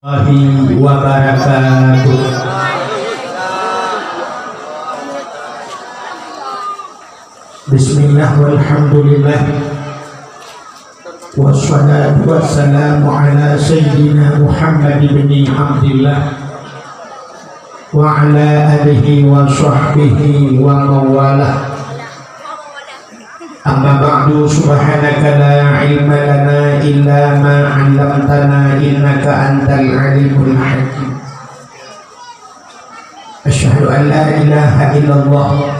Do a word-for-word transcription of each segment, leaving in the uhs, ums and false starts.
Warahmatullahi wabarakatuh. Bismillah, walhamdulillah. Wassalatu wassalamu ala sayyidina Muhammad ibni Abdillah wa ala alihi wa sahbihi wa mawalah. Amma ba'du, subhanaka la ilma lana illa ma 'allamtana, innaka antal alimul hakim. Asyhadu an la ilaha illallah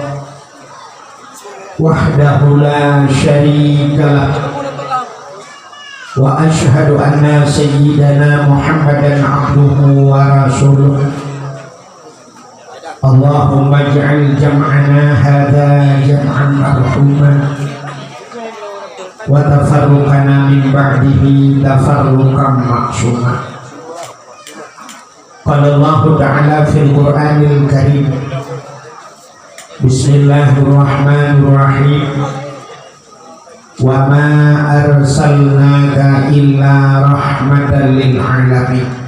wahdahu la syarika lah, wa asyhadu anna sayyidana Muhammadan abduhu wa rasuluh. Allahumma ij'al jam'ana hadza jam'an marhuma, wa tafarruqana min ba'dihi tafarruqan ma'suma. Qala Allahu ta'ala fil Qur'anil Karim, Bismillahirrahmanirrahim. Wa ma arsalnaka illa rahmatan lil alamin.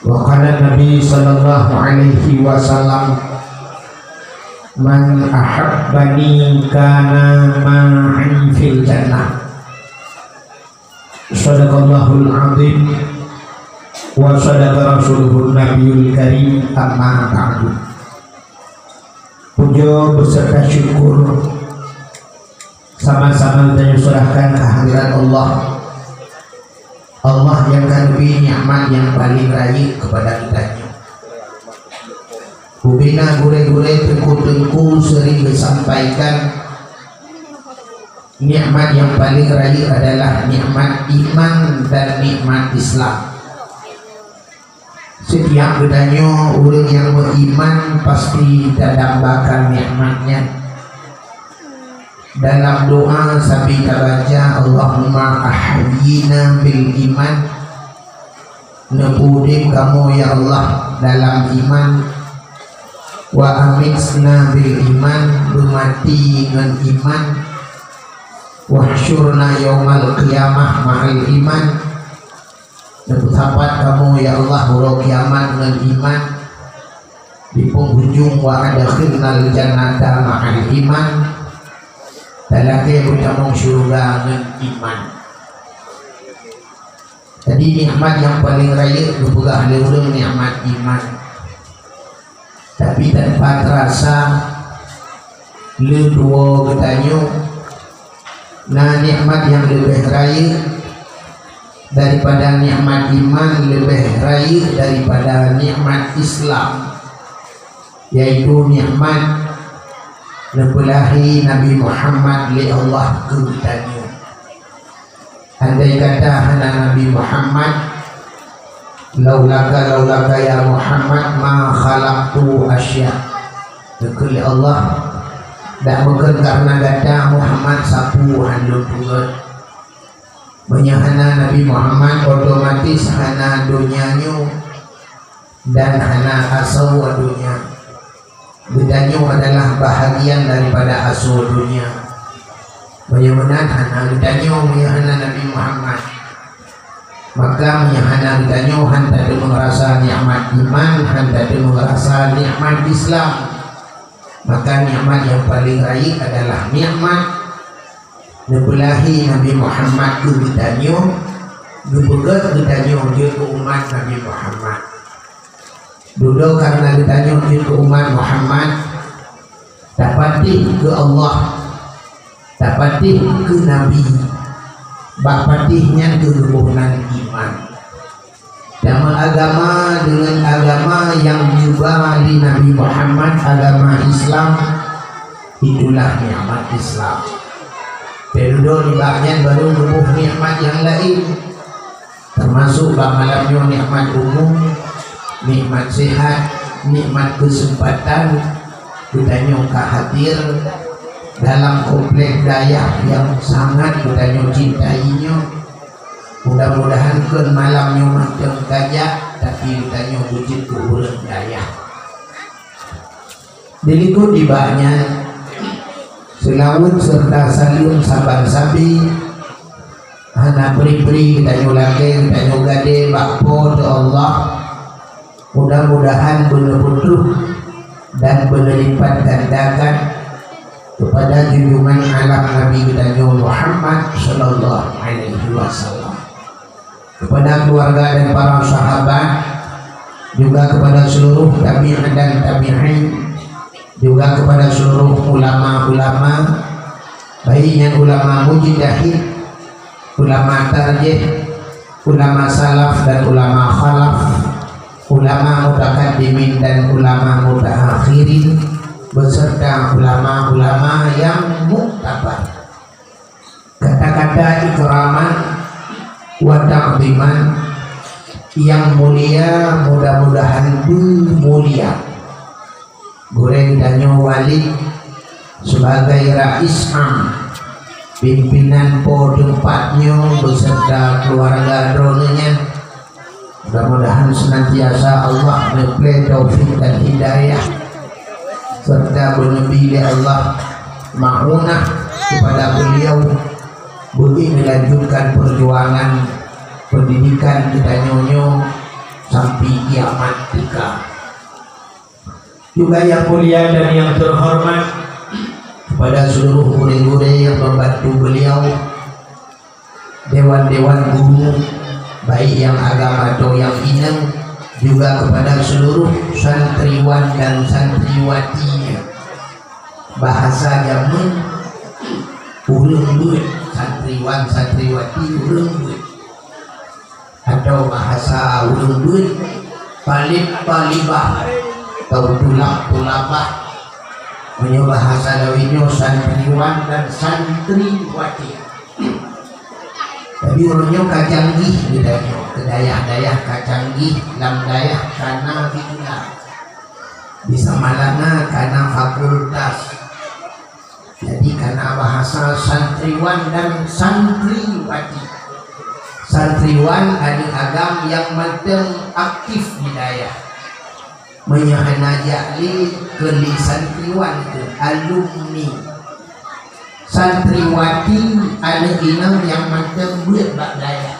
Wa qala Nabi sallallahu alaihi wasallam, "Man ahabbani kana ma'i fil jannah." Sadaqallahul azim wa sadaqa rasuluhun nabiyul karim, amma ba'du. Puja beserta syukur sama-sama geutanyoe serahkan kehadirat Allah. Allah nyang ka neubri nikmat nyang paleng rayeuk keupada geutanyoe. Bubena gurée-gurée, teungku-teungku sering geusampaikan, nikmat nyang paleng rayeuk adalah nikmat iman dan nikmat Islam. Setiap geutanyoe ureuëng nyang meuiman pasti tadambakan nikmat nyan. Dalam doa sabe tabaca, "Allahumma ahyina bil iman." Neupeuudeb kamoe, ya Allah, dalam iman. "Wa amitna bil iman," beumaté ngon iman. "Wahsyurna yaumal qiyamah ma'al iman." Neupeusapat kamoe, ya Allah, uroe kiamat ngon iman. Di penghujung, "Wa adkhilnal jannata ma'al iman." Dan lakée beutamong syeuruga ngon iman. Jadi, nikmat nyang paleng rayeuk geupeugah lé ureuëng nikmat iman. Tapi tanpa terasa, lé tuwoe geutanyoe na nikmat nyang leubeh rayeuk daripada nikmat iman, leubeh rayeuk daripada nikmat Islam, yaitu nikmat neupeulahé Nabi Muhammad lé Allah keu geutanyoe. Andai kata hana Nabi Muhammad, "Laulaka, laulaka ya Muhammad, ma khalaqtu asya." Geukheun lé Allah, "Dak meukheun kareuna gata Muhammad sapeue han lôn peugét." Meunyoe hana Nabi Muhammad, otomatis hana donya nyoe dan hana asoe donya. Geutanyoe adalah bahagian daripada asoe donya. Meunyoe meunan hana geutanyoe, meunyoe hana Nabi Muhammad, maka meunyoe hana geutanyoe, han tateumeung rasa nikmat iman, han tateumeung rasa nikmat Islam. Maka nikmat nyang paleng rayeuk adalah nikmat neupeulahé Nabi Muhammad keu geutanyoe, geupeugét geutanyoe jeuet keu umat Nabi Muhammad. Dudoe kareuna geutanyoe jeuet keu umat Muhammad, tapatéh keu Allah, tapatéh keu Nabi, bak patéh nyan keuh geuboh nan iman. Tameuagama deungon agama nyang geuba lé Nabi Muhammad, agama Islam, itulah nikmat Islam. Peududoe nibak nyan barô geuboh nikmat nyang laén, teumasok bak malam nyoe nikmat umum, nikmat sehat, nikmat keuseumpatan geutanyoe ka hadir dalam komplek dayah nyang sangat geutanyoe cintai nyoe. Mudah-mudahan kon malam nyoe mantong tajak, tapi geutanyoe beujeuet keu ureuëng dayah. Dilikot nibak nyan, seulaweuet serta saleuem saban sabe Hana pri-pri geutanyoe lakée, geutanyoe gadée bak Po teu Allah. Mudah-mudahan beuneuputroh dan beuneulipat gandakan kepada junjungan alam Nabi geutanyoe Muhammad sallallahu alaihi wasallam, kepada keluarga dan para sahabat, juga kepada seluruh tabi'in dan tabi'in, juga kepada seluruh ulama-ulama, baik nyan ulama mujtahid, ulama tarjih, ulama salaf dan ulama khalaf, ulama mutakaddimin dan ulama mutaakhirin, beserta ulama-ulama yang muktabar. Kata-kata ikraman wa ta'ziman yang mulia mudah-mudahan bermulia. Gurée geutanyoe Walid sebagai Rais Am, pimpinan Po teumpat nyoe beserta keluarga droeneuh nyan, mudah-mudahan senantiasa Allah neuplé taufik dan hidayah, serta beuneubri lé Allah maunah kepada beliau beuék melanjutkan perjuangan pendidikan geutanyoe nyoe sampai kiamat teuka. Juga yang mulia dan yang terhormat kepada seluruh gurée-gurée yang membantu beliau, dewan-dewan guru, baik yang agam atau yang inong, juga kepada seluruh santriwan dan santriwatinya. Bahasa jameun, ureuëng beuet, santriwan, santriwati, ureuëng beuet. Atau bahasa ureuëng beuet, talib talibah, atau tulab tulabah. Meunyoe bahasa Laweue nyoe santriwan dan santriwati. Tapi uroe nyoe ka canggih geutanyoe, keu dayah-dayah ka canggih, lam dayah ka na sikula. Di Samalanga ka na fakultas. Jadi ka na bahasa santriwan dan santriwati. Santriwan aneuk agam nyang mantong aktif di dayah. Meunyoe hana jak lé keu lé santriwan keu alumni. Santriwati aneuk inong nyang mantong beuet bak dayah.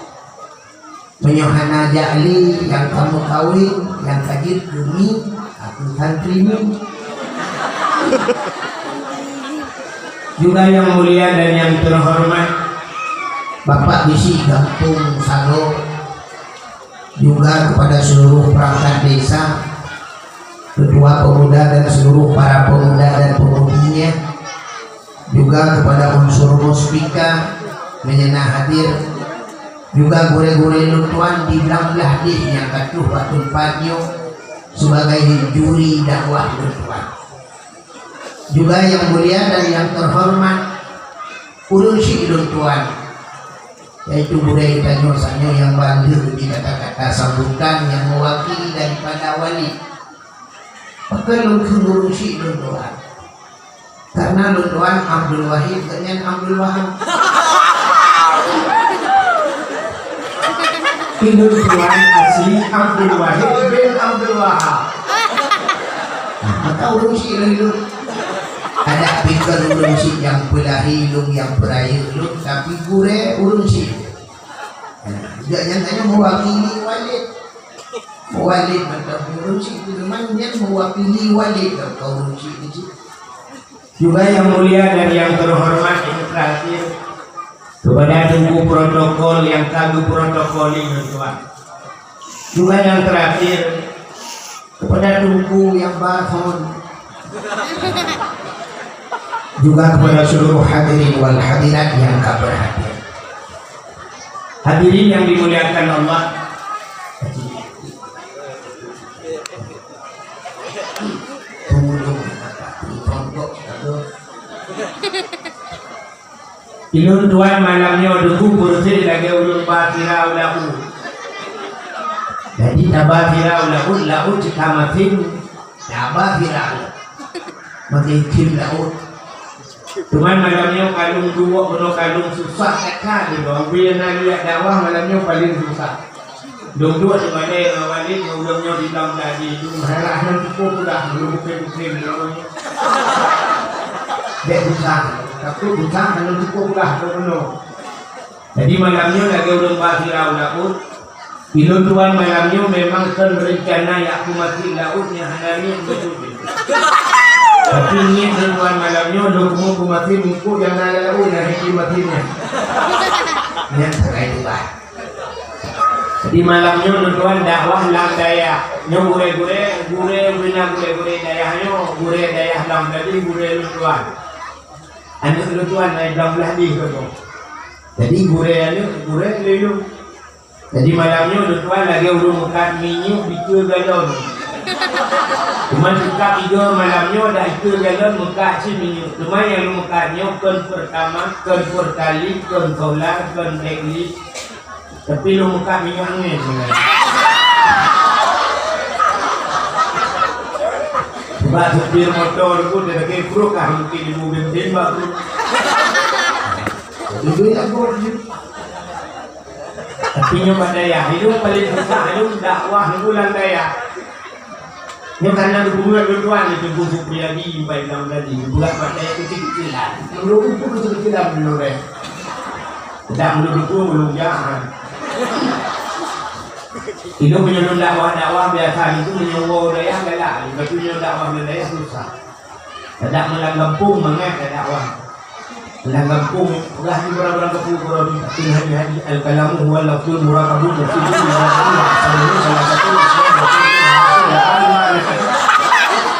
Meunyoe hana jak lé nyang ka meukawen, nyang ka jeuet keu mi, aku santri mi. Juga yang mulia dan yang terhormat Bapak Bisi Gampong Salo, juga kepada seluruh perangkat desa, ketua pemuda dan seluruh para pemuda dan pemudinya, juga kepada unsur muspika meunyoe na hadir, juga gurée-gurée lôn tuan di blang-blang deh nyang ka troh bak teumpat nyoe sebagai juri dakwah lôn tuan. Juga yang mulia dan yang terhormat ureuëng syik lôn tuan, yaitu gurée geutanyoe sanyoe nyang ban lheueh di kata-kata sambutan nyang mewakili daripada Walid. Pakon lôn kheun ureuëng syik lôn tuan? Karena lôn tuan Abdul Wahid, gobnyan Abdul Wahab. Lôn tuan asli Abdul Wahid bin Abdul Wahab. Nah, maka ureuëng syik lôn. Adak pikir ureuëng syik nyang peulahé lôn, nyang peurayeuk lôn, tapi gurée ureuëng syik. Nah, gobnyan hanya mewakili Walid. Walid mantong ureuëng syik, teuma nyan mewakili Walid, kon ureuëng syik keuchik. Juga yang mulia dan yang terhormat yang terakhir, kepada Teungku Protokol yang ka geuprotokoli lôn tuan. Juga yang terakhir, kepada Teungku yang bahon. Juga kepada seluruh hadirin wal hadirat yang ka berhadir. Hadirin yang dimuliakan Allah, ulôn tuan malam nyoe deuh beureuséh lagée ulôn ba sira u laôt. Jadi taba sira u laôt, laôt cit ka masin, taba sira u laôt. Masin cit laôt. Cuman malam nyoe ka lôn duek, bunoe ka lôn susah that-that di lôn. Bie na liak dakwah malam nyoe paleng susah. Lôn duek di balée ngon Walid ngon ulôn nyoe di dalam tadi. Lôn harap lôn cukup udah, lôn bukai-bukai lôn. Dek susah. Tapi susah lôn cukup udah lôn bunoe. Jadi malam nyoe lagèe ureueng ba sira u laôt, ilôn tuan malam nyoe memang kon reuncana jak peumaséh laôt nyang hana niet beutôi. Tapi niet lôn tuan malam nyoe lôn keumeung peumaséh meukeue nyang na lam laôt nyang hana peumaséh nyan. Nyan sagai tuan. Jadi malam nyoe lôn tuan dakwah lam dayah. Nyoe gurèe-gurèe, gurèe bina gurèe-gurèe dayah nyoe, gurèe dayah lam tadi gurèe lôn tuan. Aneuk lôn tuan ai blang blah deh keu nyoe. Jadi gurèe aneuk, gurèe lé lôn. Jadi malam nyoe lôn tuan lagèe ureueng meukat minyeuk dikeue galon. Teuma teuka piga malam nyoe dak ikeue galon meukat cit minyeuk. Teuma nyang lôn meukat nyoe kon Pertamax, kon Pertalite, kon solar, kon Black List. Tapi lôn meukat minyeuk angèn sebenarnya. Sebab supir motor pun dia lagi brok lah mungkin ibu bensin bak brok. Jadi dia lagu dia. Tapi nyoe bak dayah, ilôn paling susah, ilôn dakwah nyoe lam dayah. Nyoe kana geupeugah lôn tuan itu Bu Supriyadi, Pak Imam tadi, geupeugah bak dayah kecil-kecilan. Meunurut buku kecil-kecilan meunurut. Tidak meunurut buku belum jahat. Ilôn meunyoe lôn dakwah-dakwah biasa itu meunyoe woe dayah galak, tapi meunyoe dakwah lam dayah susah. Tadak meulang gampông mangat tadak wah. Meulang gampông, peugah di barang-barang gampông, barang di, tapi hadis-hadis, al-kalamu huwa lafzul murakabun, dan itu salah satu.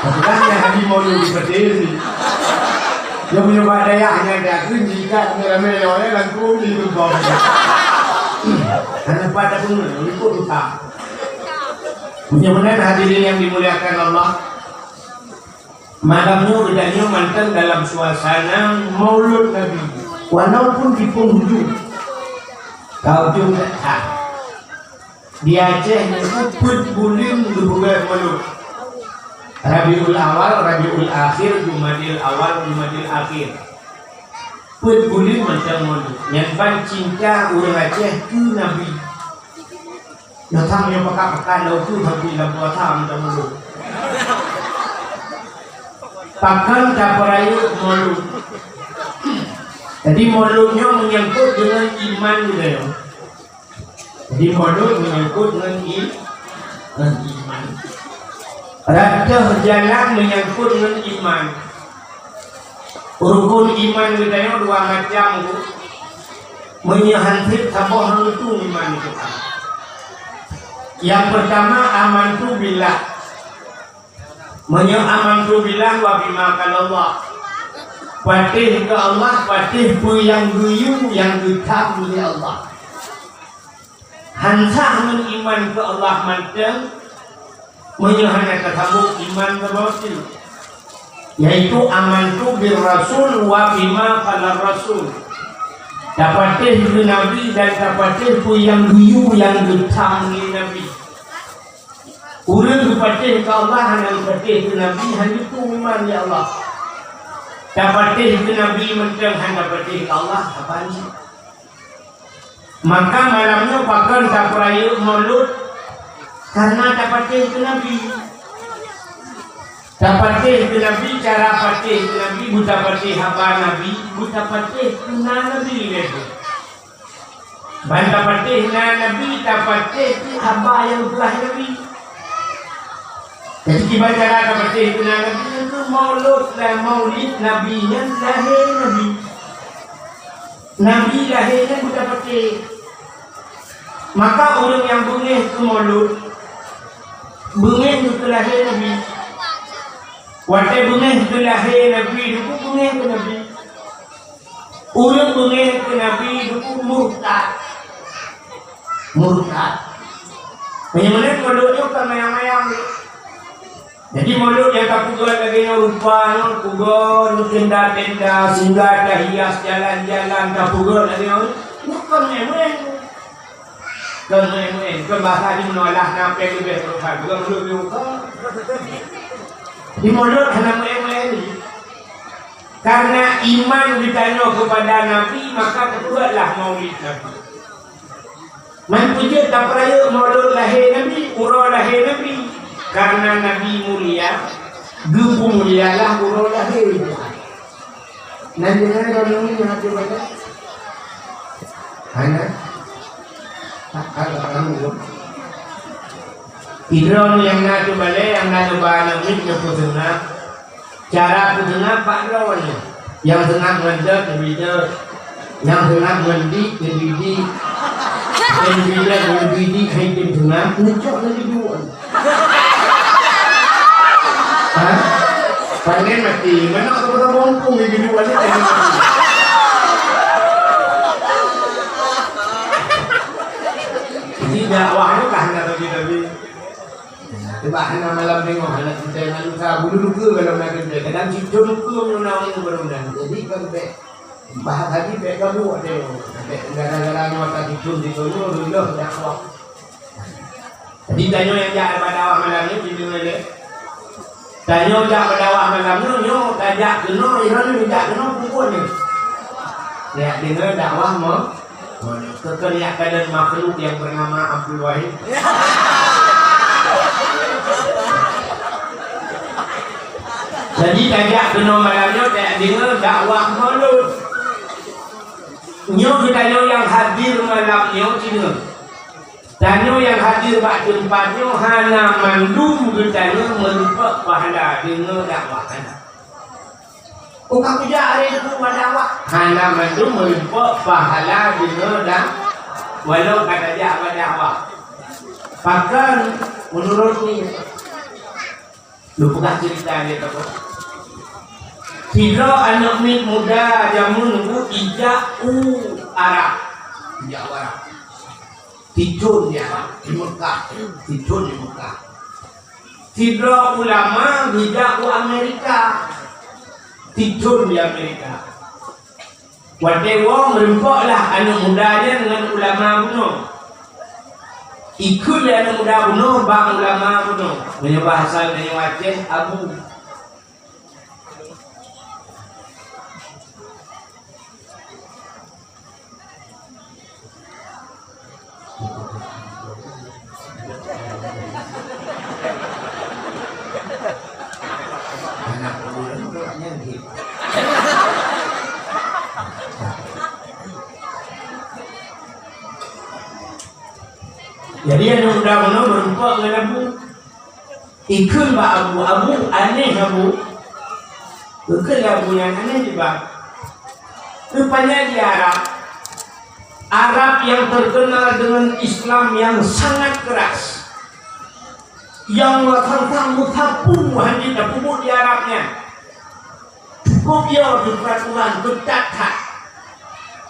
Tapi kan yang hadis mau di petir ni. Yang menyebab dayahnya dia tu, jika ramai orang langsung di lubang. Karena pada pun, ikut utang. Mudah-mudahan hadirin yang dimuliakan Allah, malam nyoe geutanyoe mantong dalam suasana Maulud Nabi, walaupun di penghujung ka ujong that. Di Aceh nyoe peuet buleuen geupeugöt Maulud. Rabiul Awal, Rabiul Akhir, Jumadil Awal, Jumadil Akhir. Peuet buleuen mantong Maulud. Nyan ban cinta ureueng Aceh keu Nabi. Nyoe tham nyoe pakat-pakat lom tu sampai lam puasa minta Maulud. Pakon tapeurayeuk Maulud? Jadi Maulud nyoe menyangkut dengan iman geutanyoe. Jadi Maulud menyangkut dengan i-, dengan iman. Rot jalan menyangkut dengan iman. Rukun iman geutanyoe dua macam, Bu. Meunyoe han sép saboh han geutanyoe iman geutanyoe. Nyang peurtama, amantu billah. Meunyoe amantu billah wa bima qalallah. Patéh keu Allah, patéh peue nyang geuyue nyang geutham lé Allah. Han sah ngon iman keu Allah mantong, meunyoe hana tasambong iman keu batil, yaitu amantu bir rasul wa bima qalar rasul. Tapatéh keu Nabi dan tapatéh peue nyang geuyue nyang geutham lé Nabi. Ureueng geupatéh keu Allah hana geupatéh keu Nabi, hana geutanyoe iman lé Allah. Tapatéh keu Nabi mantong hana tapatéh keu Allah, haba nyan. Maka malam nyoe pakon tapeurayeuk Maulud, karena tapatéh keu Nabi. Tapatéh keu Nabi, cara patéh keu Nabi, beutapatéh haba Nabi, beutapatéh keu na Nabi lé. Ban tapatéh na Nabi, tapatéh keu haba nyang geupeugah Nabi. Jadi kiban cara tapatéh keu na Nabi nyan keuh Maulud, dan Maulid Nabi nyan lahé Nabi. Nabi lahé nyan beutapatéh. Maka ureueng nyang beungéh keu Maulud, beungéh keu lahé Nabi. Watée beungéh keu lahé Nabi, dikeu beungéh keu Nabi. Ureueng beungéh keu Nabi, dikeu murtad. Murtad. Meunyoe meunan Maulud nyoe ka mayang-mayang. Jadi Maulud nyang tapeugöt lagée nyoe rupa nyoe, peugöt tenda-tenda, singgah tahias jalan-jalan, tapeugöt lagée nyoe, bukon maén-maén. Kon maén-maén, kon bahasa di meunolah na péng leubeh peurusan, peugöt Maulud nyoe kon. Di Maulud hana maén-maén lé. Karena iman geutanyoe keupada Nabi, maka tapeugötlah Maulid Nabi. Man peue jeuet tapeurayeuk Maulud lahé Nabi, uroe lahé Nabi? Karena Nabi mulia, geupeumulialah uroe lahé Tuhan. Nan deungon droeneuh nyoe hana teubaca? Hana? Tak ada, tak ada. Sidroe nyang na teubalée, nyang na neuba aneuk miet, neupeuseungab. Cara peuseungab bak droe nyoe. Nyang seungab ngon dot, neubi dot. Nyang seungab ngon dik, neubi dik. Nyang neubi dot, neubi dik, hai tem seungab, neucok neubi duek. Ha? Pandai mati, manok saboh-saboh umpung neubi duek, pandai mati. Jadi dakwah tu kan, kata kita ni. Cuba hana malam tengok, hana cerita dengan luka, bulu luka kalau nak cerita. Kadang cerita luka meunang-meunang baru dah. Jadi kan bek bahas haji bek gabuek tengok. Bek gara-gara nyata cerita di sono, reuloh dakwah. Jadi tanyoe nyang jak bak dakwah malam ni, di mana dia? Tanyoe jak bak dakwah malam ni, nyoe tajak keunoe, nyoe jak keunoe, pukul ni. Nyak deungoe dakwah mo. Keukeuniak keadaan makhluk yang bernama Abdul Wahid. Jadi tajak keunoe malam nyoe, tajak deungoe dakwah Maulud. Nyoe geutanyoe nyang hadir malam nyoe, deungoe. Tanyoe nyang hadir bak teumpat nyoe hana mandum geutanyoe meurumpok pahala deungoe dakwah. Hana. Uka kujak hari itu pada awak. Hana mandum meurumpok pahala deungoe dan walau ka tajak pada awak. Pakon menurut ni? Lu peugah cerita dia tu. Sidroe aneuk miet muda jameun nunggu ijak u Arab. Ijak u Arab. Tichon di Arab, di Mekah. Tichon di Mekah. Sidroe ulama geujak u Amerika. Tichon di Amerika. Watée woe meurumpok lah aneuk muda nyan ngon ulama bunoe. Ikheun lé aneuk muda bunoe bak ulama bunoe. Meunyoe bahasa tanyoe Aceh, abu. Jadi aneuk muda bunoe meurumpok ngon abu. Ikheun bak abu, "Abu, aneh abu." Ikheun lé abu nyan, "Aneh dipat?" Rupanya di Arab, Arab yang terkenal dengan Islam yang sangat keras, yang tantang meusapeue hana tapeubuet di Arab nyan. Cukup yo di peraturan keutat that.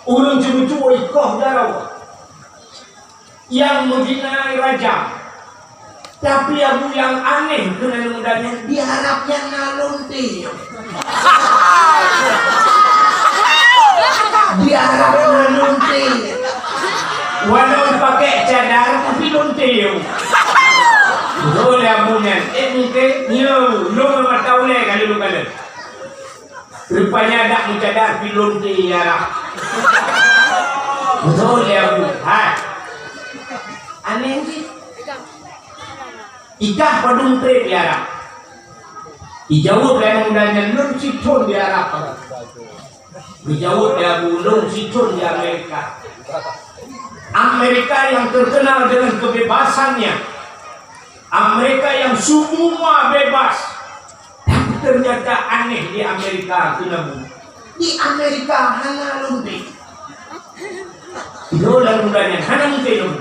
Ureueng ceumeucue ikoh jaroe. Nyang meuzina rajam. Tapi abu nyang aneh keunan muda nyan, di Arab nyan na lonte. Di Arab na lonte. Walau pakai cadar tapi lonte. Betul ya abu nyan. Eh mungkin nyo lo mata ulai kalau lu kala. Rupanya dak meucadar pi lonte ya lah. Betul ya abu. Hai. Aneh sih. Ikah padum trép di Arab. Dijaweueb lé aneuk muda nyan, "Lôn sithon di Arab." Dijaweueb lé abu, "Lôn sithon di Amerika." Amerika yang terkenal dengan kebebasannya. Amerika yang semua bebas. Tapi ternyata aneh di Amerika, keunan. Di Amerika hana lonte. Lo lalu muda nyan, hana mungkin lom.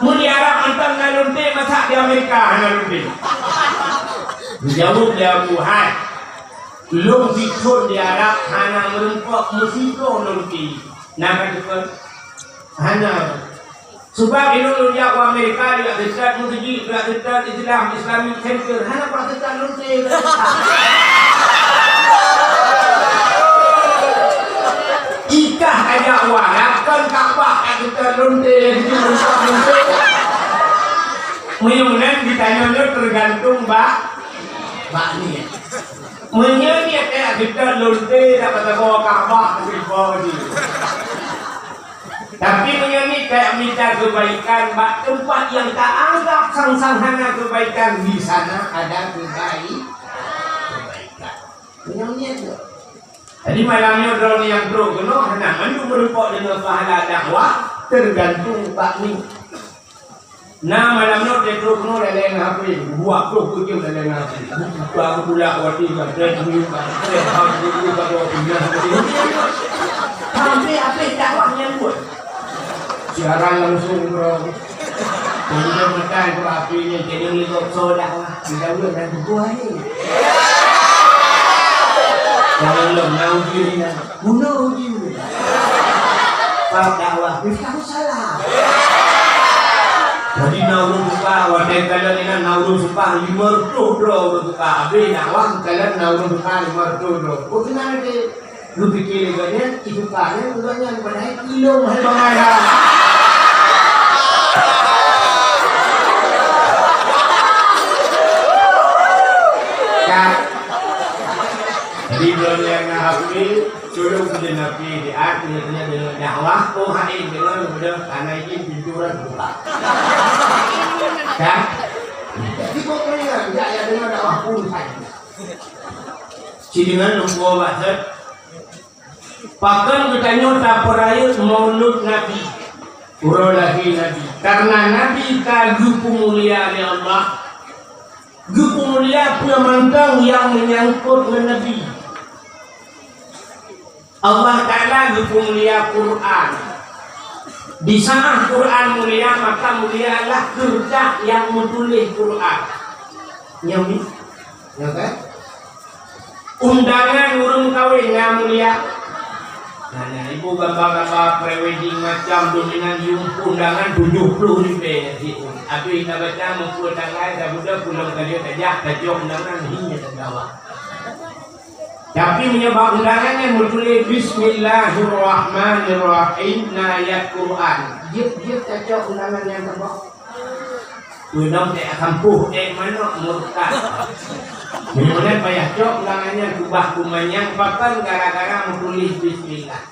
Mun di Arab mantong na lonte, masa di Amerika hana lonte? Dijaweueb lé abu, "Hai, lôn sithon di Arab hana meurumpok meusigoe lonte." Na ka teupeue? Hana. Sebab ilôn lôn jak u Amerika, jak seutôt meuseujid, jak seutôt Islam, Islamic Center, hana pernah seutôt lonte. Ikah ajak u Arab, kon Ka'bah jak seutôt lonte, jadi seutôt lonte. Meunyoe meunan, geutanyoe nyoe teugantung bak, bak niet. Meunyoe niet jak seutôt lonte, dapat sagoe Ka'bah, tapi Tapi meunyoe niet ka mita keubaikan bak teumpat nyang taanggab sang-sang hana keubaikan, di sana ada kebai-, keubaikan. Meunyoe niet tu. Jadi malam nyoe droeneuh nyang trok keunoe hana mandum meurumpok deungon pahala dakwah, teugantung bak ni. Na malam nyoe teutrok keunoe lalée ngon H P, dua ploh jeuem lalée ngon H P. Buka beutulak watée ka trek miyueb ka trek ha buku ka dua pinah. Sampai habéh dakwah nyan buet. Siaran langsung bro. Teuntang meutai bro H P nyan jadi lé gok soe dakwah. Tidak boleh dan buah ni. Kalau lom na uji ni, guna uji. Pak dakwah, mesti aku salah. Jadi na ureuëng suka, watée kalon inan na ureuëng suka, lima reutôh droe ureuëng suka. Habéh dakwah, kalon na ureuëng suka, lima reutôh droe. Kok kenal deh? Lu pikir lé gobnyan, itu kali gobnyan padahai kilo mahal bangai dah. Kan? Jadi, belum yang nak habis, suruh kerja Nabi di at, punya-punya dengan dakwah, oh, hai, dengan mudah, karena izin pintu orang buka. Kan? Jadi, pokoknya, tidak ada dengan dakwah pun saja. Sideungon lôn peugah bak sot, pakon geutanyoe tapeurayeuk Maulud Nabi, uroe lahé Nabi? Kareuna Nabi ka geupeumulia lé Allah. Geupeumulia peue mantong nyang meunyangkot ngon Nabi. Allah Taala geupeumulia Quran. Di saat Quran mulia, maka mulialah keureuja nyang meutuléh Quran. Nyoe mi? Ya kan? Undangan ureuëng kawin nyang mulia. Nah, nah, ibu gambar-gambar pre-wedding macam dominan yum undangan tujuh puluh ribèe nyan si un. Habis na baca meupeue tanggai, dah budak pulang ka dia tajak, tajak undangan hingga tanggawa. Tapi meunyoe bak undangan nyan meutuléh Bismillahirrahmanirrahim, na ayat Quran. Jeuet-jeuet tacok undangan nyang teuboh. Peunong teuh akan poh ék manok murtad. Meunyoe payah cok undangan nyan keubah kumanyang pakon gara-gara meutuléh Bismillah.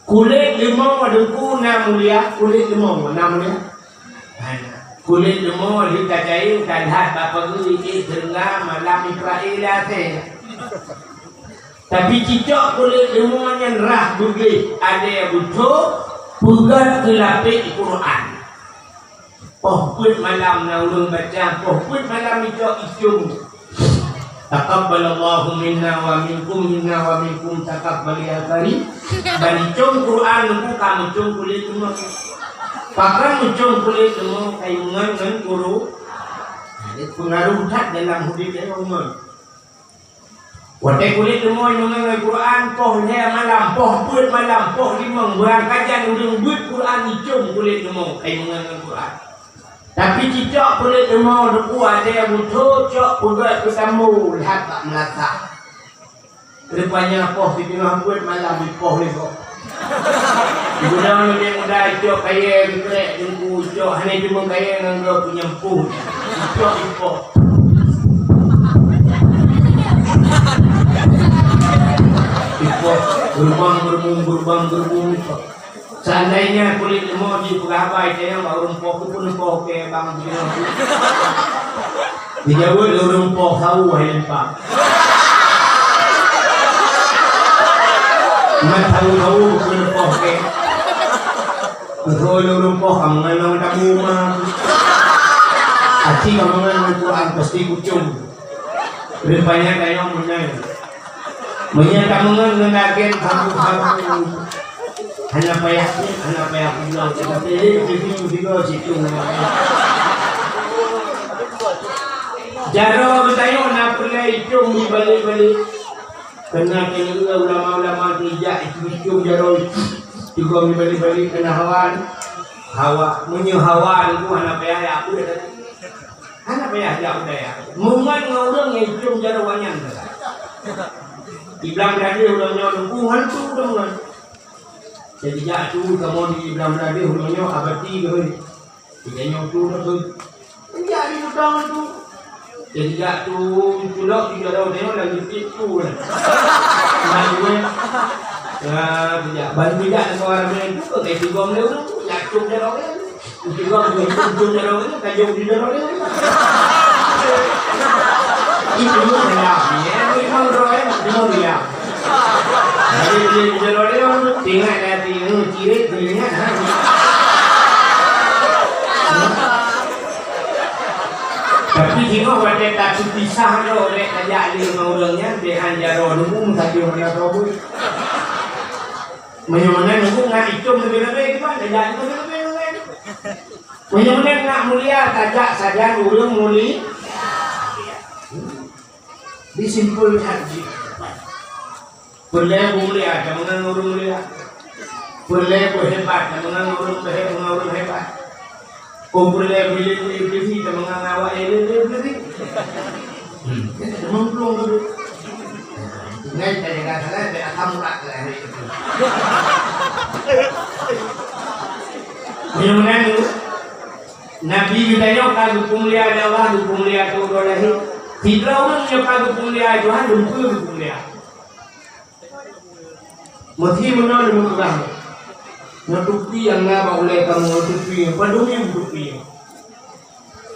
Kulét leumô Teungku na mulia, kulét leumô na mulia. Kulét leumô lheueh tajayeueng that bak pageue ék teungoh malam Israel asèe. Tapi cicok kulét leumô nyan rhah beugleh, adèe beuthô, peugöt keu lapék Quran. Poh peuet malam na ureuëng baca, poh peuet malam icok icong. Taqabbalallahu minna wa minkum, minna wa minkum taqabbal ya karim. Dan icong Quran nunggu ka meucong kulét leumô. Pakon meucong kulét leumô, ka ingat ngon guru. Ada pengaruh that dalam udép nyoe. Watèe kulét leumô ngon Quran, poh lhèe malam, poh peuet malam, poh limong, beurangkajan ureuëng beuet Quran icong kulét leumô, ai ngon Quran. Tapi cicok kulét leumô deukue adèe beuthô cok peugöt keu tambu lheueh bak meulasah. Rupanya poh siteungoh peuet malam dipoh lé gob. Guna lagèe muda icok kayèe geutrek Teungku, icok hana teumé kayèe ngon gob punyampu. Icok ipoh. Ipoh, geurubang geurubung, geurubang geurubung ipoh. Seandainya kulét leumô jipeugah haba itanyong bak ureuëng poh, "Keupeue neupoh kèe bang?" Dijaweueb lé ureuëng poh, "Sawo hai lempang." Mat sawo-sawo keupeue neupoh kèe. Keupeue lé ureuëng poh, ka meungan lam tamu ma. Aci ka meungan Al-Quran pasti kucong. Rupanya kayong meungan. Meunyoe tameungon ngon agen sabu-sabu, hana payah, hana payah pulang. Tapi di situ, situ, situ. Jaroe geutanyoe na peureulèe icong di balek-balek. Keunan keuneuk ulama-ulama geujak icong jaroe. Juga di balek-balek keunan hawa. Hawa, meunyoe hawa tu hana payah ya apa tadi. Hana payah jak budaya. Meungon ngon ureuëng nyang cium jaroe nyan. Di Blang Meuladeue ureuëng nyoe nunggu hantu ureuëng nyan. Jadi jak tu kamoe di Blang Meuladeue ureuëng nyoe abati keuhai. Kita nyoe tu dah tu. Jadi tu dah tu. Jadi jak tu culok di jaroe nyoe lagi tu. Nah, gue. Ya, tidak. Ban tidak suara main tu ke kayak tiga orang tu. Jak tu jaroe. Itu juga begitu, itu jalan itu, tajam di dalam itu. Itu jalan, ya. Uroe, uroe dia. Jadi, dia, dia, dia, dia, ingat hati, hmm, cirit, teringat, ha. Tapi, singoh watèe tateupisah droe, lé tajak lé ngon ureueng nyan, deh han jaroe nunggu, meusajoh hana soe beuet. Meunyoe meunan nunggu, ngat icong leubeh-leubeh, kiban, tajak icong leubeh-leubeh. Meunyoe meunan ngat mulia, tajak sajan ureueng muli-, Disimpul that jih. Peureulèe mulia, tameunan ureueng mulia. Peureulèe beuhebat, tameunan ureueng beuhe-, ureueng hebat. Oh, peureulèe bilék Iblisi, tameunan awak Iblisi. Hmm. Muntung tu. Ngai tak jaga salah, tak akan mudah salah. Meunyoe meunan, Nabi geutanyoe ka geupeumulia lé Allah, geupeumulia ateueh uroe lahé. Sidroe ureueng nyang ka geupeumulia Tuhan, dumpeue geupeumulia. Meusi meunoe lôn peugah, nyoe tupi nyang na bak ulèe kamoe, tupi nyoe, padum yuem tupi nyoe.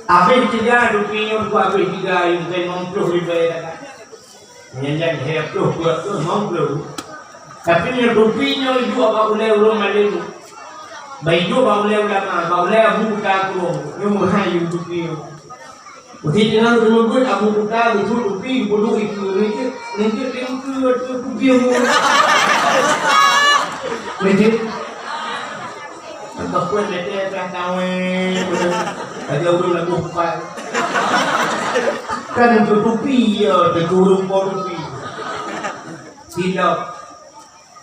Abéh tiga tupi nyoe, dua abéh tiga yuem, limong ploh ribèe taka. Nyan, nyan, lhèe ploh, dua ploh, limong ploh. Tapi nyoe tupi nyoe iduek bak ulèe ureueng malém. Bah iduek bak ulèe ulama, bak ulèe Abu Kuta Krueng, nyoe meuhai tupi nyoe. Meusi teungoh geumeubuet Abu Kuta geucok tupi, geupeudong ikeue, nijeuet, nijeuet limkeue ateueh tupi nyoe. Nijeuet. Ataupun lagèe taweng, lagèe ureueng lagoh kupat. Kan tutupi, ya, teungku ureueng po tupi. Silop.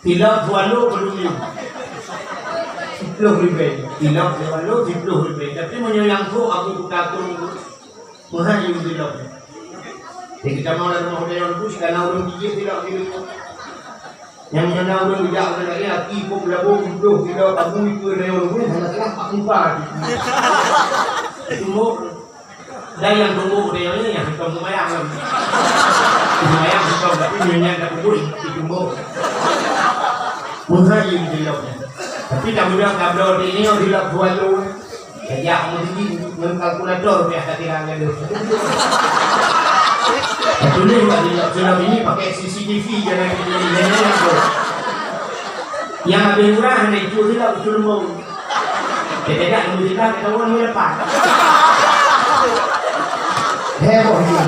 Silop Suwalo padum yuem? Siploh ribèe. Silop Suwalo siploh ribèe. Tapi meunyoe nyang kok Abu Kuta Krueng, meuhai yuem silop. Di geutanyoe lam rumoh udeb nyan, kana ureueng jijak silop di luwa. Nyang meunyoe na ureueng geujak keu lagèe aki, kok beulabong, beudôh, sidroe tabu ikeue rayeuk ureueng, hana salah bak muka jih. Tumbok. Dan nyang tumbok rayeuk nyan, nyang hantom seumayang lom. Seumayang hantom, tapi nyoe nyan tapeubuet, ditumbok. Meuhai silop nyan. Tapi tabeudôh tabloe di nyoe silop Suwalo. Tajak meudidin ngon kalkulator, biasa kira nyan deh. Tuléh bak silop, silop ini pakai C C T V, jangan di, di, di, di, di. Nyang leubeh murah hana icue silop, icue leumbong. Tajak leumbong silop, ketahuan meulepas. Heboh dia.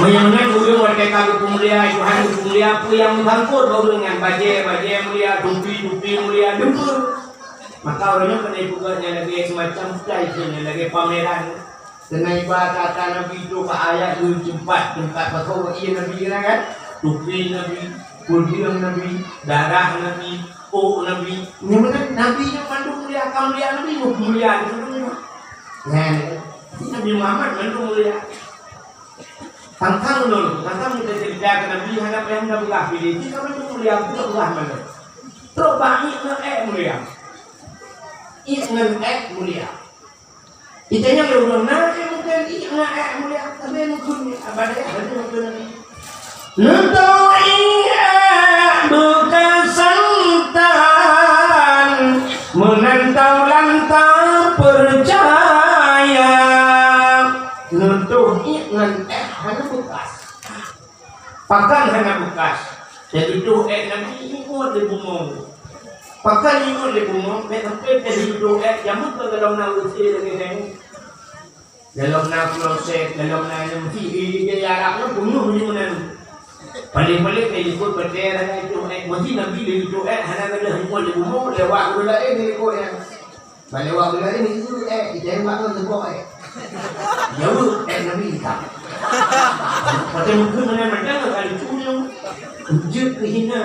Meunyoe nyan ureueng watèe ka geupeumulia, Tuhan geupeumulia, peue nyang meusangkot bak ureueng nyan, bajèe, bajèe mulia, tupi, tupi mulia, dumpeue. Maka ureueng nyan keuneuk peugah nyan lagèe seumacam bukai, nyan lagèe pameran. Keuneuk iba kata Nabi tu bak ayat teumpat, teumpat pakon ie Nabi nyan kan? Tupi Nabi, podium Nabi, darah Nabi, ôk Nabi. Nyan meunan Nabi nyan mandum mulia, ka mulia Nabi, mulia di dunia. Nyan, Nabi Muhammad mandum mulia. Tantang lôn, tantang lôn cerita keu Nabi hana payah meunan peugah pilih. Jika mandum mulia, budak peugah mandum. Trok bak ié ngon ék mulia. Ié ngon ék mulia. Itanyong lé ureueng na, ék mungken ié ngon ék mulia. Tapi mungkin abadai, tapi mungkin Neutoh ié beukasantan, meunan taulan tapeucaya. Neutoh ié ngon ék hana beukas. Pakon hana beukas? Teutoh ék Nabi ingat lé bumoe. Pakon ingat lé bumoe, bèk sampai teutoh ék, jameun keu golom na usé lagèe nyan. Golom na kloset, golom na nyang meusi, di, di, di Arab nyan penuh di meunan. Paléng-paléng ka jikôt batèe hana jitoh ék. Meusi Nabi lé jitoh ék, hana gadôh jikôt di bumoe, lewat ureueng laén jikôt nyan. Ban lewat ureueng laén jikôt ék, jitembak ngon teungkok ék. Jaweueb ék Nabi ka. Watèe meukeuen meunan mantong ka lucu nyoe. Jeuet keu hina.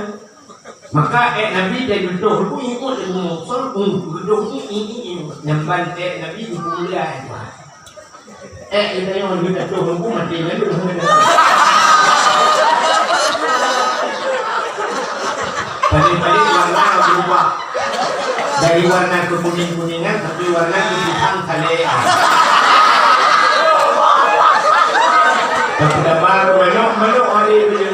Maka ék Nabi teutoh lubui ikôt lé bumoe, sol, uh, geudoh, i, i, i, i. Nyang ban ék Nabi geupeulia ék Tuhan. Ék geutanyoe geutatoh lubui maté lalu. Paléng-paléng warna berubah. Dari warna kekuning-kuningan tapi warna kehitam saleh. Tapi dah baru manok, manok hari tu je.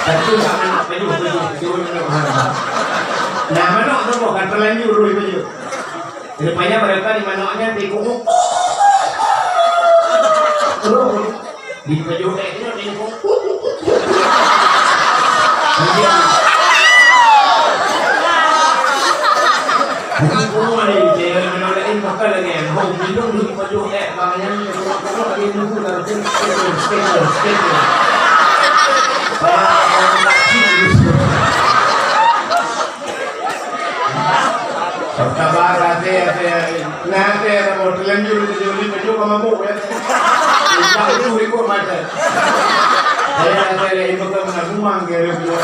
Tapi tak manok penuh tu je. Cuma manok mana? Nah, manok tu bukan terlanjur tu je. Rupanya mereka di manoknya tikus. Terus. Dipajoh ék nyoe, dia pun. Jadi, semua ni, dia orang lain makan lagi. Hong, minum dulu pajoh ék, bang, yang dia orang lagi nunggu dalam tu. Speaker, speaker, speaker. Ah, orang tak cik. Sabar, hati, hati, hati. Nah, hati, hati, mau terlanjur, terlanjur, terlanjur, kamu mabuk, ya. Minta utuh ikut mata. Saya, saya, saya, ibu kamu nak rumah, dia, dia, dia.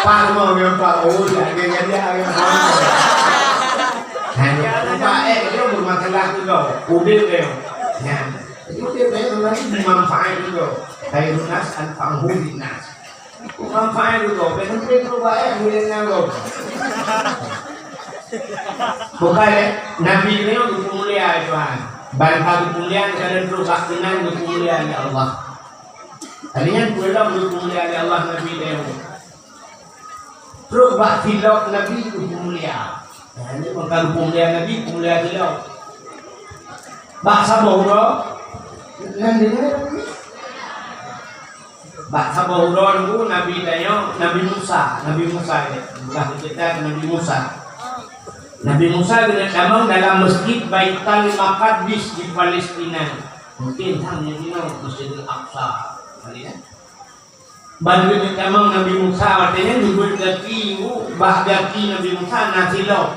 Pak, rumah, dia, Pak. Oh, ya, dia, dia, dia, dia, dia. Hanya, Pak, eh, dia bermasalah tu, kau. Udah, dia. Ya. Jadi, dia, dia, dia, manfaat tu, kau. Khairun nas anfa'uhum linnas. Manfaat juga, bukan sampai tu baik, boleh nanggung. Bukan, eh? Nabi nyoe geupumulia, Tuhan. Ban ka geupumulia, kadang terus bak keunan geupumulia lé Allah. Tadi nyan peulom geupumulia lé Allah Nabi nyoe. Trok bak silop Nabi geupumulia. Nah, ini bukan geupumulia Nabi, pumulia silop. Bak saboh uroe, nan deungoe Nabi. Bak saboh uroe nunggu Nabi tanyoe, Nabi Musa, Nabi Musa ya. Bukan kita Nabi Musa. Nabi Musa keuneuk tamong dalam Masjid Baitul Maqdis di Palestina. Mungkin tham nyang inoe Masjidil Aqsa. Kali ya. Ban keuneuk tamong Nabi Musa, watée nyan geubeuet gaki, bah gaki Nabi Musa na silop.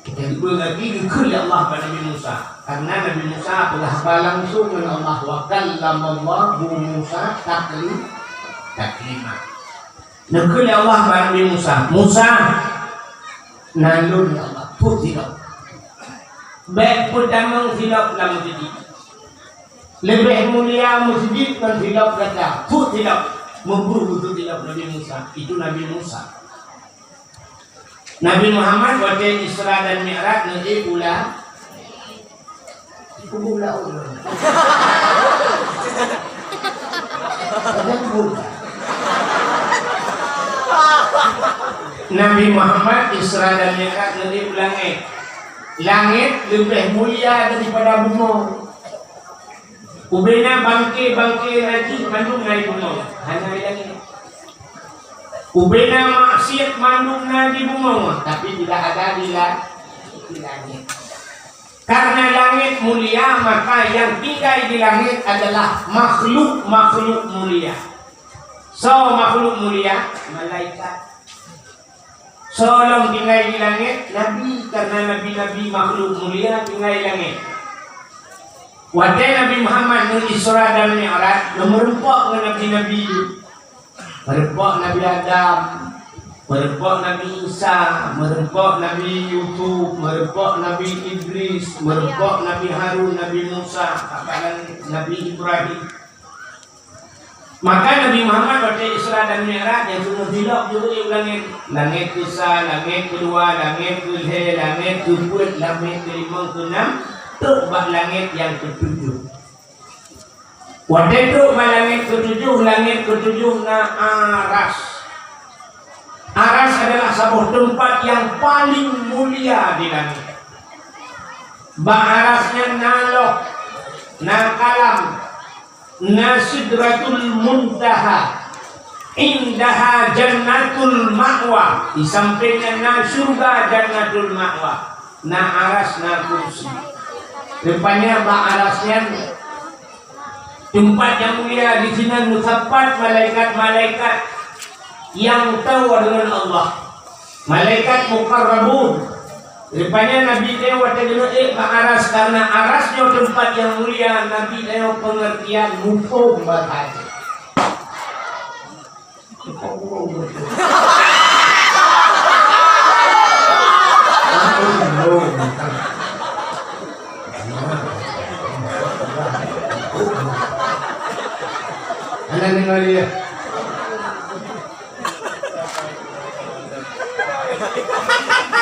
Geubeuet gaki geukheun lé Allah bak Nabi Musa. Karena Nabi Musa peugah haba langsung ngon Allah, "Wa kallamallahu Musa takli-, taklima." Neukheun lé Allah bak Nabi Musa, "Musa, na lôn ya Allah, peuet silop. Bék peutamong silop lam meuseujid." Leubeh mulia meuseujid ngon silop gata. Peuet silop. Meubruh beutôi silop Nabi Musa. Itu Nabi Musa. Nabi Muhammad watée Isra dan Mi'raj neuék u la-, u la-, u la-, Nabi Muhammad Isra dan Mi'raj neuék u langét. Langét leubeh mulia daripada bumoe. Ubena bangke-bangke najih mandum na di bumoe, hana di langét. Ubena maksiat mandum na di bumoe, tapi tidak ada di la-, di langét. Karena langét mulia, maka yang tinggai di langét adalah makhluk-makhluk mulia. Soe makhluk mulia? Malaikat. Soe lom tinggai di langét? Nabi, karena nabi-nabi makhluk mulia tinggai di langét. Watée Nabi Muhammad ngon Isra dan Mi'raj, geumeureumpok ngon nabi-nabi. Meureumpok Nabi Adam, meureumpok Nabi Isa, meureumpok Nabi Yusuf, meureumpok Nabi Idris, meureumpok Nabi Harun, Nabi Musa, bahkan Nabi Ibrahim. Maka Nabi Muhammad watée Isra dan Mi'raj, nyang teungoh silop jeuet u langét. Langét keusa, langét keudua, langét keulhée, langét keupeuet, langét keulimong, keunam, trok bak langét nyang keutujoh. Watée trok bak langét keutujoh, langét keutujoh na aras. Aras adalah saboh teumpat nyang paleng mulia di langét. Bak aras nyan na loh, na kalam, na Sidratul Muntaha, indaha Jannatul Ma'wa, di sampéng nyan na syeuruga Jannatul Ma'wa, na aras, na kursi. Rupanya bak aras nyan teumpat nyang mulia, di sinan meusapat malaikat-malaikat nyang tawa deungon Allah. Malaikat muqarrabun. Rupanya Nabi nyoe watée geuneuk ék bak aras, karena aras nyoe teumpat nyang mulia, Nabi nyoe peungeurtian muphom bahasa. Hana deungoe lé.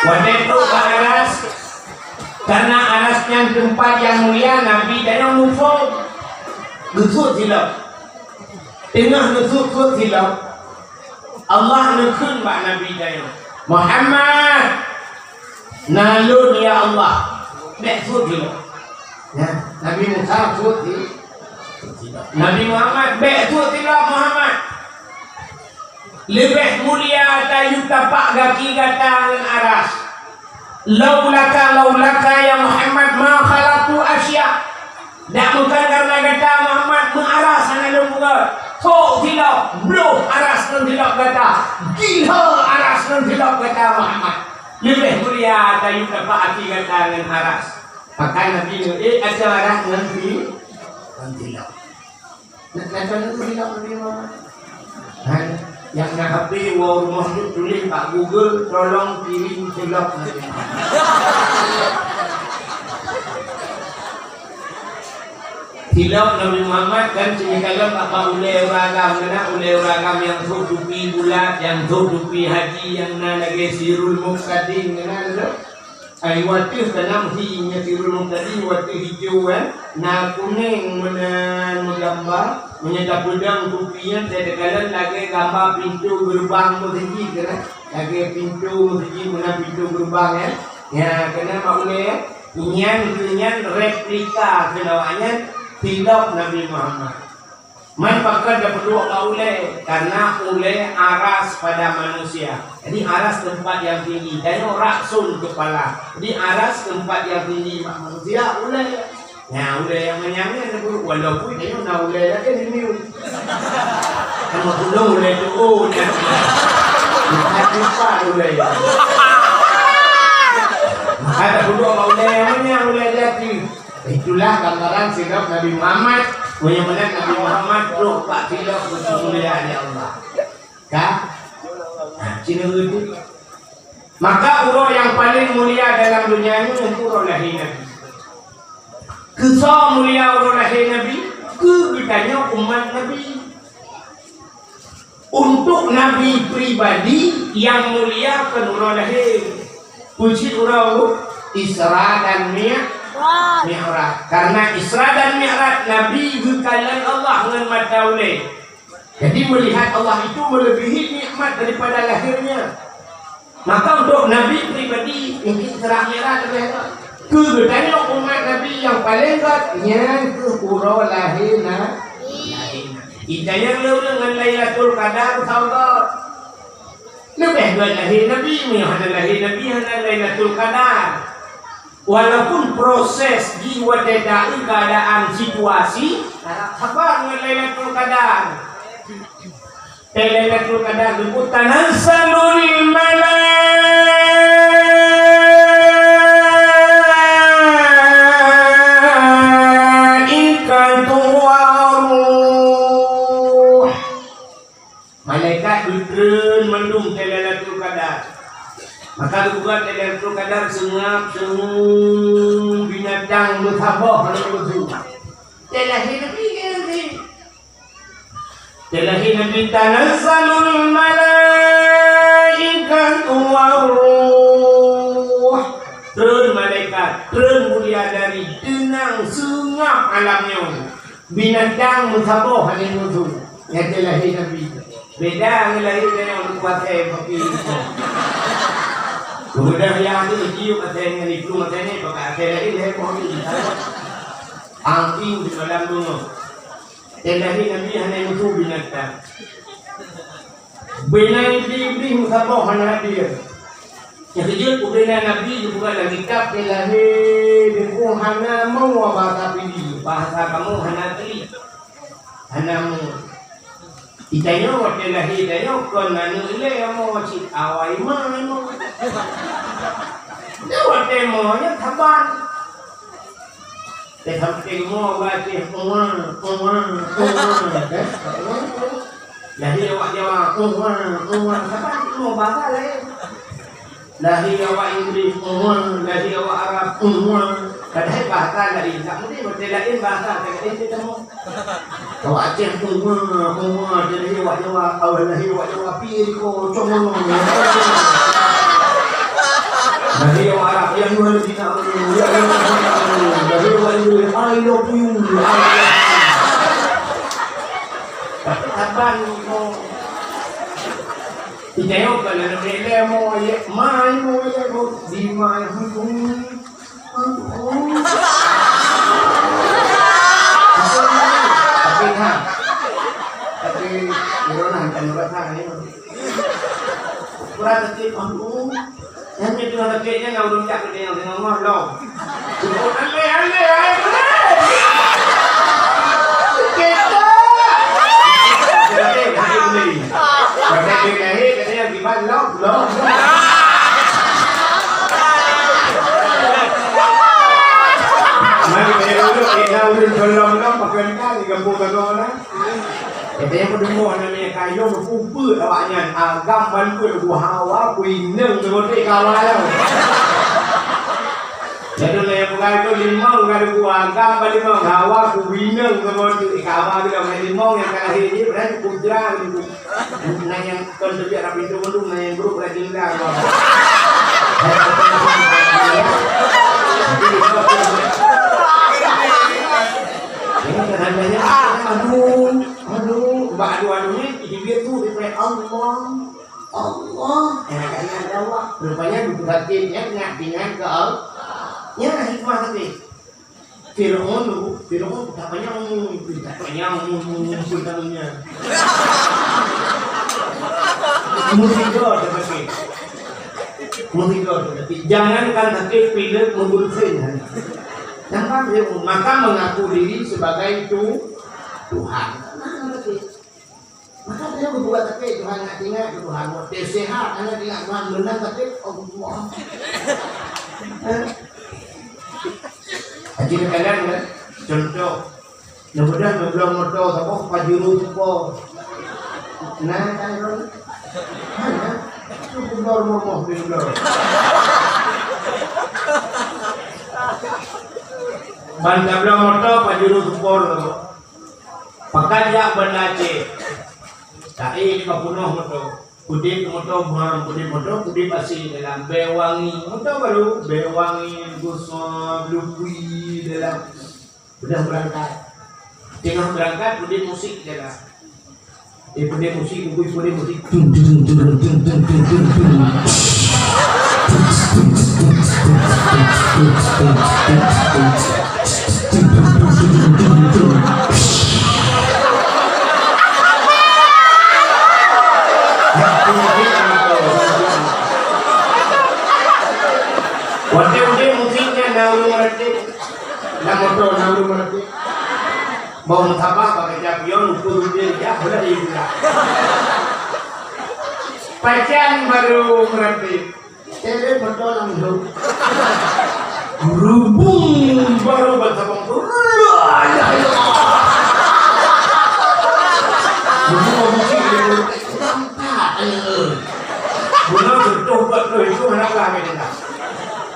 Watée trok bak aras, karena aras nyan teumpat nyang mulia, Nabi tanyoe muphom. Geusut silop. Teungoh neusut-sut silop, Allah neukheun bak Nabi tanyoe, "Muhammad, na lôn ya Allah." Bék sut silop. Ya, Nabi Musa sut di-, Nabi Muhammad, bèk sôk silop Muhammad. Leubeh mulia tayue tapak gaki gata ngon aras. Laulaka, laulaka ya Muhammad ma khalaqtul arsya. Dak meukan kareuna gata Muhammad, meu aras hana lôn buet. Sôk silop, bloh aras ngon silop gata. Gila aras ngon silop gata Muhammad. Leubeh mulia tayue tapak gaki gata ngon aras. Maka Nabi ngon, eh, aras ngon si-, ngon silop. Nah, nah, contoh tu silop Nabi Muhammad. Hai, nyang na H P, woe rumoh jeuet tuléh bak Google, "Tolong kirim silop Nabi Muhammad." Silop Nabi Muhammad kan seumikalon bak, bak ulèe ureueng agam, keunan ulèe ureueng agam nyang sôk tupi bulat, nyang sôk tupi haji, nyang na lagèe Sirul Muhtadin, keunan tu. Ai, watèe tanam hi nyan Sirul Muhtadin, watèe hijau, eh, na kunéng meunan meugamba, meunyoe tapeudong tupi nyan, teukalon lagèe gamba pintoe geureubang meuseujid, kan? Lagèe pintoe meuseujid meunan pintoe geureubang, eh. Ya, keunan bak ulèe, nyan keuh nyan replika keunan awaknyan silop Nabi Muhammad. Man pakon tapeuduek bak ulèe? Karena ulèe aras pada manusia. Jadi aras teumpat nyang tinggi. Tanyoe ra'sun, kepala. Jadi aras teumpat nyang tinggi bak manusia, ulèe. Nah, ulèe nyang manyang nyan tapeuduek, walaupun tanyoe na ulèe laén di miseue. Kamoe tulông ulèe tu'oh nyan. Bukan tempat ulèe. Maka tapeuduek bak ulèe nyang manyang, ulèe jati. Itulah gambaran silop Nabi Muhammad. Meunyoe meunan Nabi Muhammad trok bak silop, beutôi mulia di Allah. Ka? Nah, cina beutôi. Maka uroe nyang paleng mulia dalam donya nyoe uroe lahé Nabi. Keu soe mulia uroe lahé Nabi? Keu geutanyoe umat Nabi. Untuk Nabi pribadi nyang mulia kon uroe lahé. Peue cit uroe Isra dan Mi-, Mi'raj. Karena Isra dan Mi'raj Nabi geukalon Allah ngon mata ulèe. Jadi melihat Allah itu melebihi nikmat daripada lahirnya. Maka untuk Nabi pribadi, mungkin Isra Mi'raj leubeh gèt. Keu geutanyoe umat Nabi nyang paleng gèt, nyan keuh uroe lahé Na-, Nabi. Geutanyoe ngon Lailatul Qadar saboh. Leubeh gèt lahé Nabi, meunyoe hana lahé Nabi, hana Lailatul Qadar. Walaupun proses jih watèe taeu keuadaan situasi, harap sabar ngon Lailatul Qadar. Lailatul Qadar geupeu tanazzalul malaikatu war-ruh. Malaikat geutreun mandum Lailatul Qadar. Maka geupeugah Lailatul Qadar seungab seungab binatang meusaboh hana meusu. Teulahé Nabi nyan. Teulahé Nabi tanazzalul malaikatu war-ruh. Treun malaikat, treun mulia dari teunang seungab alam nyoe. Binatang meusaboh hana meusu. Nyan teulahé Nabi. Beda ngon lahé tanyoe, kuasai papi. Kemudian yang tu jiu pasai ngon itu macam ni, pakai asai lain lahé papi. Angking di dalam bunga. Teulahé Nabi hana meusu binatang. Bina Iblih meusaboh hana hadir. Nyang keujeuet ubena Nabi geupeugah lam kitab, teulahé deungon hana mo bahasa Pidie, bahasa kamoe hana teulik, hana mo. Geutanyoe watèe lahé tanyoe kon aneuk ilèe mo cit awai ma mo. Nyoe watèe mo nyoe saban. Teuh sampoe mo bak Aceh, "Uwa, uwa, uwa," kan? Lahé awak Jawa, "Uwa, uwa." Saban mo bahasa laén. Lahé awak Inggris, "Uwa," lahé awak Arab, "Uwa." Padahai bahasa laén, tak mungkin bahasa laén, bahasa laén kita mo. Awak Aceh, "Uwa, uwa," lahé awak Jawa, awak lahé awak Jawa, "Pi ko, cong ngono." Lahé awak Arab, "Ya ayyuhallazina amanu, ya ayyuhallazina amanu." Lahé awak Inggris, "I love you, I love you." Tapi saban mo. Kita yo kalau nak bela mo, ya, mai mo, ya, mo. Di mai hujung. Tapi Sakét, aduh. Nyan nyoe teungoh sakét nyan, na ureueng jak keu nyan, teungoh lom. Aneh, aneh, aneh. Kita. Sakét, sakét ni. Sakét ni, sakét ni, akibat lom, lom. Mari, kita dulu, kita ureueng lom, lom, pakai ni, di kampung Tagong, nah. Nyang peudeungoe hana meunyo ka lheueh peubuet awaknyan, agam ban peuet bu hawa kuineng seumeuteuk kawa lom. Jadi lé peugah itu limong ka deungoe agam ban limong hawa kuineng seumeuteuk kawa geudah limong nyang ka lahé jih padahai kujra gitu. Nah nyang kon teubiet rap pintoe mandum nah nyang brok rajin dah. Jadi kadang-kadang aduh. Aduh, bak aduh-aduh nyan, di bibir tu, dia kata, "Allah, Allah." Eh, kata Allah. Rupanya, buku sakit nyan, nak ingat ke Allah. Nyan lah hikmah sakit. Fir'aun tu, Fir'aun tak panyang umur, tak panyang umur, umur, umur, umur, umur. Umur tiga dah sakit. Umur tiga dah sakit. Jangankan sakit, pilek, umur sen. Nampak dia, maka mengaku diri sebagai tu, Tuhan. Nah, sakit. Maka dia berbuat tapi Tuhan nak ingat ke Tuhan. Waktu sehat, anak ingat Tuhan. Menang tapi Allah. Eh? Haji kalian kan? Contoh. Mudah ngebloe motor saboh Pajero Sport. Nah, kan, Ron? Hana. Cukup ngebloe rumoh di ngebloe. Ban tabloe motor Pajero Sport saboh. Pakat jak Banda Aceh. Tae lima puluh moto. Udeb moto buham, udeb moto, udeb asli dalam Bewangi. Moto baru Bewangi, Gusong, Lukui dalam. Udah berangkat. Tengah berangkat, udeb musik dalam. Eh, udeb musik, udeb, udeb musik. Tung, tung, tung. Watèe udeb musik nyan na ureueng meuratéb. Na moto na ureueng meuratéb. Bak meusaboh bak keujah pion ukeue udeb jak, udah di bulan. Pajan baru meuratéb. Teuret moto langsung. Rubung baru ban sabong tu. La ilaha illallah. Rubung musik dia tu. Nampak, eh. Guna sentuh buat tu, itu mana lah, kata dia.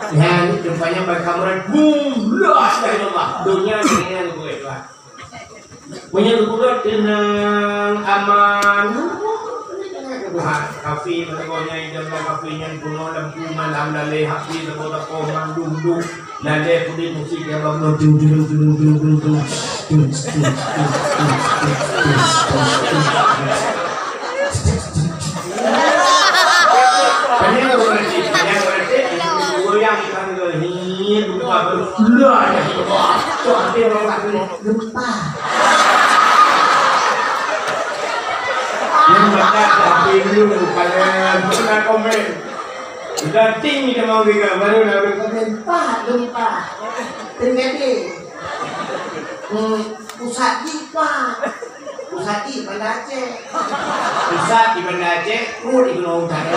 Nyan, rupanya ban kameran. Bum! La ilaha illallah. Dunia ni yang buat, Tuhan. Meunyoe geupeugah teunang, aman, kafe, meusaboh nyan, idam lam kafe nyan, bunoe lampu malam, lalé hapi, saboh-saboh mandum-dum, lalé peuduek musik nyang bangon, dung, dung, dung. Tanya orang cik, tanya orang cik, goyang di tangga ni, gempa baru. La ilaha illallah. Tu hati orang tak boleh. Gempa. Yang baca hati dulu, kalian pernah komen. Udah ting kita mau dengar, baru nak komen. Pak, gempa. Terjadi. Hmm, pusat gempa. Pusat di Banda Aceh. Pusat di Banda Aceh, perut di Gunung Utara.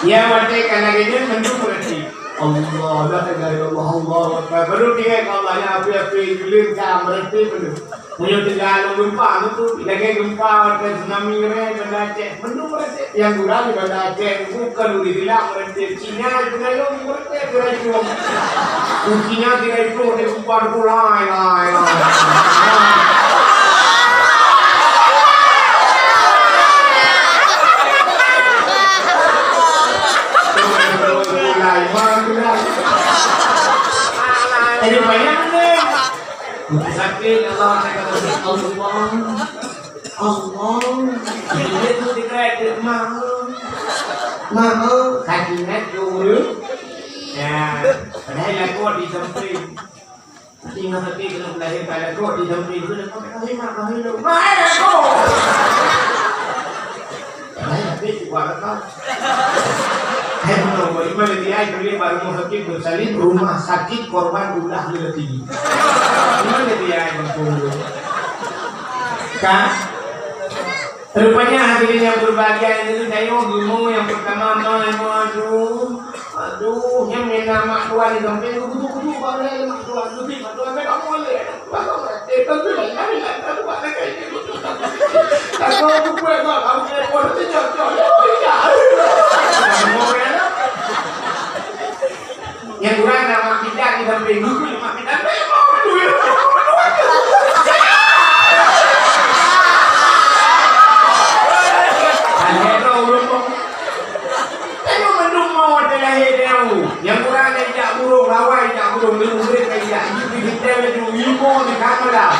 Ya, watèe ka lagèe nyan, mandum meuratéb. Allah, la ilaha illallah, Allahu Akbar. Baru tinggai keu Allah, ya, api-api, geuleuen ka meuratéb mandum. Meunyoe teuga lôn gempa, tu, tu, lagèe gempa, watèe tsunami, Banda Aceh. Mandum meuratéb. Nyang gura di Banda Aceh bukon ureueng Islam meuratéb. Cina di Banda Aceh meuratéb, geura itu. Cina geura itu, dia gempa, tu, lai, lai, lai. Lai, lai, lai. Jadi, banyak ni. Sakét, Allah, saya kata, Allah. Allah. Dia tu dikretik, "Mak, eh. Mak, eh." Kaki naik ke urut. Ya. Padahal lagu di samping. Tapi ingat tapi kena melahirkan lakoe di samping tu, lakoe tak lahir, mak, lahir dulu. Lahir lakoe! Lahir tapi cuba lakoe. Hai, betul, Iman Nabi ai tulis bak rumah sakit bersalin, rumah sakit korban ulah lelaki. Iman Nabi ai, betul. Kan? Rupanya hadirin yang berbahagia, ini saya geumo yang pertama, ma, ma, aduh. Aduh, nyan meunan mak tuan di sampéng, kutu-kutu bak lé mak tuan, kutu mak tuan, bèk kamoe lé. Bak kamoe lé, tapi lain, lain, lain, tak buat lagi. Tak tahu aku buat bak kamu, eh, pun nanti jauh-jauh, ya, ya. Nyang kurang na mak bidan di sampéng, kutu mak bidan, bèk mau duit. Hanya kau urut kau. Tanyoe mandum mo watèe lahé tanyoe. Nyang kurang na ijak burông, lawai ijak burông, lheueh murit ka ijak, jih pih geutem laju, imo di kamera.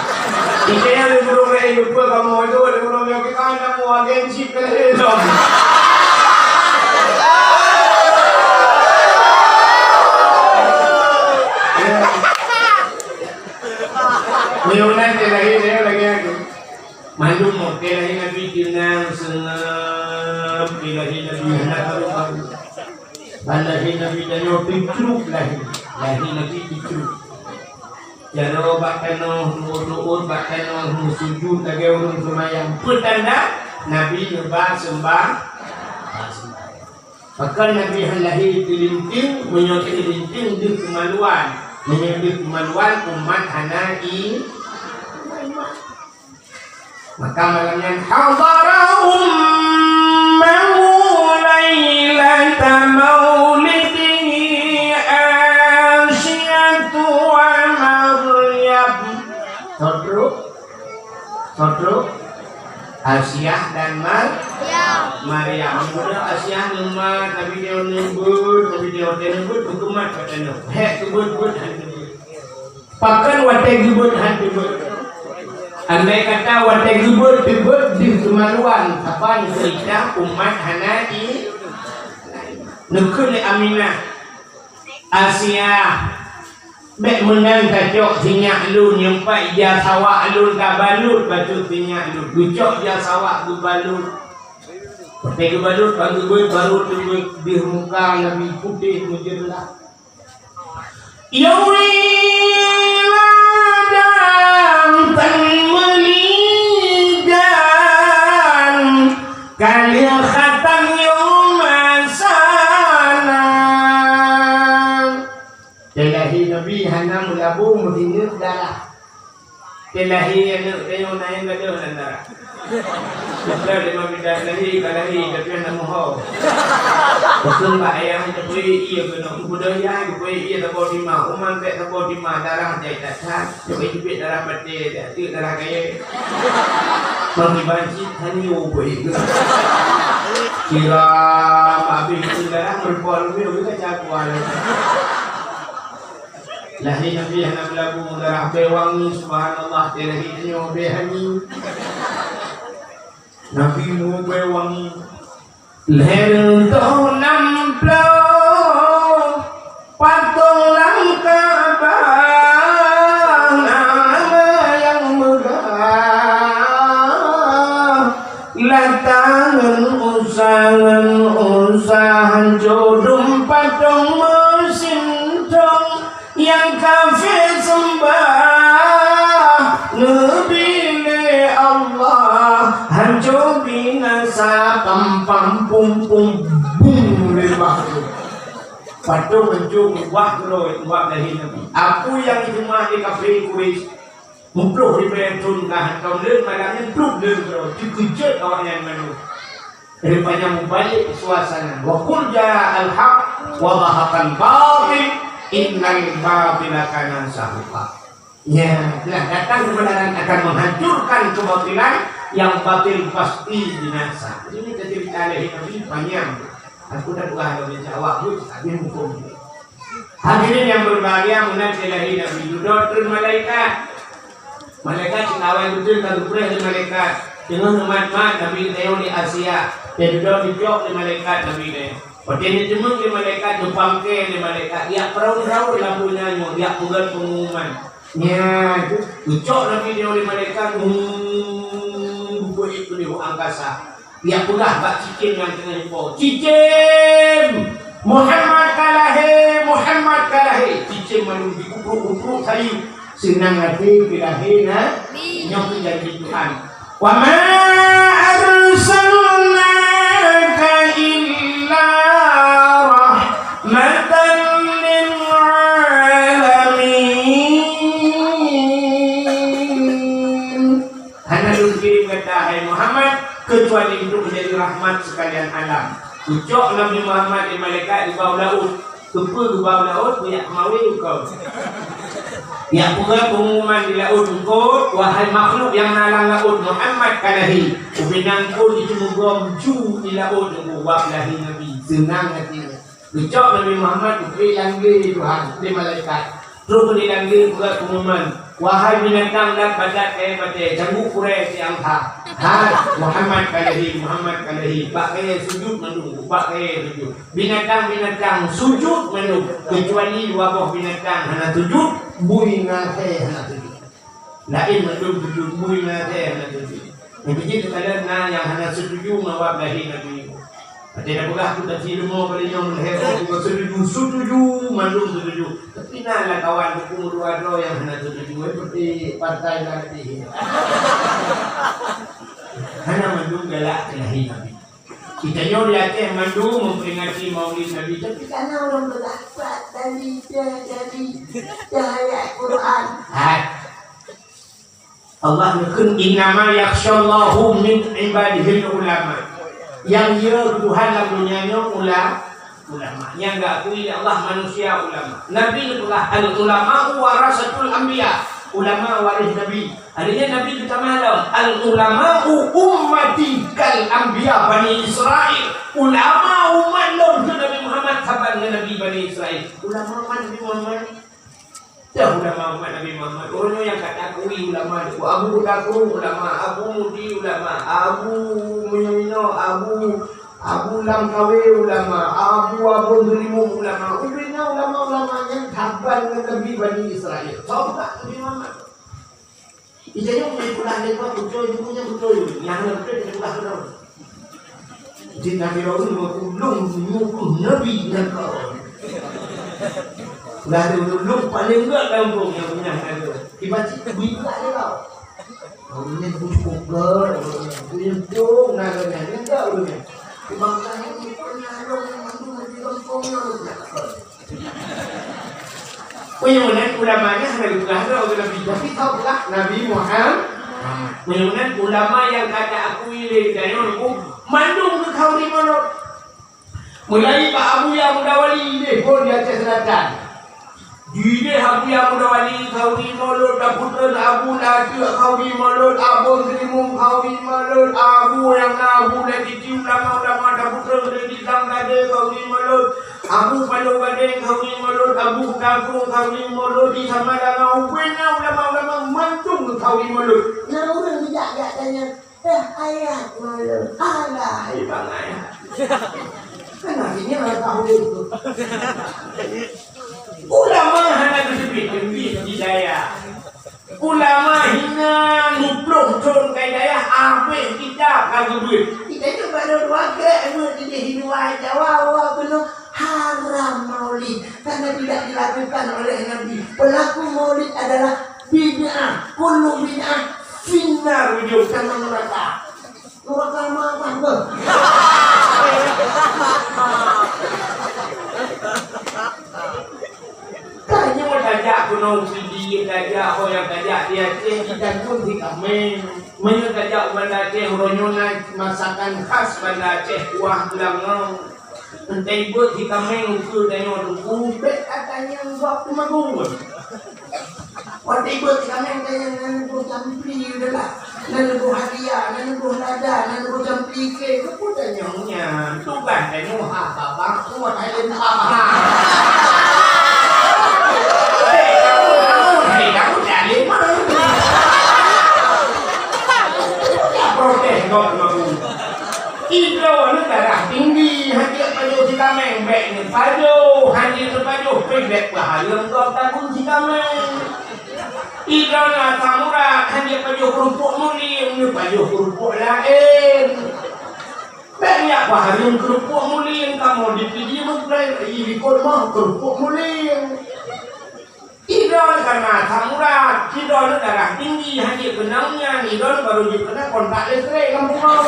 Di channel lé burông laén, lupa kamoe tu, lé burông nyoe kita na mo agen chip ka lahé lom. Ya. Nyoe nan dia lahé, dia lagèe aku. Mandum watèe lahé Nabi teunang seungab, watèe lahé Nabi hana karu-karu. Ban lahé Nabi tanyoe picruk lahé. Lahé Nabi picruk. Jaroe bak tanoh, tuôt-tuôt bak tanoh, meusujut lagèe ureueng seumayang. Peue tanda Nabi neuba seumbah-, ba seumbahayang. Pakon Nabi han lahé teulinténg, meunyoe teulinténg deuh keumaluan. Meunyoe deuh keumaluan, umat hana i-, Maka malam nyan, hadara ummahu lailata maulidihi Asiyatu wa Maryam. Soe trôk? Soe trôk? Asiah dan Mar-, Maryam. Muda Asiah neumat, tapi dia neubeuet, tapi dia watèe neubeuet, beukeumah kata neu. Hèk keubeuet-beuet han keubeuet. Pakon watèe geubeuet han teubeuet? Andai kata watèe geubeuet teubeuet deuh keumaluan, saban ceurita umat hana i-, neukheun lé Aminah, "Asiah, bèk meunan tacok sinyak lôn, nyoe pat ija sawak lôn tabalot bacut sinyak lôn." Geucok ija sawak geubalot. Watèe geubalot, ban geubeuet, barô teubeuet deuh muka Nabi putéh meujeureulah. Ya wailah, dan tan meuligan, ka lheueh khatan yôh masa na. Teulahé Nabi hana meulabu meusineuk darah. Teulahé aneuk tanyoe na nyang gadôh lam darah. Bukan lima bidan lahé, ka lahé, tapi hana meuho. Peue ba ayah, teupeue ié keunoe, geubeudôh yah, teupeue ié saboh tima, uman bèk saboh tima, darah jai that-that, teupeue jipét darah batèe, ateueh darah kayèe. Panggiban cit, tanyoe peue ié. Siram, abéh itu darah, meureumpok lubèh, udah cakuan. Lahé Nabi hana meulabu darah, bèe wangi, subhanallah, teulahé tanyoe bèe wangi. Nabi meu bèe wangi. Lhèe reutôh nam ploh patong lam Ka'bah, nama nyang meugah. Lata ngon Uzza, ngon Uzza, hanco dum patong meusintong nyang kafé seumbah, neubi lé Allah hanco binasa, pam, pam, pum, pum, bum, lé bak. Patong hanco meuwah keudroe, meuwah lahé Nabi. Apui nyang jiteumah lé kafé Quraisy. Muplôh ribèe thôn ka hantom lé, malam nyan plup lé keudroe, teukeujot awaknyan mandum. Rupanya mubalek suasana. Wa qul ja'al haq wa zahaqal batil, innal batila kana zahuqa. Ya, telah datang kebenaran akan menghancurkan kebatilan, yang batil pasti binasa. Ini cerita lahé Nabi panjang. Aku dah peugah lom, insya Allah, aku tak habis hukum. Hadirin yang berbahagia, meunan teulahé Nabi, dudoe treun malaikat. Malaikat seungawai beutôi ka geupreh lé malaikat. Teungoh neumat-mat Nabi geutanyoe lé Asia, dan dudoe geucok lé malaikat Nabi geutanyoe. Watèe neuteumeung lé malaikat, neupangkée lé malaikat, jak peurawon-rawon lampu nyan nyoe, jak peugöt peungumuman. Nyan, geucok Nabi di oleh malaikat, hmm, geubuet itu di angkasa. Dia peugah bak cicém nyang teungoh ipo, "Cicém! Muhammad ka lahé! Muhammad ka lahé!" Cicém mandum dikupruk-kupruk sayeuep. Seunang até keu lahé na, nyoe keu janji Tuhan. "Wa ma arsalnaka illa rahmatan lil alamin." Hana lôn kirém gata, hai Muhammad, keucuali untuk menjadi rahmat sekalian alam. Geucok Nabi Muhammad lé malaikat dibawa laôt. Keupeue geubah u laôt, kujak keumawe lungkot. Nyang peugah peungumuman di laôt lungkot, "Wahai makhluk nyang na lam laôt, Muhammad ka lahé." Ubé nyan phon jiteumugom ju di laôt, uwab lahé Nabi. Seunang até. Geucok Nabi Muhammad geubri lam gé Tuhan, lé malaikat. Trok di lam gé peugah peungumuman, "Wahai binatang dan badat kayèe batèe, cangguek kurèe siang that. Hai, Muhammad ka lahé, Muhammad ka lahé." Bak kayèe sujut mandum, bak kayèe sujut. Binatang-binatang sujut mandum, keucuali dua boh binatang hana sujut, bui ngon asèe hana sujut. Laén mandum sujut, bui ngon asèe hana sujut. Nyang keujieb teukalon na nyang hana setuju ngon wab lahé Nabi. Watèe na peugah tu tasi leumo kali nyoe meuhèe oh bukan setuju, setuju, mandum setuju. Tapi na lam kawan buku dua droe nyang hana setuju, eh, seperti partai Nahdlin. Hana mandum galak keu lahé Nabi. Geutanyoe di Aceh mandum memperingati Maulid Nabi, tapi kana ureueng beurangkat dari, dari, dari ayat Quran. Hai. Allah neukheun, "Innama yakhsyallaha min ibadihil ulama." Nyang yue Tuhan lam dunia nyoe ula-, ulama. Nyang geukui lé Allah manusia ulama. Nabi neupeugah, "Al-ulama'u warasatul anbiya." Ulama waréh Nabi. Artinya Nabi geutamah lom, "Al-ulama'u ummati kal anbiya Bani Israil." Ulama umat lôn keu Nabi Muhammad saban ngon Nabi Bani Israil. Ulama umat Nabi Muhammad. Dah ulama umat Nabi Muhammad. Ureueng nyang ka takui ulama, Abu Bakar ulama, Abu Mudi ulama, Abu Muyamino, Abu, Abu Lam Kawe ulama, Abu Abon Durimu ulama. Ubena ulama-ulama nyang saban ngon Nabi Bani Israil. Saban Nabi Muhammad. Ija nyoe meunyoe peulah lé kau beutôi, nyoe beutôi. Nyang hana beutôi, kita peulah keudroe. Jadi Nabi Harun meukulong meunyoe Nabi nyang kau. Peulah lé ulôn paléng gèt lam kampung nyang punya ada. Tiba cit bui peulah lé kau. Kau ni bucuk gèt, kau ni dong na gèt, ni gèt ulôn ni. Tiba kau ni pernah dong yang mandum di kampung ni. Meunyoe meunan ulama nyan hana geupeugah droe keu Nabi, tapi ka peugah Nabi Muhammad. Meunyoe meunan ulama nyang ka ta-akui lé geutanyoe nyoe mandum geukhauri mulod. Mulai bak Abuya Mudawali idéh phon di Aceh Selatan. Idéh Abuya Mudawali khauri mulod, Daputeun Abu Lateuk khauri mulod, Abon Teurimong khauri mulod, Abu nyang na Abu Lajiji ulama-ulama Daputeun Lajiji Gadeng khauri mulod. Abu Paloh Gadeng khauri mulod, Abu Kagong khauri mulod, di sama lama ubena ulama-ulama mandum khauri mulod. Na ureueng bijak-bijak tanya, "Eh, ayat mulod, alah, hai bang ayat." Kan artinya orang tahu itu. Ulama hana geuteubiet, geuteubiet hidayah. Ulama hina lhèe plôh thôn ka hidayah, habéh kitab ka geubeuet. Kita itu baru dua kali buat di luar Jawa, wah, penuh haram maulid karena tidak dilakukan oleh Nabi. Pelaku maulid adalah bid'ah, kullu bid'ah finnar, ujung sama neraka. Nuraka mah apa? Tanyoe tajak keunoe Pidie, tajak ho nyang tajak di Aceh, jitakheun si kaméng. Meunyoe tajak u Banda Aceh, uroe nyoe na masakan khas Banda Aceh, kuah beulangong. Entah ibeuet si kaméng ukeue tanyoe teungku, bèk atanyong gob teumagun. Watèe beuet kaméng tanyoe na neuboh campli udahlah, na neuboh hadiah, na neuboh lada, na neuboh campli kèe, keupeue tanyong nyan? Tugaih tanyoe ha babah, kuat hai lé babah. Hei, kamu, hei, kamu tak lé mah. Ya, protes kau sama aku. Idroe nyoe darah tinggi, hanjeuet pajoh si kaméng, bèk neupajoh, hanjeuet neupajoh, pih bèk pahala gob takheun si kaméng. Idroe na samurat, hana pajoh keurupuk mulim, neupajoh keurupuk laén. Bèk nyak pahareuem keurupuk mulim, kamoe di Pidie meugrèe, i likot moh keurupuk mulim. Idroe kana samurat, idroe darah tinggi, hana keunong nyan, idroe baru jeuet keunan kontak listrik lam rumoh.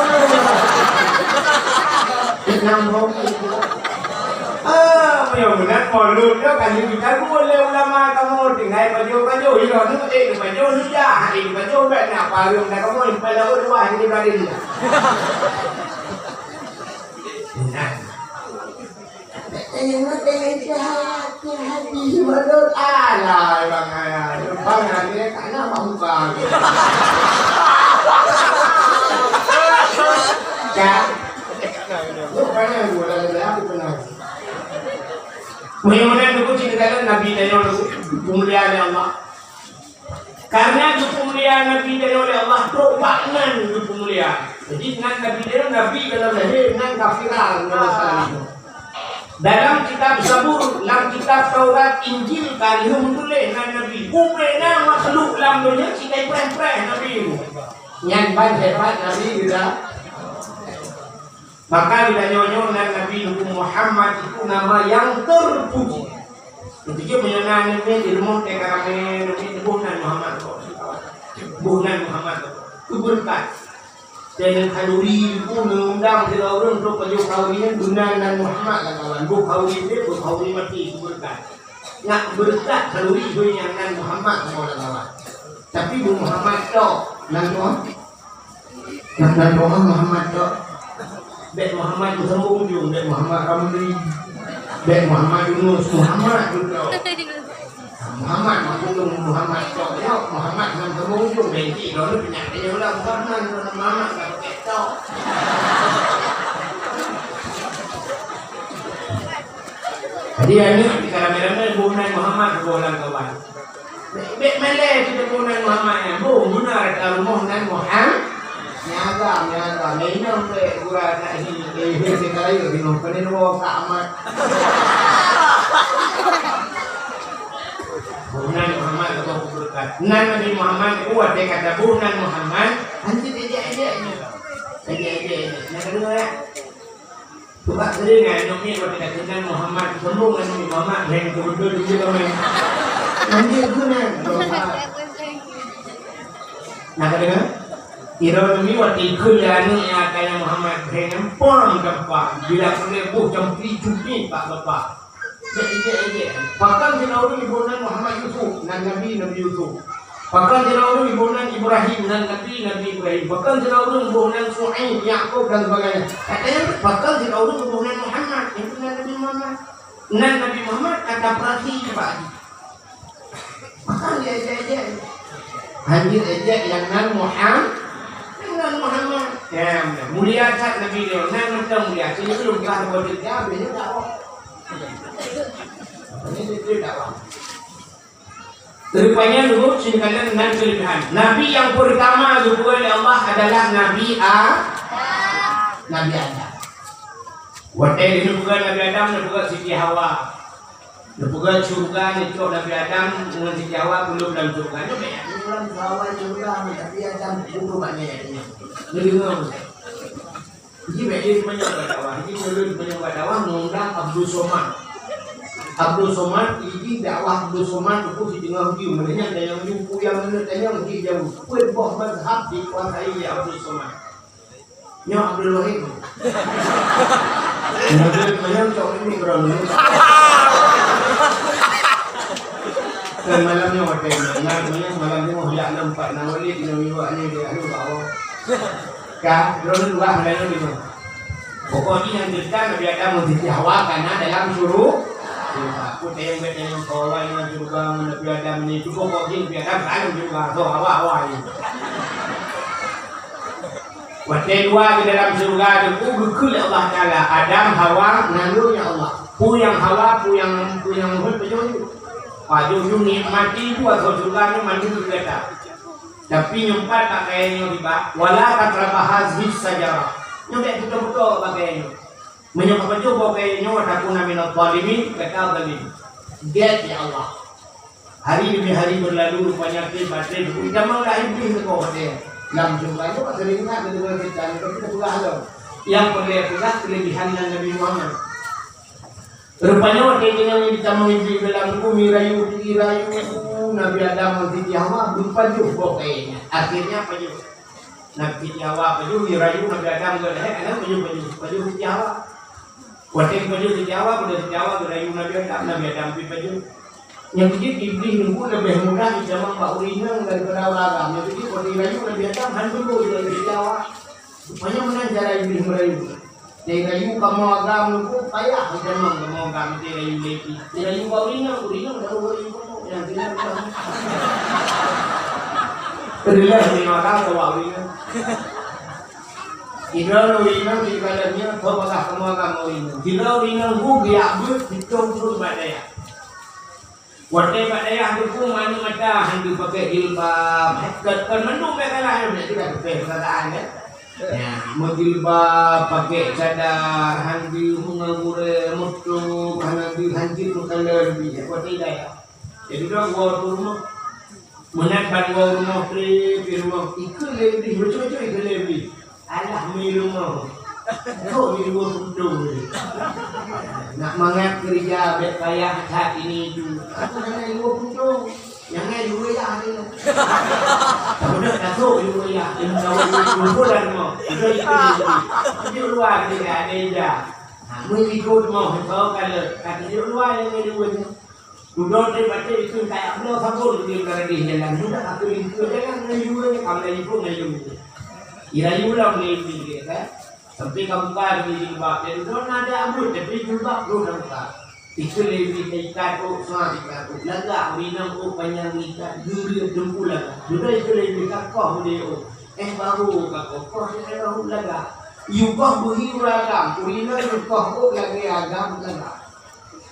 Nyambung. Ah, meunyoe meunan Maulud nyoe ka lheueh jitagun lé ulama kamoe, tinggai pajoh-pajoh, idroe nyoe, eh, pajoh nyoe jah, eh, pajoh bèk na pahareuem dah kamoe, impai laôt luwah jadi bradin. Nah. Eh, meuteungoh jahat, jahat di Maulud. Alah, bang, alah. Bang, alah, dia tak nak bang, bang. Kan? Lu kan yang gua dah, dah, aku kenal. Mudah-mudahan dulu cerita Nabi Dayang dulu, kemuliaan Allah. Karena geupeumulia Nabi Dayang oleh Allah, trok bak nan geupeumulia. Jadi, nan Nabi Dayang, Nabi dalam lahé, nan kafirah, nan masalah itu. Dalam kitab Zabur, lam kitab Taurat, Injil, ka lheueh meutuléh nan Nabi. Ubé na makhluk lam donya, sikai preh-preh Nabi itu. Nyan ban hebat Nabi kita. Maka geutanyoe nyoe nan Nabi Muhammad itu nama yang terpuji. Ketika meunyoe na neumiet ilmu teuka ramé, neumiet boh nan Muhammad kok. Boh nan Muhammad kok. Keubeureukat. Dan khanuri pun mengundang tiga orang untuk pajoh khanuri nyan guna nan Muhammad lah kawan. Boh khanuri dia, boh khanuri mati keubeureukat. Nak beureukat khanuri hui nyang nan Muhammad kok lah kawan. Tapi boh Muhammad tok nan Muhammad. Nah, dan doa Muhammad tok. Bèk Muhammad beusambông ujong, bèk Muhammad Ramli. Bèk Muhammad Yunus, Muhammad beutôi. Muhammad maksud Muhammad tok, ya, Muhammad ngon sambông ujong, bèk cit, droeneuh peunyakét nyang ulang Muhammad, Muhammad ka pakai tok. Jadi, aneuk kita ramé-ramé boh nan Muhammad, boh lam kawan. Bèk, bèk malèe kita boh nan Muhammad nyan. Boh guna rata rumoh nan Muhammad. Nyaga, nyaga. Minong bèk gura nak hi, eh, hi, si karayu bingung. Kena dua ka amat. Boh nan Muhammad atau keberkat. Nan Nabi Muhammad, kuat dia kata boh nan Muhammad. Hanci ejek-ejek nyo. Ejek-ejek nyo. Nak kedua, ya? Coba sering kan, nyok ni kalau kita kenal Muhammad, sambung kan Nabi Muhammad, yang betul-betul dia ramai. Nanti aku nak, nak kata kan? Ira Nabi waktu ikut dia anak yang kaya Muhammad, yang nampak gampang. Bila aku lihat buh campur cumi tak lepas. Ejek-ejek. Pakon sidroe ureueng iboh nan Muhammad Yusuf, nan Nabi, Nabi Yusuf. Pakon sidroe ureueng iboh nan Ibrahim, nan Nabi, Nabi Ibrahim. Pakon sidroe ureueng iboh nan Su'aib, Yakub dan sebagainya. Katanya, pakon sidroe ureueng iboh nan Muhammad, yang benar Nabi Muhammad. Nan Nabi Muhammad kata perasi, Pak Haji. Pakon dia ejek-ejek. Hanya ejek yang nan Muhammad, yang nan Muhammad. Ya, mulia that Nabi dia. Nan mantong mulia. Sini belum kah buat kerja, bila dakwah. Ini dia dakwah. Rupanya dulu singkatan nan kelebihan. Nabi yang pertama dibuat oleh Allah adalah Nabi A-, Nabi Adam. Watèe neupeugah Nabi Adam, neupeugah Siti Hawa. Neupeugah syeuruga, neucok Nabi Adam ngon Siti Hawa, peuleueh lam syeuruga. Nyoe bèk, nyoe lam syeuruga, Nabi Adam, buku banyak. Neudeungoe. Jadi, bèk jeuet meunyoe bak dakwah. Jadi, meunyoe meunyoe bak dakwah, mengundang Abdul Somad. Abdul Somad, jadi dakwah Abdul Somad, buku si teungoh view. Maknanya, ada yang jumpa yang mana tanya, mungkin jauh. Peuet boh mazhab dikuasai oleh Abdul Somad. Nyoe Abdul Wahid. Abdul Wahid, cok ini kurang ni. Dan malam nyoe watèe nyan, nyan malam nyoe jak nampak Nawalid, Nabi Wak ni, dia, aduh, bawah. Ka, droeneuh dua meulayeue di mana? Pokok jih nyang teuka Nabi Adam ngon Siti Hawa kana dalam syuru-, syeuruga. Aku tayang bèk tayang kawai ngon syeuruga ngon Nabi Adam ni. Cukup pokok jih Nabi Adam ka dalam syeuruga. So, Hawa, Hawa ni. Watèe dua di dalam syeuruga tu, geukheun lé Allah Taala, Adam, Hawa, naleueng ya Allah. Peue nyang Hawa, peue nyang, peue nyang Muhammad pajoh ju. Pajoh ju nikmati dua syeuruga ni mandum gata. Tapi nyoe pat bak kayèe nyoe riba, "Wala taqraba hazihi syajarah." Nyoe bèk putôh-putôh bak kayèe nyoe. Meunyoe kapajoh bak kayèe nyoe, takuna minaz zalimin, gata zalim. Gèt ya Allah. Hari demi hari berlalu, rupanya treb bak treb, jamang dah Iblih teuka watèe. Lam syeuruga nyoe seuring that geudeungoe cerita nyoe, tapi teupeugah lom. Nyang peureulèe peugah keulebihan nan Nabi Muhammad. Rupanya watèe nyan jitamong Iblih dalam gumi rayu, rayu Nabi Adam ngon Siti Hawa, beupajoh boh kayèe nyan. Akhirnya pajoh. Nabi Siti Hawa pajoh, rayu Nabi Adam ngon, eh, aneuk pajoh, pajoh, pajoh Siti Hawa. Watèe pajoh Siti Hawa, pada Siti Hawa geurayu Nabi Adam, Nabi Adam pih pajoh. Nyang keujeuet Iblih nunggu leubeh mudah jitamong bak ureueng inong daripada ureueng agam. Nyang keujeuet watèe rayu Nabi Adam, han teumbôh jilawan Siti Hawa. Rupanya meunan cara Iblih meurayu. Nyang rayu kamoe agam nunggu payah jitamong kamoe agam, watèe rayu lé pih. Nyang rayu bak ureueng inong, ureueng inong baru rayu kamoe. Nyang tinggai ureueng inong. Reuloh kamoe agam bak ureueng inong. Sidroe ureueng inong di dalam nyoe, tho bagah kamoe agam ureueng inong. Sidroe ureueng inong bu geujak beuet sithôn trok bak dayah. Watèe bak dayah teupeue manuek mata, han geupakai jilbab, kon, kon mandum bèk salah, bèk teuka teupeue peukataan, kan? Ya, meujilbab, pakai cadar, han geu meungeugurèe, meutrok, han geu, han jeuet meukalon, watèe dayah. Jadi, dua, dua rumoh. Meunan ban woe rumoh treb, di rumoh ikeu lé Iblih, beutôi-beutôi ikeu lé Iblih. Alah, mi rumoh. Trok di luwa puntông. Nak mangat keureuja bèk payah that ini itu. Aku hana di luwa puntông. Nyang ngai di luwa yah ni. Kamu dah tak trok di luwa yah. Ilmu kawan ni kumpul dah rumoh. Beutôi ikeu lé Iblih. Di luwa ni ada ija. Ha, meuikot moh, kau kalau kata di luwa nyang ngai di luwa ni. Dudoe treb até ikeu kajak bloe sabon di karadeh jalan. Mudah aku lingkeu jalan ngon ibu, ka meulayeue ngon ibu. Irayu lom lé ibu, kan? Sampai ka buka di jilbab. Jadi dudoe na ada abut, tapi jilbab terus dah buka. Ikeu lé ibu ikat ôk, sa ikat ôk. Lagak ureueng inong ôk panyang ikat, geuriet teungku lagak. Dudoe ikeu lé ibu ikat koh udé ôk. Eh, baru ka koh, koh di dalam ôk lagak. Yue koh beuhi ureueng agam, ureueng inong yue koh ôk lagèe agam lagak.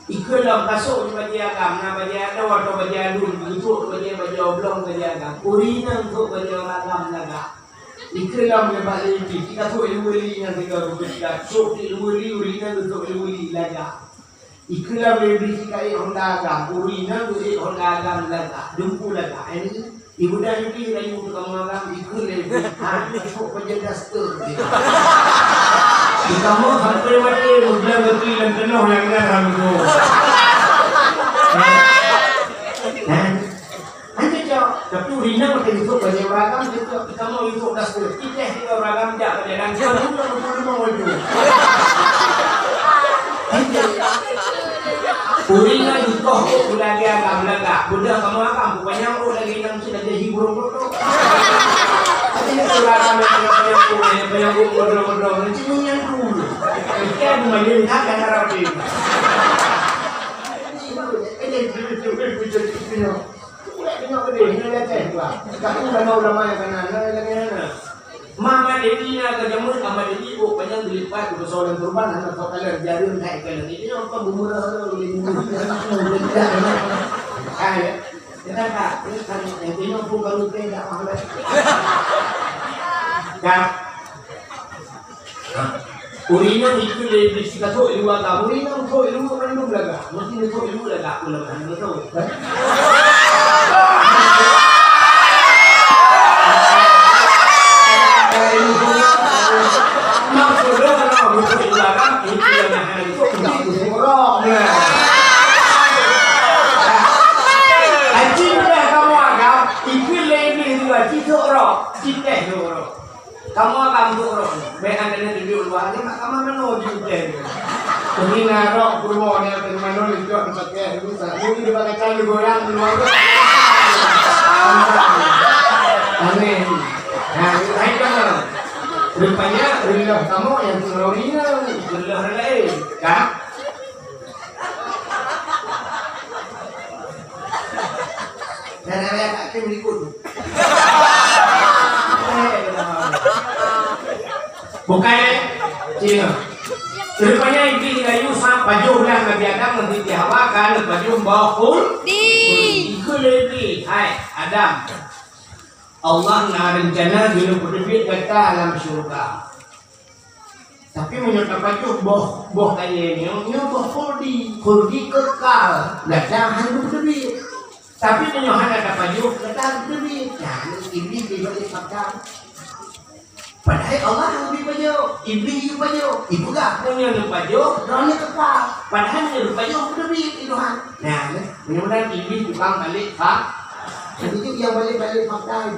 Ikeu lom kasôk di bajèe agam, na bajèe adoe atau bajèe alun, geusôk bajèe, bajèe oblong bajèe agam. Ureueng inong sôk bajèe ureueng agam lagak. Ikeu lom nibak lé Iblih, ci kasôk di luwa li nyang teuga beukeutika, sôk di luwa li, ureueng inong geusôk di luwa li lagak. Ikeu lom lé Iblih ci kaék honda agam, ureueng inong geuék honda agam lagak, teungku lagak. Ini Ibu dah Yudi rayu untuk kamu agam, ikut lé. Ha, ikut kerja daster. Di kamu sampai mati, udah betul dan penuh yang dah ram tu. Ha? Hanya cok, tapi urina macam itu, kerja beragam, itu, di kamu itu daster. Kita juga beragam, jak berjalan, kita juga betul-betul mau itu. Ureueng inong ikoh ôk lagèe agam lagak, beudôh kamoe agam, peupanyang ôk lagèe inong cit lagèe hi burông klok-klok. Tapi nyan ureueng agam nyang panyang ôk, nyang panyang ôk bodroh-bodroh, nyan cit nyan tu. Ikan manyang that dan harap deh. Ulama-ulama nyang kana, na lagèe na. Muhammad Dewi na ka jameun Ahmad Dewi, oh, panyang geulipat keu soalan kurban, hana sok kalon, jareung hai kalon. Ini apa bumurah tu, boleh bumurah. Hai, ya. Kita tak, ini kan, yang tengok pun baru saya tak faham. Kan? Ureueng inong ikut lé Iblih, sikathok ilmu agam. Ureueng inong thok ilmu mandum lagak. Meusti thok ilmu lagak, ulama hana thok. Maksud lôn, kalau thok ilmu agam, itu yang hana thok, itu thok roh. Haji mudah kamu agam, ikut lé Iblih juga, ci thok roh, ci teh thok roh. Kamoe agam untuk roh. Bèk hana tunjuk luwa, ni mak kamoe manoe ji udeh. Kami na roh peurumoh ni, kami manoe ni, jok dipakai dulu, sa-, ni dipakai cang digoyang di luwa tu. Aneh. Nah, lain kan. Rupanya, reuloh kamoe nyang tu roh ni, reuloh lain. Kan? Dan ada yang tak kira berikut tu. Bukan, eh? Cina. Rupanya Iblih rayu sa pajoh lah Nabi Adam ngon Siti Hawa kan pajoh boh khul-, di. Ikut lagi, hai Adam. Allah na rencana jinoe peuteubiet gata lam syeuruga. Tapi meunyoe tapajoh boh, boh kayèe nyoe, nyoe boh khuldi, khuldi kekal, gata hana peuteubiet. Tapi meunyoe hana tapajoh, gata teubiet. Nyan, Iblih di balik pagar. Padahai Allah nyang geubri pajoh, Iblih geuyue pajoh. Ipeugah, "Meunyoe neupajoh, droeneuh kekal." Padahai meunyoe neupajoh, teubiet di Tuhan. Nah, mudah-mudahan Iblih tukang balik pa-, tapi tu yang balik-balik pagar.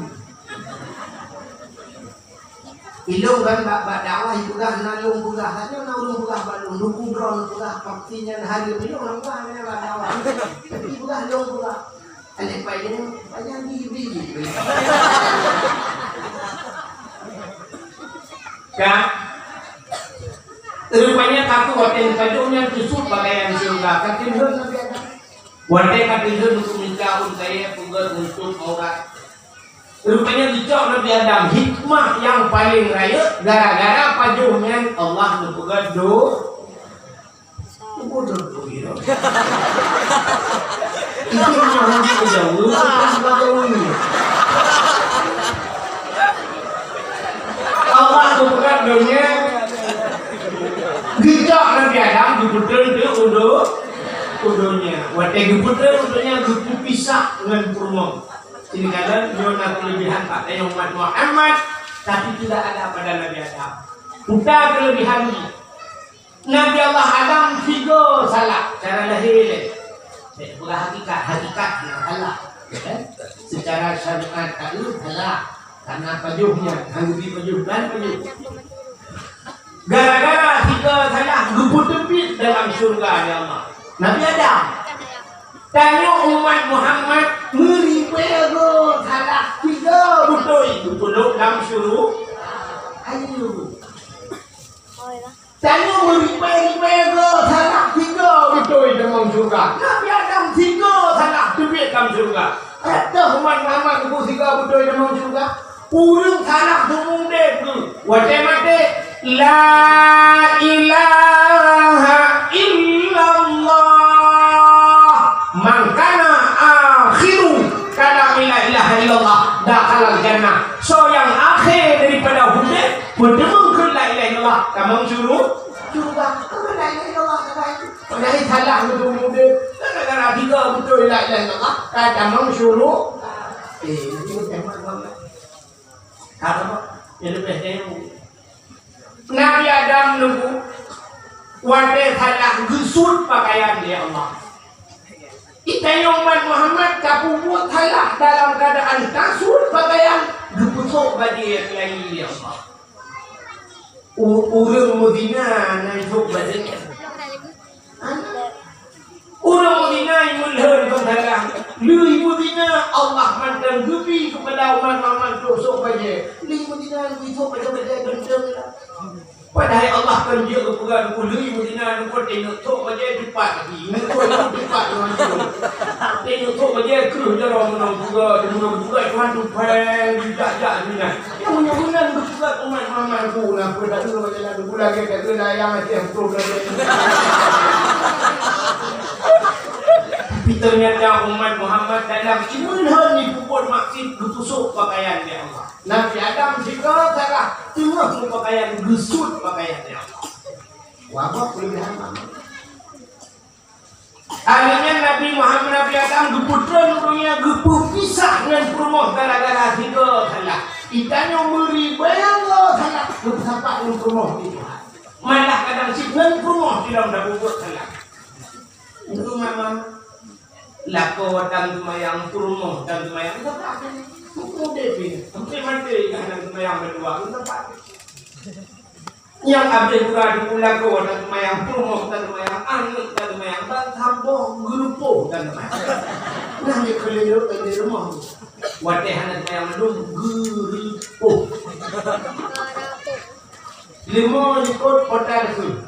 Ilong kan bak, bak dakwah ipeugah na lôn peugah. Hanya na ureueng peugah bak lôn, duku droe peugah, vaksin nyan hareuem. Ilong na peugah nyan bak dakwah. Tapi ipeugah lôn peugah. Alek pai nyan, payah di, di, di. Kan? Rupanya takut watèe pajoh nyan teusut pakaian syeuruga. Ka teuheuet Nabi Adam. Watèe ka teuheuet untuk mita ôn kayèe peugöt nutup aurat. Rupanya geucok Nabi Adam, hikmah nyang paleng rayeuk, gara-gara pajoh nyan Allah neupeugöt do-, bodoh tu, gitu. Itu yang harus dijawab, bukan dijawab ni. Allah neupeugöt donya, geucok Nabi Adam, geupeutrön keu u do-, u donya. Watèe geupeutrön u donya, geupeupisah ngon peurumoh. Sini kalian, nyoe na keulebihan bak tanyoe umat Muhammad, tapi tidak ada pada Nabi Adam. Peue keulebihan jih? Nabi Allah Adam sigoe salah cara lahé lé. Bèk peugah hakikat, hakikat nyang salah. Eh? Secara syariat tadi salah. Karena pajoh nyan, hana geubri pajoh, bukan pajoh. Gara-gara sigoe salah, geupeuteubiet dalam syeuruga, ya Allah. Nabi Adam. Tanyoe umat Muhammad meuribèe goe salah, sigoe beutôi geupeulhok lam syuru-, ayo. Tanyoe meuribèe-ribèe goe salah, sigoe beutôi tamong syeuruga. Nabi Adam sigoe salah, teubiet lam syeuruga. Ateueh umat Muhammad sigoe beutôi tamong syeuruga. Ureueng salah seumeuudép geuh, watèe maté, "La ilaha illallah." Man kana akhiru kalami la ilaha illallah dakhalal jannah. Soe nyang akhé daripada udép, peudeumeung kheun la ilaha illallah, tamong syuru-, syeuruga. Kheun la ilaha illallah sagai. Padahai salah beutôi udép. Gara-gara tiga beutôi la ilaha illallah, ka tamong syuru-, eh, nanti hemat banget. Ka apa? Ya, leubeh dari Nabi Adam neubu, watèe salah geusut pakaian lé Allah. Di tanyoe umat Muhammad tapeubuet salah dalam keuadaan tasut pakaian, geupeusok bajèe nyang laén lé Allah. U-, ureueng meuzina na isok bajèe. Ureueng meuzina meulhon kon salah. Lheueh meuzina, Allah mantong geubri keupada umat Muhammad trok sôk bajèe. Lheueh meuzina, geusôk bajèe-bajèe ganteng lah. Padahai Allah kon jeuet geupeugah, "Lheueh meuzina, lheueh teuneuk sôk bajèe teupat lagi. Lheueh teupat lagi." Teuneuk sôk bajèe kreueh jaroe meunong juga, meunong juga Tuhan tu pèng, jak-jak meuzina. Nyang meunyoe meunan geupeugah umat Muhammad ku, na peue dak dulu bajèe dak dulu lagèe dak dulu layang aja, beutôi lagèe. Tapi ternyata umat Muhammad dalam iman hana peubuet maksiat geupeusôk pakaian lé Allah. Nabi Adam sigoe salah, teungoh meupakaian geusut pakaian lé Allah. Wabah keulebihan Muhammad. Akhirnya Nabi Muhammad, Nabi Adam geupeutreun u donya, geupeupisah ngon peurumoh gara-gara sigoe salah. Di tanyoe meuribèe goe salah, geupeusapat ngon peurumoh di Tuhan. Malah kadang cit ngon peurumoh sidroe tapeubuet salah. Nyoe mama, lakoe tan seumayang, peurumoh tan seumayang, sapat. Udép nyoe, sampai maté ka hana seumayang meudua, sapat. Nyang abéh gura di lakoe tan seumayang, peurumoh tan seumayang, aneuk tan seumayang, ban saboh geurupoh tan seumayang. Nah, di keuliru, di rumoh. Watèe hana seumayang mandum, geurupoh. Leumo likot kota Deukeue.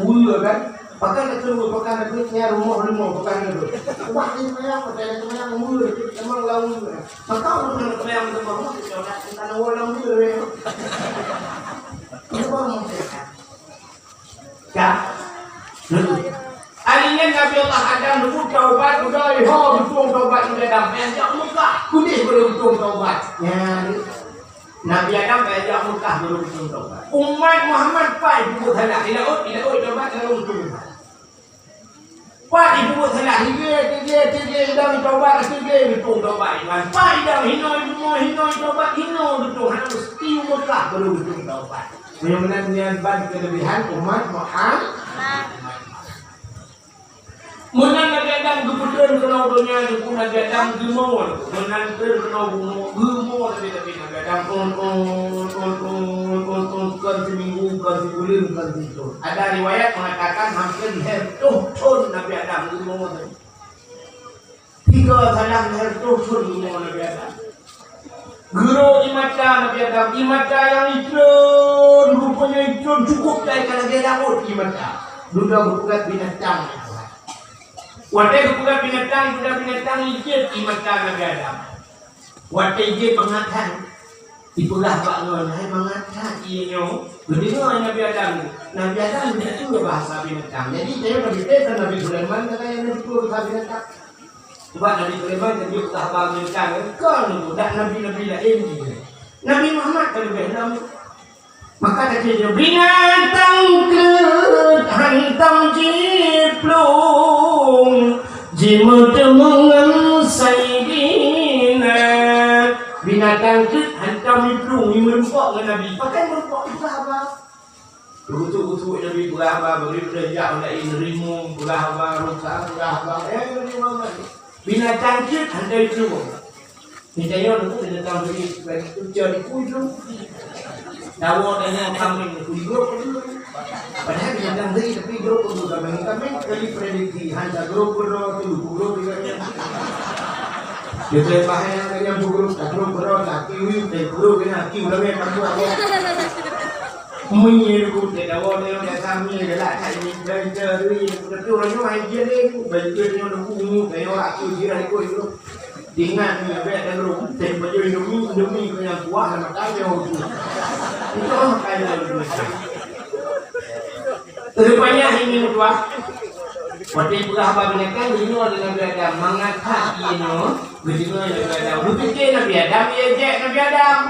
Wue kan? Pakan Deukeue, pakan Deukeue, nya rumoh leumo, pakan Deukeue. Wah, di seumayang, watèe hana seumayang, wue, memang lawan wue. Maka ureueng hana seumayang, memang wue, tanah wue lam wue, wue. Kenapa rumah saya? Ka? Akhirnya Nabi Allah Adam dulu taubat, udah, ho, beutôi taubat, udah damai, jak Mekah, kudeh boleh beutôi taubat. Ya, Nabi Adam jak Mekah, boleh beutôi taubat. Umat Muhammad pai peubuet salah, di laôt, di laôt taubat, lalu beutôi taubat. Pai peubuet salah, dia, dia, Tiga idang tobat, tiga beutong tobat iman. Empat idang hinoe bumoe, hinoe tobat, hinoe beutong. Hana meusti Mekah baru beutong tobat. Meunyoe meunan nyan ban keulebihan umat Muhammad. Meunan Nabi Adam geupeutreun keunoe donya, Nabi Adam geumoe. Meunan treun keunoe bumoe, geumoe Nabi, Nabi Adam. On, on, on, on, on, on, kon siminggu, kon sibuleuen, kon sithon. Ada riwayat mengatakan hampir lhèe reutôh thon Nabi Adam geumoe. Tiga salah lhèe reutôh thon geumoe Nabi Adam. Geurok ie mata Nabi Adam, ie mata nyang itreun, rupanya itreun cukup tai ka lagèe laôt ie mata. Dudoe geupeugah binatang. Watèe geupeugah binatang, geupeugah binatang, ijeuet ie mata Nabi Adam. Watèe ijeuet mangat that, ipeugah bak ngon, "Hai mangat that ie nyoe." Geudeungoe Nabi Adam. Nabi Adam geupeue bahasa binatang. Jadi, tanyoe Nabi Adam, Nabi Sulaiman, ka tanyoe geupeue bahasa binatang. Sebab Nabi Sulaiman ka jeuet haba meuntan, kon dak nabi-nabi laén jih. Nabi Muhammad ka leubeh lom. Maka teukeujot, "Binatang kreueh hantom jiplueng, jimeuteumèe ngon Saidina." Binatang kreueh hantom jiplueng, jimeureumpok ngon Nabi. Pakon meureumpok? Peugah haba. Geutuk-geutuk Nabi peugah haba, bari peudeh jak laén rimueng, peugah haba, rusa, peugah haba. Eh, Nabi Muhammad, binatang cit hana itu. Kita nyoe nunggu binatang beri, bagi kerja di kuju. Dawa tanya kambing, kuju dulu. Padahal binatang beri, tapi dua puluh kambing, kambing kali prediksi, hanya dua puluh, tujuh puluh, tiga puluh. Dia bahaya dengan pukul, tak puluh, tak kiwi, tak puluh, kena kiwi, udah, tak puluh. Meunyoe leuku teudawa nyoe dak kami galak that nyoe, bèe teurii, beutôi nyoe hai jeuet lé ku, bèe jeuet nyoe leuku nyoe, bèe nyoe laki jiran ikut itu. Ingat nyoe bèe dah lom, teuh baju Indomie, Indomie keu nyang kuah lam mata nyoe tu. Itu mah kai dalam dunia. Rupanya ini tuah. Watèe peugah haba binatang, geudeungoe lé Nabi Adam, mangat that ie nyoe, geudeungoe lé Nabi Adam. Geupike Nabi Adam, ie jèk Nabi Adam.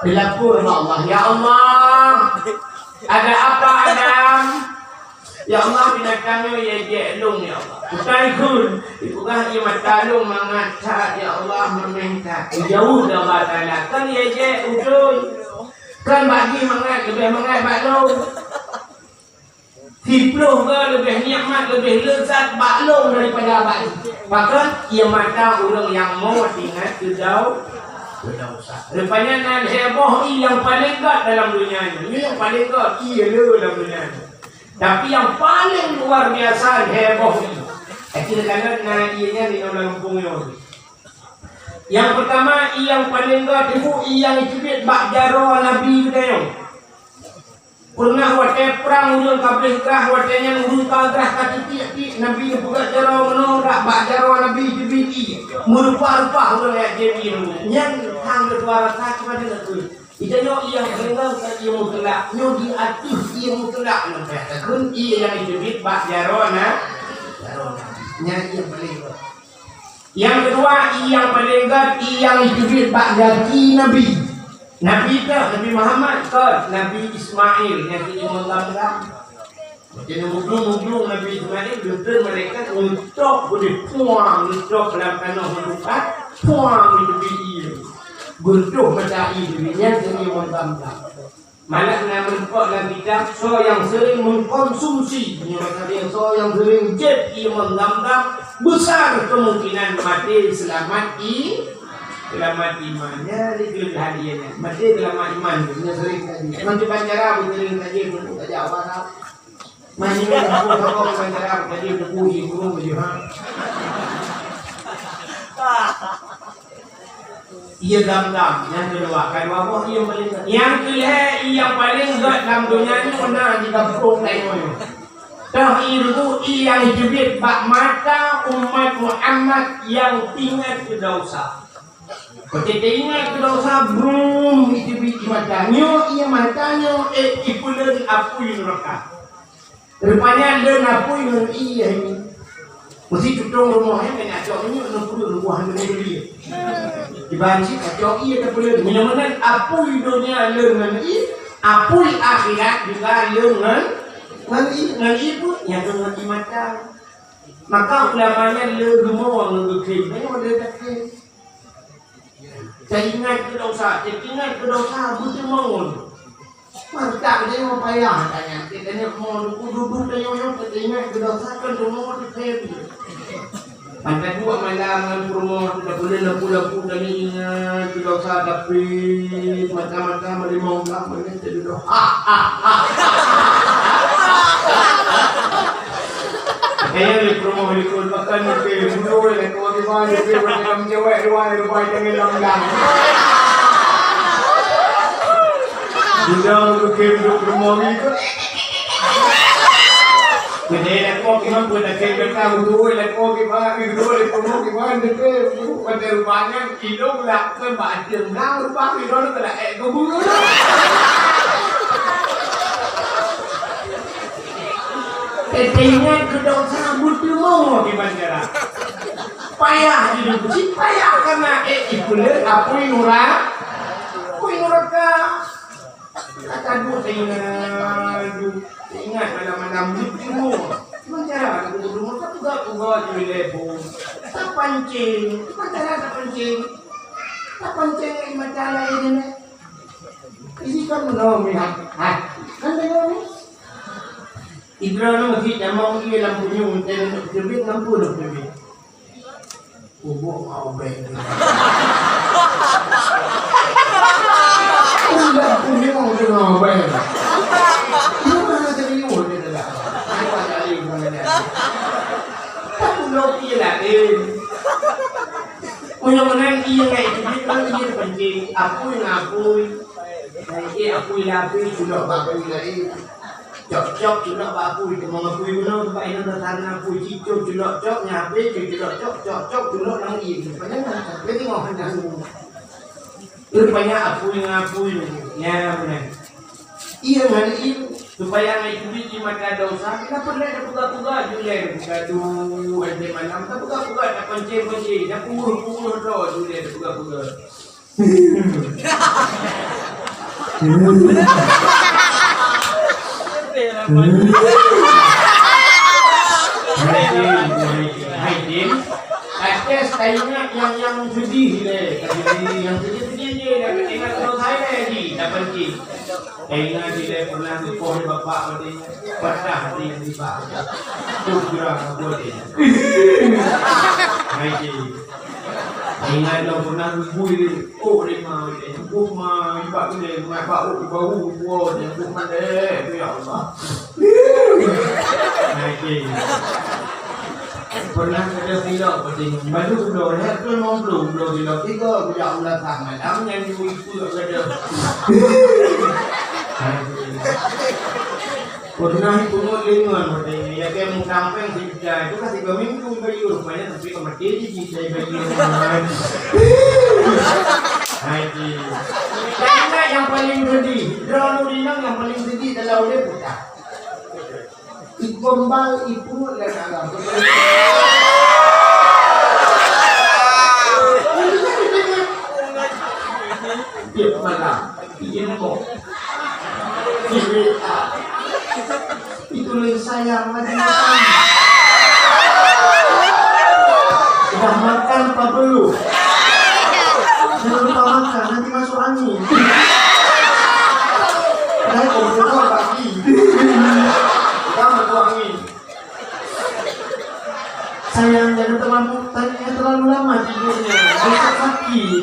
Dilapor bak Allah, "Ya Allah, ada apa Adam?" "Ya Allah, binatang nyoe ie jèk lôn, ya Allah." Utai kheun, ipeugah ie mata lôn mangat that, ya Allah, meumèh that. Jauh dari Allah Taala, kan ie jèk ujeuen. Kan bagi mangat, leubeh mangat bak lôn. Siploh goe leubeh nikmat, leubeh leuzat bak lôn daripada bak jih. Pakon? Ie mata ureueng nyang mot ingat keudau-, keudausa. Rupanya na lhèe boh ie nyang paleng gèt dalam donya nyoe. Nyoe nyang paleng gèt ie le dalam donya nyoe. Tapi nyang paleng luar biasa lhèe boh ie. Akhé kalon na ie nyan di dalam gampông nyoe. Nyang peutama, ie nyang paleng gèt, ibu, ie nyang jiteubiet bak jaroe Nabi geutanyoe. Peureunah watèe prang ureueng ka abéh grah, watèe nyan ureueng ka grah ka titiek-tiek, Nabi geupeugah jaroe meunoe bak, bak jaroe Nabi jiteubiet ie. Meurupa-rupa ureueng jak jieb ie. Nyan hang geutuha rasa keupada geutanyoe. Geutanyoe ie nyang paleng gèt ka ie mutlak. Nyoe di ateueh ie mutlak nyan payah takheun ie nyang jiteubiet bak jaroe na-, jaroe Nabi. Nyan ie nyang paleng gèt. Nyang keudua, ie nyang paleng gèt, ie nyang jiteubiet bak gaki Nabi. Nabi teuh, Nabi Muhammad kon, Nabi Ismail nyang keu imam Zamzam. Watèe nyan meuglung-meuglung Nabi Ismail, geutreun malaikat, geutôb beudeh, puang, geutôb lam tanoh meutupat, puang, geuteubiet ie. Geutôb mata ie, nyan keu imam Zamzam. Malah na meurumpok lam kitab, soe nyang seuring mengkonsumsi, nyoe maksudnya soe nyang seuring jieb ie meunan-meunan, besar kemungkinan maté seulamat i-, seulamat iman. Nyan di keulebihan ie nyan. Maté seulamat iman, nyoe seuring kaji. Ngon cuba cara beuseuring kaji, untuk saja awak Arab. Manyang lampu rokok sementara tadi buku di guru baju ha. Ie Zamzam, nyang keudua, ka dua boh ie paleng gèt. Nyang keulhèe, ie nyang paleng gèt lam donya nyoe na di gampông laén nyoe. Toh ie ruku, ie nyang jiteubiet bak mata umat Muhammad nyang teuingat keu desya. Watèe teuingat keu desya, brum, jiteubiet ie mata. Nyoe ie mata nyoe, eh, jipeuleuen apui neuraka. Rupanya leuen apui ngon ie nyoe. Meusti tutong rumoh nyan, keuneuk cok minyeuk, ngon peuleuen buah ngon ie. Kiban cit cok ie tapeuleuen. Meunyoe meunan apui donya leuen ngon ie, apui akhirat juga leuen ngon, ngon ie, ngon ie pun, nyang ngon ie mata. Maka ulama nyan le geumo ngon geukhém, nyoe le takhém. Teuingat keu dosa, teuingat keu dosa, beuteumeung. Mantap, dia memang payah katanya. Kita ni mau dudu-dudu, teuingat keu dosa, kan semua tu khém. Mantap dua malam ngon peurumoh, kita boleh lampu-lampu, teuingat keu dosa, tapi mata-mata melimong belah menit, jadi dosa. Kayang di peurumoh likot makan nyepi, budo lé kau di bawah nyepi, bukan dalam jawek dua, di bawah jangan dalam gang. Budo nyepi duduk peurumoh likot. Kena lé kau kiman pun dah kena kau budo lé kau kiman, budo lé peurumoh kiman nyepi, budo pada rupanya idong lah kan bak adeung lah, rupanya idong lah eh kau budo. Teuingat keu dosa beuteumeung di penjara. Payah hidup, si payah karena eh ipeuleueh apui nura-, apui nuraka. Kata dua teuingat, teuingat malam-malam beuteumeung. Penjara kata dua, kata dua, kata dua, kata dua, tapancing, penjara tapancing. Tapancing di mata lain ni. Isi kan meunoe meuhat. Ha, kan deungoe ni. Idroe nyoe si tamong ié lam punyueng, teuntèe teubiet lampu lom teubiet. Ubok mau bèk. Lam punyueng teungoh bèk. Lu mana teubiet dia dah. Ayo cari mana dia. Tapi lo ié laén. Meunyoe meunan ié ngai teubiet, ié pancing. Apui ngon apui. Hai, eh, apui lapéh, culok bak apui laén. Cok-cok, culok bak apui, teuma apui bunoe, bak inong dasar na apui, cicok, culok cok, nyan apui, culok cok, cok-cok, culok lam ié. Rupanya apui ngon apui. Nya, beuna. Ié ngon ié, supaya ngai teubiet di mata dosa, kenapa ndak tapeugah-peugah julèe, gaduh, anté malam, tapeugah-peugah, tapancing-pancing, tapeugah-peugah droe julèe, tapeugah-peugah. Hai, Din. Ates taingat nyang, nyang seudih lé. Nyang seudih-seudih jih, nyang ingat terus hai lé jih, dapat jih. Taingat jih lé pernah geupoh lé bapak tadi, patah hati nyang dibak. Tu geura buet jih. Hai jih. Ingat lôn pernah geubui lé, oh, lé ma, lé. Geubui ma, ibak lé, ma, bak, oh, bau, bau, lé. Geubui ma, lé, ya Allah. Hai jih. Pernah kada silap, pasti baru bloe, lhèe ploh limong ploh, bloe silap tiga, ya Allah, sama dam nyang ibu-ibu kada. Pernah ibu ngon lengan, pasti ya, kayak mau kampeng sih, itu kasih kami itu bayu, rupanya tapi ke mati di kita bayu. Hai, karena yang paling sedih, Nurdin yang paling sedih dalam dia putah. Igombal ipungut lé nala. Tiep malam, iinbox. Di W A. Itu lé sayang lagi makan. Udah makan apa belum? Jangan lupa makan, nanti masuk angin. Saya mau keluar lagi. Kita masuk angin. Sayang, jangan terlalu, jangan terlalu lama tidurnya. Besok sakit.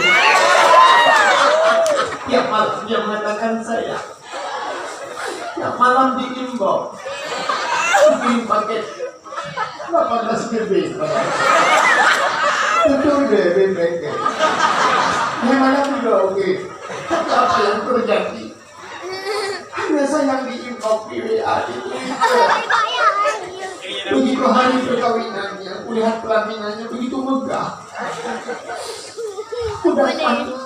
Tiap malam dia mengatakan saya. Tiap malam diimbau. Kirim paket delapan belas G B. Betul deh, bebek. Ini malam juga oke. Tapi apa yang terjadi? Hanya sayang diimbau di W A di Twitter. Begitu hari perkawinannya, kulihat pelaminannya begitu megah. Udah,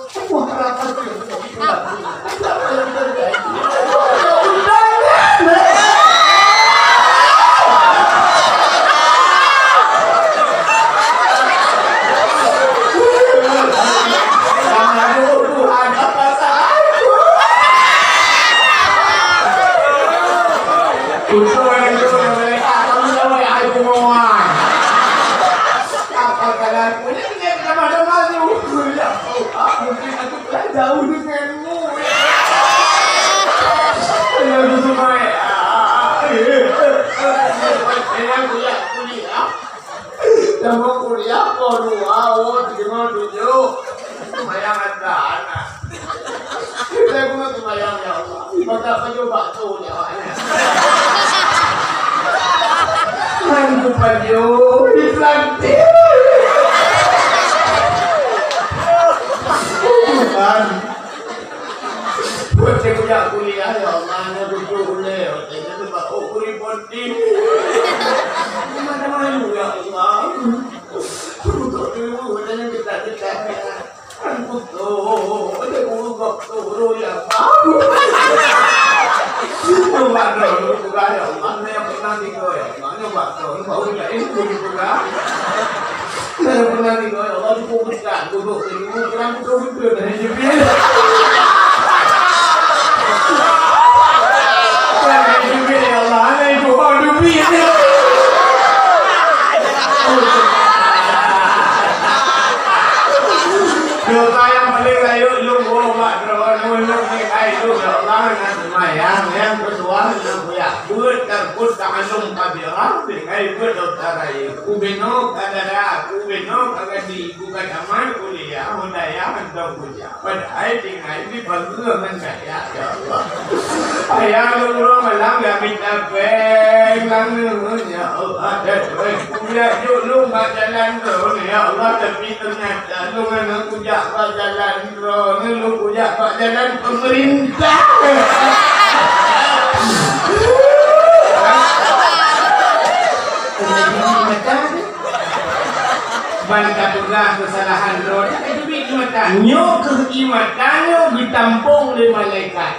semua harapan. Mau kuliah, mau dua, oh, tiga, tujuh. Lumayan ada anak. Saya pun sembahyang, ya Allah. Maka apa coba tu, ya Allah? Kan bukan yo, dipelantik. Tuhan. Buat saya punya kuliah, ya Allah, hanya butuh oleh, hanya sebab oh, kuripoti. Gimana malu, ya Allah? Untuk dulu, hanya minta dekat. Kan butuh, ada guru gok guru yang baru. Nyoba dulu, bukan ya Allah, yang pernah tiga ya Allah, nyoba dulu, baru ya ini guru juga. Saya pernah tiga ya Allah, cukup besar, duduk di guru, kurang betul-betul dari jepit. Kurang dari jepit ya Allah, ada itu, oh, jepit. Dosa nyang paleng rayeuk lôn woe bak Droeneuh, lôn keukai lôn, ya Allah, na seumayang, nyang keudua na kuyak beuet tarkut ta'allum kabirah, keukai beuet dosa rayeuk. Ubenoe ka dara, ubenoe ka gadih, ku ka tamat kuliah, meudayah hantom kuliah. Padahai tinggai di pageue ngon kaya, ya Allah. Ayah lôn uroe malam gak mita péng langsung, ya Allah. Kuliah jok lôn bak jalan droeneuh, ya Allah, tapi ternyata lôn hana kujak bak jalan droeneuh, lôn kujak bak jalan pemerintah. Ban tapeugah keusalahan droeneuh, tapi ié mata. Nyoe keuh ié mata nyoe geutampong lé malaikat.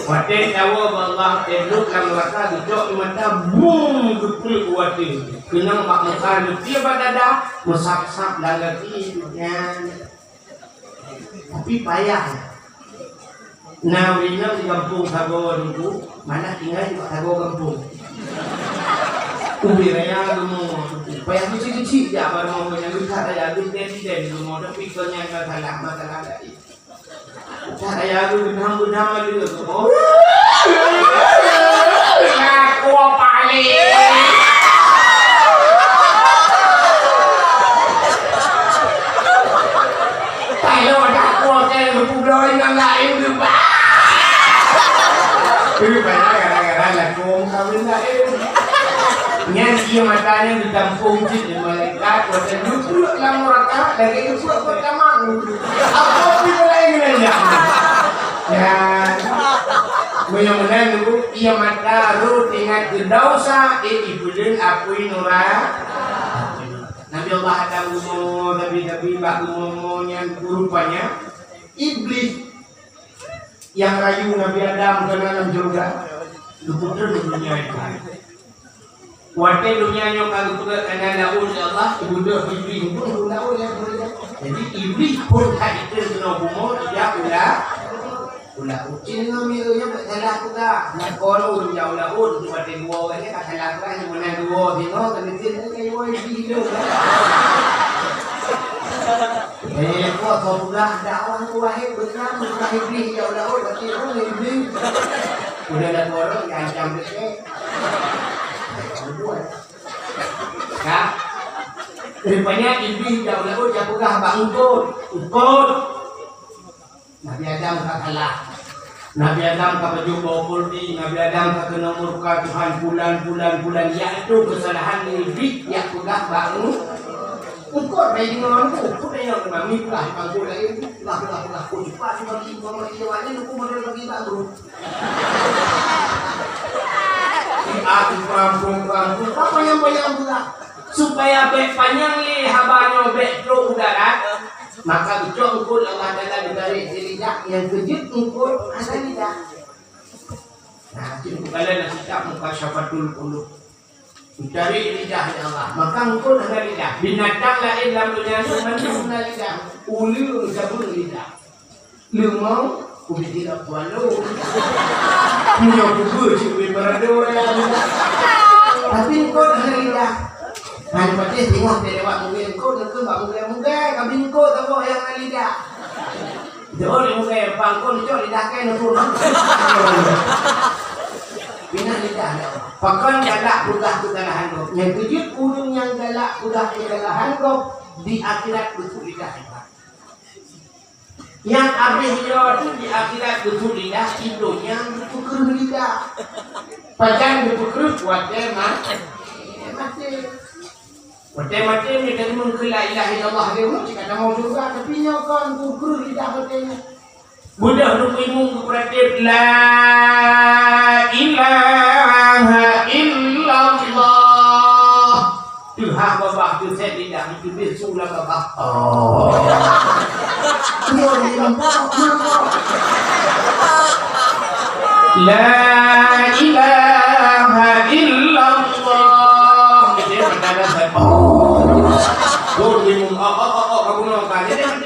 Watèe tawoe bak Allah, teuduek lam neuraka, geucok ié mata, bum, geupeuet u ateueh. Keunong bak muka, geutiek bak dada, meusab-sab lam gaki, nyan. Tapi payah. Na ureueng inong di gampông sagoe Teungku, manah tinggai di sagoe gampông. Ubé raya geumo, payah keuchik-keuchik jak bak rumoh nyan, geukat raya, geutem-tem geumo, tapi kon nyan masalah, masalah laén. Geukat raya geugenam-genam ada geumo. Lakoe paléng. Taloe dakwah keu geupeubloe nyang laén geuba. Teuh banyak gara-gara lakoe meukawen laén. Nyan ié mata nyan geutampong cit lé malaikat, watèe geupeuet lam neuraka, lagèe geupeuet bak tamang. Apa pih laén nyan. Nyan. Meunyoe meunan, ié mata rhot ingat keu desya, eh, ipeudeueng apui neuraka. Nabi Allah Adam geumo, Nabi-nabi bak geumo nyan, rupanya Iblih nyang rayu Nabi Adam keu na lam syeuruga, geupeutreun u donya nyoe. Watèe donya nyoe ka geupeugah kana laôt lé Allah, geubeudôh Iblih pun u laôt nyan. Jadi Iblih pun ka jitreun keunoe bumoe, ijak u la-, u laôt. Cit nyoe mi nyoe ka salah peugah. Nyan kon ureueng jak u laôt, watèe dua orang nyan ka salah peugah, nyan meunan dua singoh, keuneuk jeuet nyan kayu Iblih tu. Eh, kok kau peugah dakwah tu wahé beutôi, bukan Iblih jak u laôt, tapi roh Iblih. Udah ada orang yang ancam dekat. Buat. Ka? Rupanya Iblih jak u laôt, jak peugah bak eungkôt. Eungkôt. Nabi Adam ka kalah. Nabi Adam ka pajoh boh kuldi, Nabi Adam ka keuneuk murka Tuhan pulan, pulan, pulan. Yaitu keusalahan Iblih nyang peugah bak eungkôt. Eungkôt bai deungon eungkôt, eungkôt nyang mami peugah bak eungkôt laén. Peugah, peugah, peugah. Eungkôt cepat bagi, bagi awaknyan, eungkôt model bagi bak eungkôt. Di atas perampung-perampung, apa nyang banyak pula? Supaya bèk panyang lé haba nyoe bèk trok u darat, maka geucok eungkôt Allah Taala geutarek di lidah, nyang keujeuet eungkôt hana lidah. Nah, cit bukalan na kitab Mukasyafatul Qulub. Geutarek lidah lé Allah, maka eungkôt hana lidah. Binatang laén lam donya nyoe mandum na lidah. Uleue sabeue lidah. Leumô, ubé tidak kualo. Punya kubu cik ubé berado ya. Tapi eungkôt hana lidah. Hana patéh tengok teh lewat munggai eungkôt, eungkôt bak munggai-munggai, tapi eungkôt saboh nyang hana lidah. Jauh lé munggai, pangkon jauh lidah kai nurun. Pinah lidah lé Allah. Pakon galak peugah keukalahan gob. Nyang keujeuet ureuëng nyang galak peugah keukalahan gob di akhirat beutôi lidah hebat. Nyang abéh nyoe teuh di akhirat beutôi lidah, di donya beutôi kreueh lidah. Pajan beutôi kreueh watée ma-, maté. Watée maté, meunyoe teurimong keu la ilaha illallah lé ureuëng, cit ka tamong syeuruga, tapi nyoe kon beutôi kreueh lidah watée nyoe. Beudôh lôn imeum geupeuratéb, "La ilaha illallah." Teuhah babah, teusét lidah, teubit su lam babah. Oh. La ilaha illallah. Dia berkata, "Oh." Lôn imeum, "Oh, oh, oh, oh, kamu nongkan." Jadi,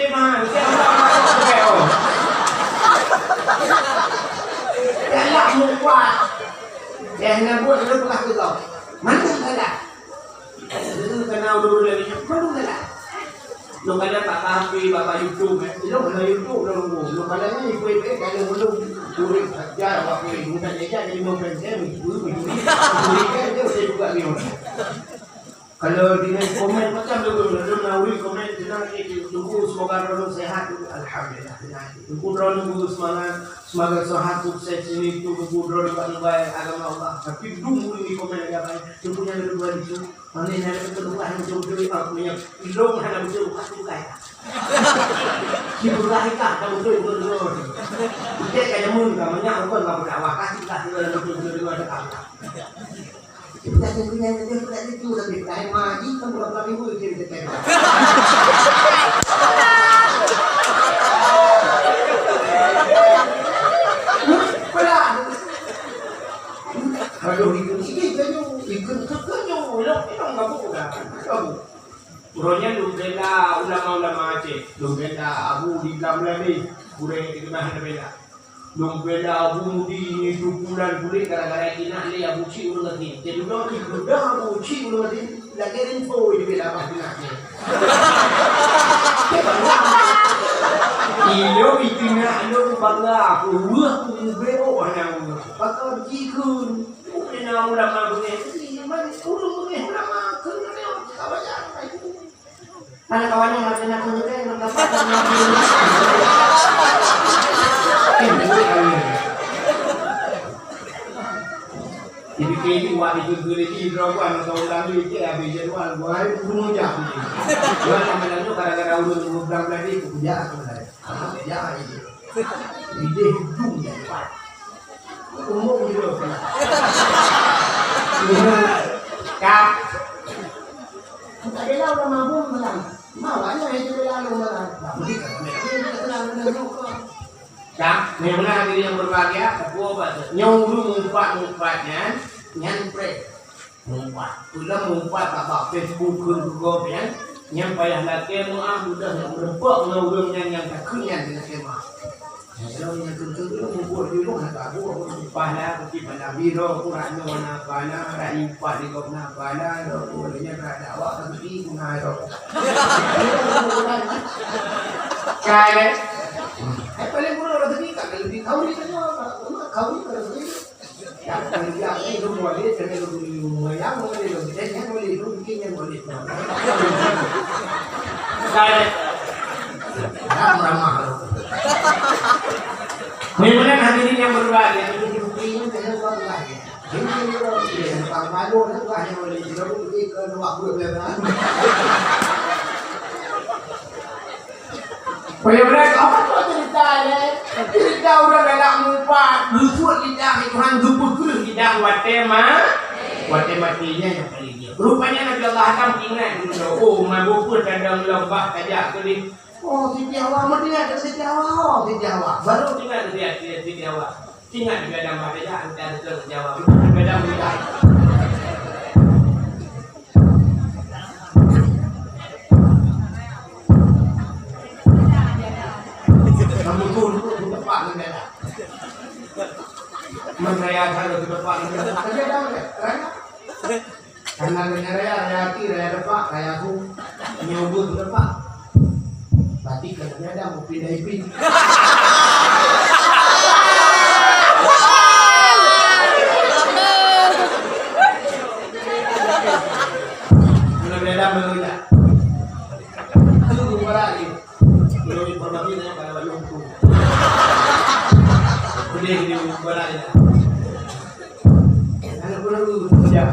Galak mupat. Eh, na buet lôn peugah keu kau. Mandum galak. Lôn kana ureuëng lagée nyan, mandum galak. Lôn kana bak H P, bak YouTube, eh. Lôn kana YouTube, lôn, lôn kana ni, ibu-ibu, kana ureuëng. Ureuëng saja awak ureuëng. Mudah saja jadi mau pengen, ibu-ibu, ibu-ibu, ibu-ibu, ibu-ibu, ibu-ibu. Kalau di komen macam tu, lalu melalui komen, tenang, eh, tunggu, semoga droeneuh sehat. Alhamdulillah, tenang. Tunggu droeneuh, semangat, semoga sehat, sukses, sini, tunggu droeneuh bak lebai agama Allah. Tapi dum di komen ada apa? Tunggu yang kedua itu, mana yang ada kedua yang betul-betul, ah, punya ilong hana betul, bukan, bukan. Si bukan ikan, tak betul, betul, betul. Kita kayak mun, kamarnya, bukan, bukan, bukan, kasih, kasih, betul, betul, betul, betul, betul. Kita sendiri yang kerja tidak itu, tapi kita yang maju kan bulan-bulan minggu itu kita tembak. Pelan. Aduh, itu, ini kena, itu kena, lo, kita nggak buka, nggak buka. Uroe nyan lôn bela ulama-ulama Aceh, lôn bela Abu di Blang Meuladi, gurée di Keumah na bela. Lôn bela Abu Mudi nyoe tupulan kulét gara-gara jinak lé Abu Cik Ureueng Gasien. Jadi, lôn cit geudah Abu Cik Ureueng Gasien, lagèe info jibela bak jinak nyan. Ilôn jinak lôn bangga, aku weueh ku mubeuet hana ureueng. Pakon jikheun. Bukan ulama beungéh, man ureueng beungéh ulama kheun nyoe, kawan nyan. Hana kawan nyan, macam nak kheun, nak dapat. Jadi, kayak ini, wah, itu gurih, di Roban, atau ulang, itu, habis jadwal, wah, itu, bunuh jam. Wah, sama lalu, gara-gara ureueng, ureueng belang tadi, aku kerja, aku dah. Ah, ya, itu. Idéh dum nyan pat. Umur dia pernah. Kap. Tak ada lah orang mabuk malam. Mau aja itu lalu malam. Tak boleh, tak boleh. Dia tak kenal dengan nyokong. Kap, memang hadirin yang berbahagia, ketua apa tu? Nyong dulu mumpat-mumpat nyan, nyan prank. Mumpat. Peue lom mumpat bak Facebook kheun gob nyan, nyan payah lakèe meu'ah, mudah nyang meureumpok ngon ureueng nyan nyang takheun nyan lakèe meu'ah. Nyan lom nyang kheun-kheun lom meubuet di rumoh hana tabu, payah kupi payah biro, kurang nyoe na payah, rak impat di gob na payah, lom ureueng nyan rak dakwah, tapi guna lom. Kai lé. Hai paléng bunoe raseuki ka leubeh kauri tanyoe, kauri ka raseuki. Mudah-mudahan hadirin yang berbahagia, Payah beureukat, apa tu cerita, eh? Cerita ureueng galak mumpat, geusuet lidah Tuhan, geupeukreueh lidah watèe ma-, watèe maté nyan nyang paleng jeuet. Rupanya Nabi Allah Adam ingat dulu, oh, mabök peue tadong lom bah tajak keudeh. Oh, Siti Hawa, meuingat Siti Hawa, oh, Siti Hawa. Baru ingat Siti, Siti Hawa. Ingat juga nambah beda antara Jawa. Beda mudah. Kamu tuh, tuh, tuh, tepat, tuh, beda. Menggaya, tuh, tepat, tuh, beda. Tapi ada, kan? Karena raya, raya hati, raya depak, raya aku. Nyoba depak. Berarti kalau ada mau pindah ipin. Dalam meunyo jak. Aku geumbala lé. Meunyo informasi nanya pada Bayu Ungku. Pedih di geumbala lé. Anak pun aku bekerja.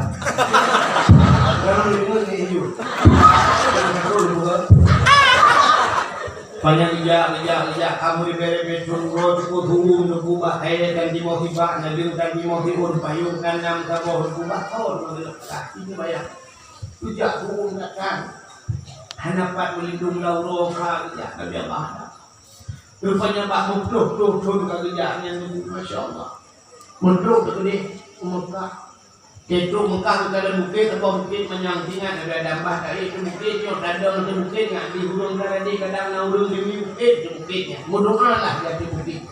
Orang lima ni hiu. Orang satu dua. Panyang ijak, ijak, ijak, kamoe ibereng-bereng, cunggoi, cuko, tuwö, neukeubah, hai dan timoh hibak, naleueng dan timoh hiun, payong dan nam saboh, neukeubah, thon, neukeubah. Ini bayang. Ijak tuwö datang. Hana pat meulindong lam uroe ka geujak Nabi Allah. Rupanya bak meuplôh-plôh thon ka geujak nyan, masya Allah. Meutrok teuh keudeh u Meukah. Teutôk Meukah geukalon bukét, saboh bukét manyang, ingat Nabi Adam bah taék teuh bukét nyoe, tadong teuh bukét nyan, di hurông teuradeh kadang na ureueng deungon bukét teuh bukét nyan. Meudoa lah di ateueh bukét.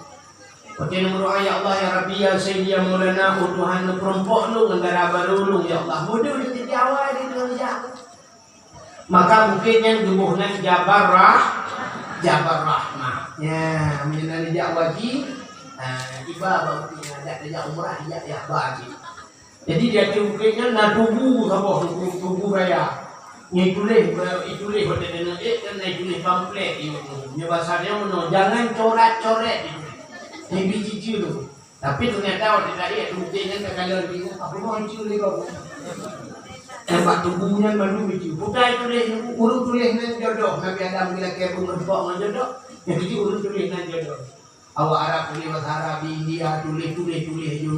Watèe meudoa, "Ya Allah, ya Rabbi, ya Sayyidi, ya Maulana, oh Tuhan, neupeurumpok lôn ngon dara barô lôn, ya Allah." Meudoa di teumpat awai di dunia. Maka bukét nyan geuboh nan Jabal Rah-, Jabal Rahmah. Ya, meunyoe na neujak haji, ha, tiba bak bukét nyan, jak neujak umrah, jak, jak ba haji. Jadi, di ateueh bukét nyan na tugu saboh, tugu, tugu raya. Nyang tuléh, ituléh watèe nyan, eh, kan na ituléh pamflet, nyoe basa nyoe meunoe, jangan coret-coret itu. Nyang biji tu. Tapi ternyata watèe ka ék, bukét nyan takalon lé, "Apa mau lucu lé kau?" Nyan bak tugu nyan mandum lucu. Bukai tuléh, ureueng tuléh nan jodoh. Nabi Adam geulakèe beumeurumpok ngon jodoh. Nyang keujeuet ureueng tuléh nan jodoh. Awak Arab tuléh basa Arab, di India tuléh, tuléh, tuléh ju.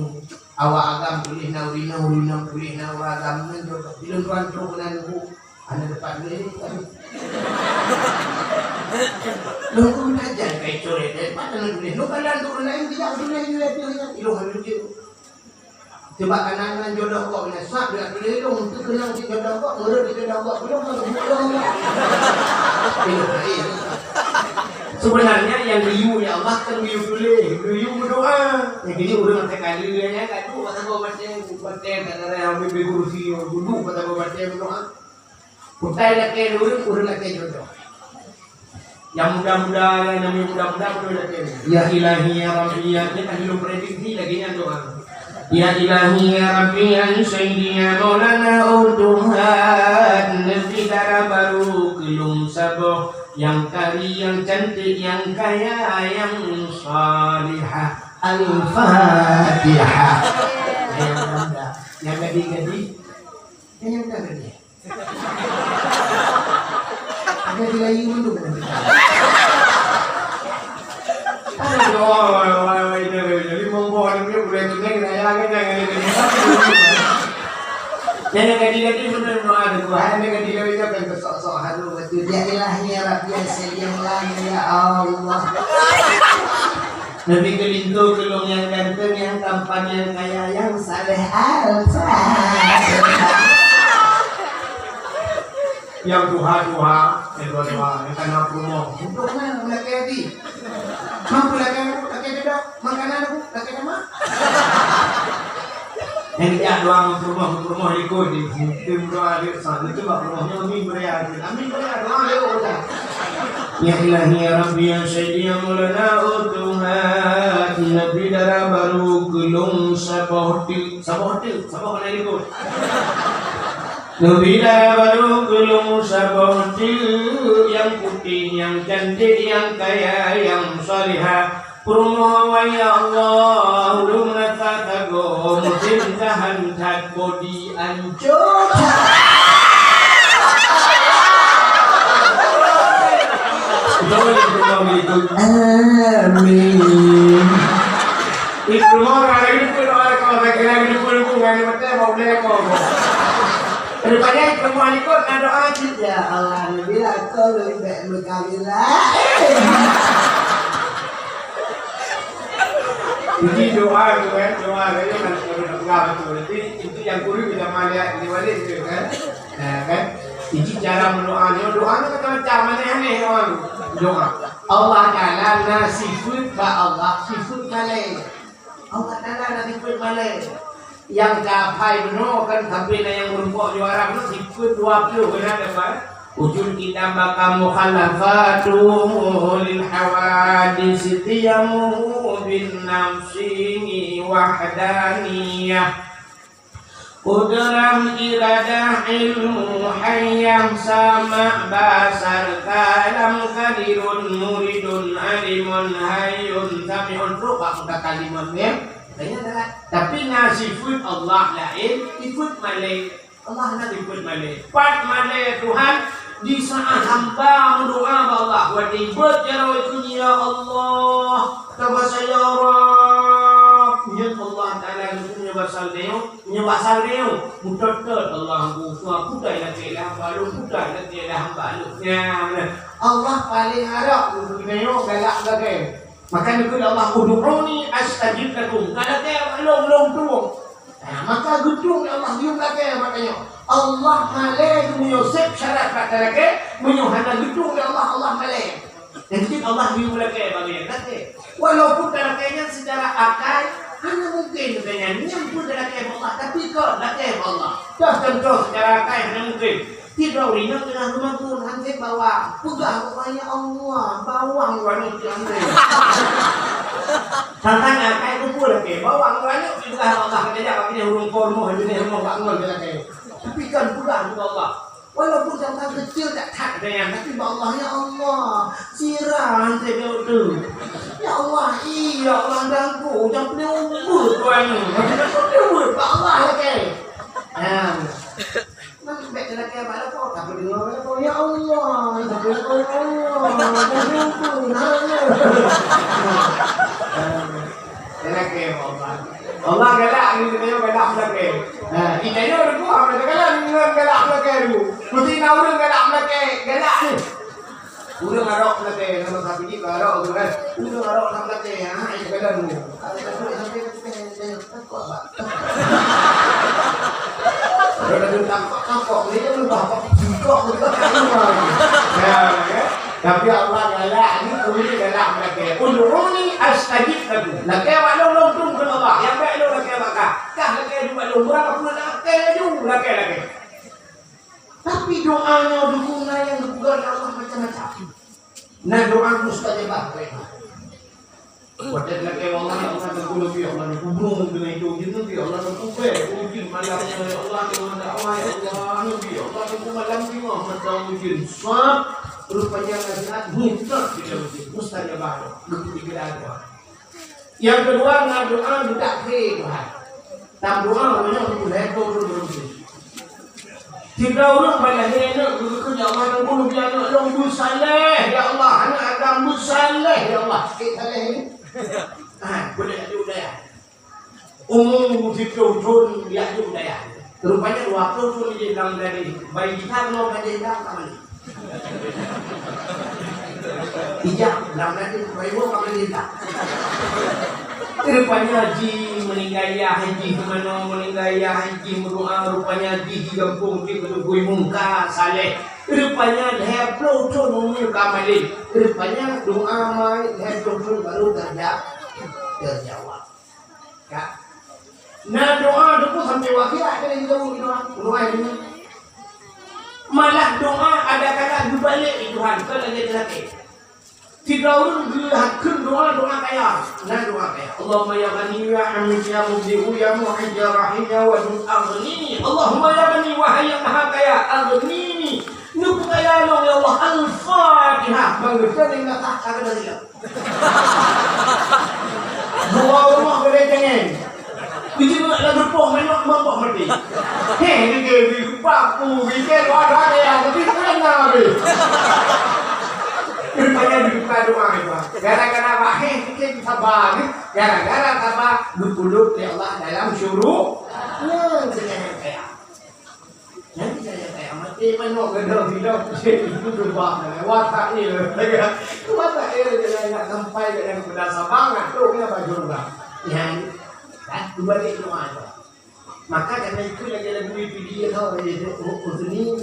Awak agam tuléh nan ureueng inong, ureueng inong tuléh nan ureueng agam, nan jodoh. Di lôn tuan trok keunan buku. Hana dapat duit ni, kan? Lôn pun belajar kai coret, eh, pat hana tuléh. Lôn kalon ureueng laén, tidak tuléh, tuléh, tuléh, tuléh. Ilôn hana tuléh. Sebab aneuk-aneuk jodoh kok, bila sab dia tuléh lôn, teukeunong si jodoh kok, meureuet di jodoh kok, belum lôn buet lôn. Ilôn laén. Sebenarnya yang geuyue, ya Allah, kan geuyue tuléh, geuyue meudoa. Nyang kini ureueng até kali, ya, gaduh, kata gua baca, baca, kata raya, habis berkursi, duduk, kata gua baca, berdoa. Utai lakèe ureueng, ureueng lakèe jodoh. Nyang muda-muda, nyang namanya muda-muda, beutôi lakèe. Ya Ilahi, ya Rabbi, ya, nyan ka jilôn prediksi lagèe nyan doa. Ya Ilahi, ya Rabbi, ya Sayyidi, ya Maulana, oh Tuhan, neubri dara barô keu lôn saboh, nyang kari, nyang cantik, nyang kaya, nyang salihah. Al-Fatihah. Nyang muda, nyang gadih-gadih, nyang muda-gadih. Ada di layu mandum. Aduh, wah, wah, wah, wah, itu, itu. Jadi, monggo, dia boleh tunai, kena ya, kan, jangan, jangan. Jangan gadih-gadih, benar, doa, doa. Hai, jangan gadih-gadih, jangan kesok-sok, aduh, betul. Ya Ilahi, ya Rabbi, ya Sayyidi, ya Maulana, ya Allah. Neubri keu linto keu lôn nyang ganteng, nyang tampan, nyang kaya, nyang saleh. Al-Fatihah. Nyang tuha-tuha, nyang tuha-tuha, nyang ka na peurumoh. Untuk na lakèe tadi. Mampu lakèe, lakèe jodoh, makanan aku, lakèe nama. Nyang geujak doa ngon peurumoh, ngon peurumoh likot di, mungkin doa di sana, itu bak peurumoh nyoe, amin, beuria, amin, beuria, doa di udah. Ya Ilahi, ya Rabbi, ya Sayyidi, ya Maulana, oh Tuhan, neubri dara barô keu lôn saboh teuk, saboh teuk, saboh hana likot. Neubri dara barô keu lôn saboh teuk, nyang putéh, nyang cantik, nyang kaya, nyang salihah. Peurumoh awai, ya Allah, ulôn meurasa sagoe, musém tahan that bodi ancô that. Beutôi, peurumoh begitu. Amin. Di peurumoh, orang lain pun orang kau, orang lain pun, orang lain pun, orang lain pun. Rupanya, peurumoh likot na doa cit, "Ya Allah, neubri lah keu lôn bèk meukawin laén." Jadi doa tu kan, doa tu kan, kalau nak pegang tu. Jadi itu yang kurang kita melihat di balik tu kan. Nah, kan? Jadi cara mendoa ni, doa ni macam-macam, aneh-aneh doa tu. Doa. Allah Taala na sifat bak Allah, sifat malaikat. Allah Taala na sifat malaikat. Nyang ka apai bunoe kan sampai na nyang meurumpok juara bunoe sifat dua puluh kan ada apa? Wujud kitab baka mukhalafatu lil hawadis qiyamuhu bin nafsi wahdaniyah. Qudrah, iradah, ilmu, hayah, sama', basar, kalam, qadirun, muridun, alimun, hayyun, sami'un, trok bak mutakalimun, ya. Tanya dah. Tapi na sifat Allah lain, sifat malée. Allah hana sifat malée. Pat malée Tuhan di saat hamba meudoa bak Allah. Watée beuet jaroe keu, "Ya Allah," atawa "Ya Rabb." Nyan Allah Taala geukheun nyoe basa geutanyoe, nyoe basa geutanyoe. Meutot-tot Allah, "Aku, aku putai lagée lah hamba lôn, putai lagée lah hamba lôn." Nyan, Allah paléng harab keu geutanyoe galak lagée. Maka neukheun Allah, "Ud'uni astajib lakum." Ka lakée bak lôn, lôn tueng. Nah, maka geutueng lé Allah, yum lakée bak tanyoe. Allah malée meunyoe sép syarat bak talakée, meunyoe hana geutueng lé Allah, Allah malée. Nyang jeuet Allah yum lakée bak geutanyoe, lakée. Walaupun talakée nyan seucara akai hana mungken geutanyoe nyan, nyan pun talakée bak Allah, tapi kon lakée bak Allah. Dah contoh seucara akai hana mungken. Sidroe ureueng inong teungoh geumagun, han sép bawang. Peugah bak Allah, "Ya Allah, bawang lôn aneuk keu han sép." Sang-sang akai kumpul lakée, "Bawang lôn aneuk keu," peugah bak Allah, "Ka tajak bak binéh ureueng po rumoh, binéh rumoh bak ngon," lakée. Tapi kan peugah bak Allah. Walaupun sang-sang keucil that-that geutanyoe, tapi bak Allah, "Ya Allah, sira han sép lôn aneuk." "Ya Allah, iya Allah, ganggu, jangan peureulée ubat keu aneuk." Tapi kan peureulée ubat bak Allah lakée. Nah. Nan bèk talakée bak lakoe, tapi deungoe bak lakoe, "Ya Allah, ya Allah, ya Allah, ya Allah." Talakée bak Allah. Allah galak, ni geutanyoe galak meulakée. Ha, geutanyoe deungoe hana galak, ngon galak meulakée dulu. Meusti na ureueng galak meulakée, galak ni. Ureueng arok meulakée, nama sapi ni arok tu kan. Ureueng arok nak meulakée, ha, itu galak dulu. Ada tak duit sampai ke sini, saya takut, Pak. Kalau dah takut, takut, dia kan lupa apa. Bengkok, bengkok, tak keluar. Ya, ya. Tapi Allah galak ni, ureueng galak meulakée. "Ud'uni astajib lakum." Lakée bak lôn, lôn tueng keu Allah. Nyang bèk lôn lakée bak kah. Kah lakée bak lôn, murah aku lakée laju, lakée, lakée. Tapi doa nyoe dukung na nyang geupeugah lé Allah macam-macam. Na doa mustajabah. Watée lakée bak Allah, ya Allah, teupeue lôn, ya Allah, teupeue lôn, teupeue lôn, ya Allah, teupeue lôn, ujeuen malam nyoe, ya Allah, teupeue dakwah, ya Allah, ya Allah, teupeue malam nyoe, mata ujeuen, sab, rupanya nasihat, mutlak tidak ujeuen, mustajabah, begitu juga doa. Nyang keudua, na doa beutakfé Tuhan. Tam doa meunyoe ulée gob lôn beureuti. Sidroe ureueng ban lahé aneuk, geukheun, "Ya Allah, Teungku, neubi aneuk lôn beusaleh, ya Allah, aneuk agam beusaleh, ya Allah." Ék saleh ni? Ah, boleh aju daya. Umu siploh thon, ya aju daya. Rupanya dua ploh thon jih lam gadih. Bayi jih ka nyoe gadih dah ka mandi. Ijak lam gadih, bayi nyoe ka mandi dah. Rupanya jih meuninggai yah jih, meunoe meuninggai yah jih meudoa, rupanya jih di gampông jih beutôi mungka saleh. Rupanya lhèe ploh thon umu ka malém. Rupanya doa mait lhèe ploh thon baru terja-, terjawab. Ka. Na doa teupeu sampai wafeuet, ada di dalam doa. Doa ini. Malah doa ada kala geubalek di Tuhan, bukan lagèe teulatih. Sidroe ureueng geukheun doa, doa kaya. Na doa kaya. Allahumma ya Ghani ya Hamid ya Mubdi'u ya Mu'id ya Rahim ya Wadud aghnini. Allahumma ya Ghani, wahai yang Maha Kaya, aghnini. Neupeukaya lôn, ya Allah. Al-Fatihah. Bang geuteurimong kata kata dia. Dua rumah boleh jangan. Biji nak lagu poh manok mambok mati. Heh, dia dia dia paku, dia luar dah ya, tapi kan dah habis. Rupanya dibuka doa itu. Gara-gara bah heh, dia sabar ni. Gara-gara sabar, dipeluk oleh Allah dalam syurga. Ya, jangan kayak. Nyan saya tanya, "Maté manok gadôh sidroe, itu berubah, watak dia." Watak dia, dia nak sampai ke yang kepada Sabang, nak tu kena baju orang. Nyan, kan? Dua dia doa tu. Maka kena ikut lagi lagu itu dia tu, dia tu, oh, oh, seni.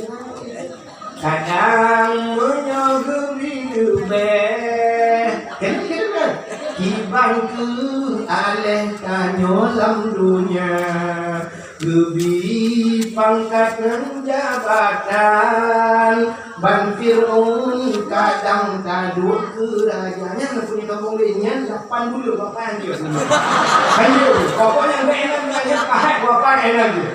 Kadang meunyoe geubri leubeh, kan? Kan? Kiban keu aléh tanyoe lam dunia. Geubi pangkat ngon jabatan, ban Fir'aun kadang taduek keu raja. Nyan na punyo kampung laén nyan, lapan buleuen bapak nyan jeuet. Kan jeuet. Pokoknya enggak enak, enggak enak, pahat bapak enak jeuet.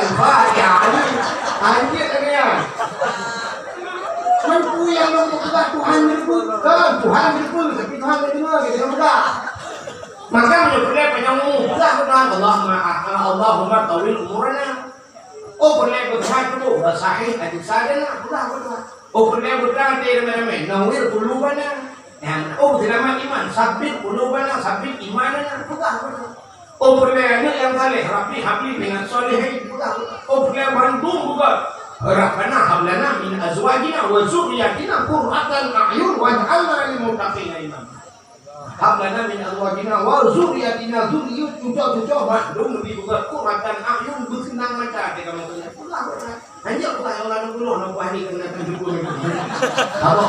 Al-Fatihah. Anjir lagèe nyan. Man peue nyang lôn peugah Tuhan geuteupeue? Kan Tuhan geuteupeue, tapi Tuhan geudeungö, geudeungö peugah. Maka meunyoe peureulèe panyang umu, peugah keu Tuhan, Allahumma, Allahumma tawwil umurana. Oh, peureulèe beusatu, basahih ajsadana, peugah keu Tuhan. Oh, peureulèe beusatu ramé-ramé, nawwir qulubana. Nyan, oh, seulamat iman, sabbit qulubana, sabbit imanana, peugah keu Tuhan. Oh, peureulèe aneuk nyang saleh, Rabbi habli minas shalihin, peugah keu Tuhan. Oh, peureulèe bandum peugah, Rabbana hab lana min azwajina wa dzurriyyatina qurrata a'yun waj'alna lil muttaqina imama. Hab lana min azwajina wa dzurriyyatina, dzurriyyat, cuco-cuco, mandum neubi beugöt qurrata a'yun, beuseunang mata teuka meuteumé. Peugah, peugah. Hanya peugah nyang lalu dulu, nak buah ni kena tunjuk dulu. Apa?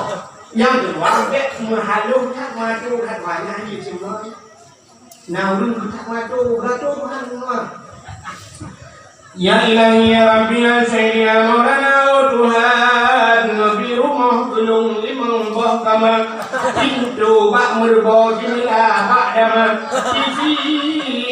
Nyang keudua, bèk meuhaloh that, meuadoh that, banyak ni semua. Nah, ulôn geutak meuadoh, geutak meuadoh. Ya Ilahi, ya Rabbi, ya Sayyidi, ya Maulana, oh Tuhan, neubi rumoh keu lôn limong boh kama, pintoe bak meureubo, jeundela bak dama, T V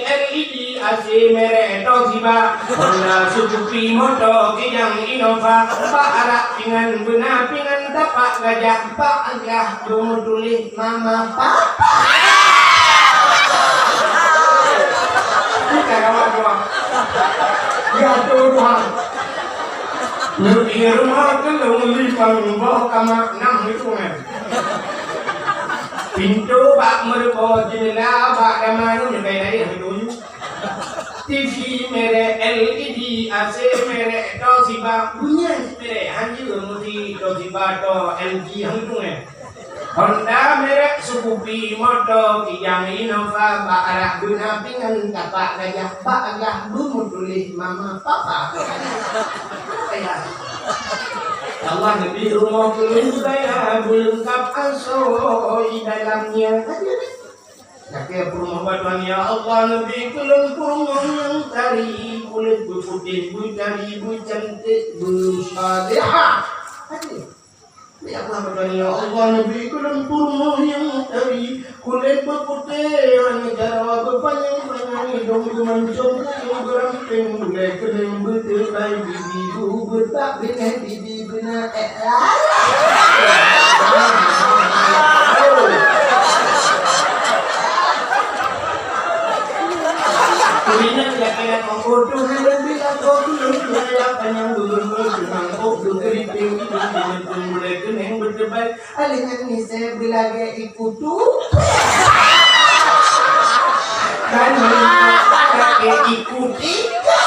L E D, A C merek Toshiba, Honda, Scoopy, moto kijang Innova, bak arak pingan beuna pingan tapak gajah, bak gajah beumeutuléh mama papa. Bukan awak doang. Ya Tuhan. Neubi rumoh keu lôn limong boh kama, nam itu kan. Pintoe bak meureubo, jeundela bak dama, nyoe nyang laén-laén itu. T V merek L E D, A C merek Toshiba, bunyai merek hanjeuet meusi Toshiba atau L G hantu eh. Honda merek Scoopy, moto kijang Innova, bak arak beuna pingan tapak gajah, bak gajah beumeutuléh mama papa. Ya Allah, neubi rumoh keu lôn budaya, beuleungkap asoe dalamnya. Lakèe peurumoh bak Tuhan, ya Allah, neubi keu lôn peurumoh nyang tari, kulét beuputéh, beutari, beucanték, beusalehah. Aduh. Ya Allah, bak Tuhan, ya Allah, neubi keu lôn peurumoh nyang tari, kulét beuputéh, aneuk jaroe beupanyang-panyang, idông geumancông, kayông geurampéng, bulèe keunong beuteubai, bibi bu beutak binéh, bibi beuna ék lalai. Kulina tiap kali aku kodoh, hana bila kau belum kaya, panyang belum kau kenang, kau belum keriting, belum keriting, mulai keunong beuteubai, alingan misai beulagèe iku tu. Dan lagèe iku tiga.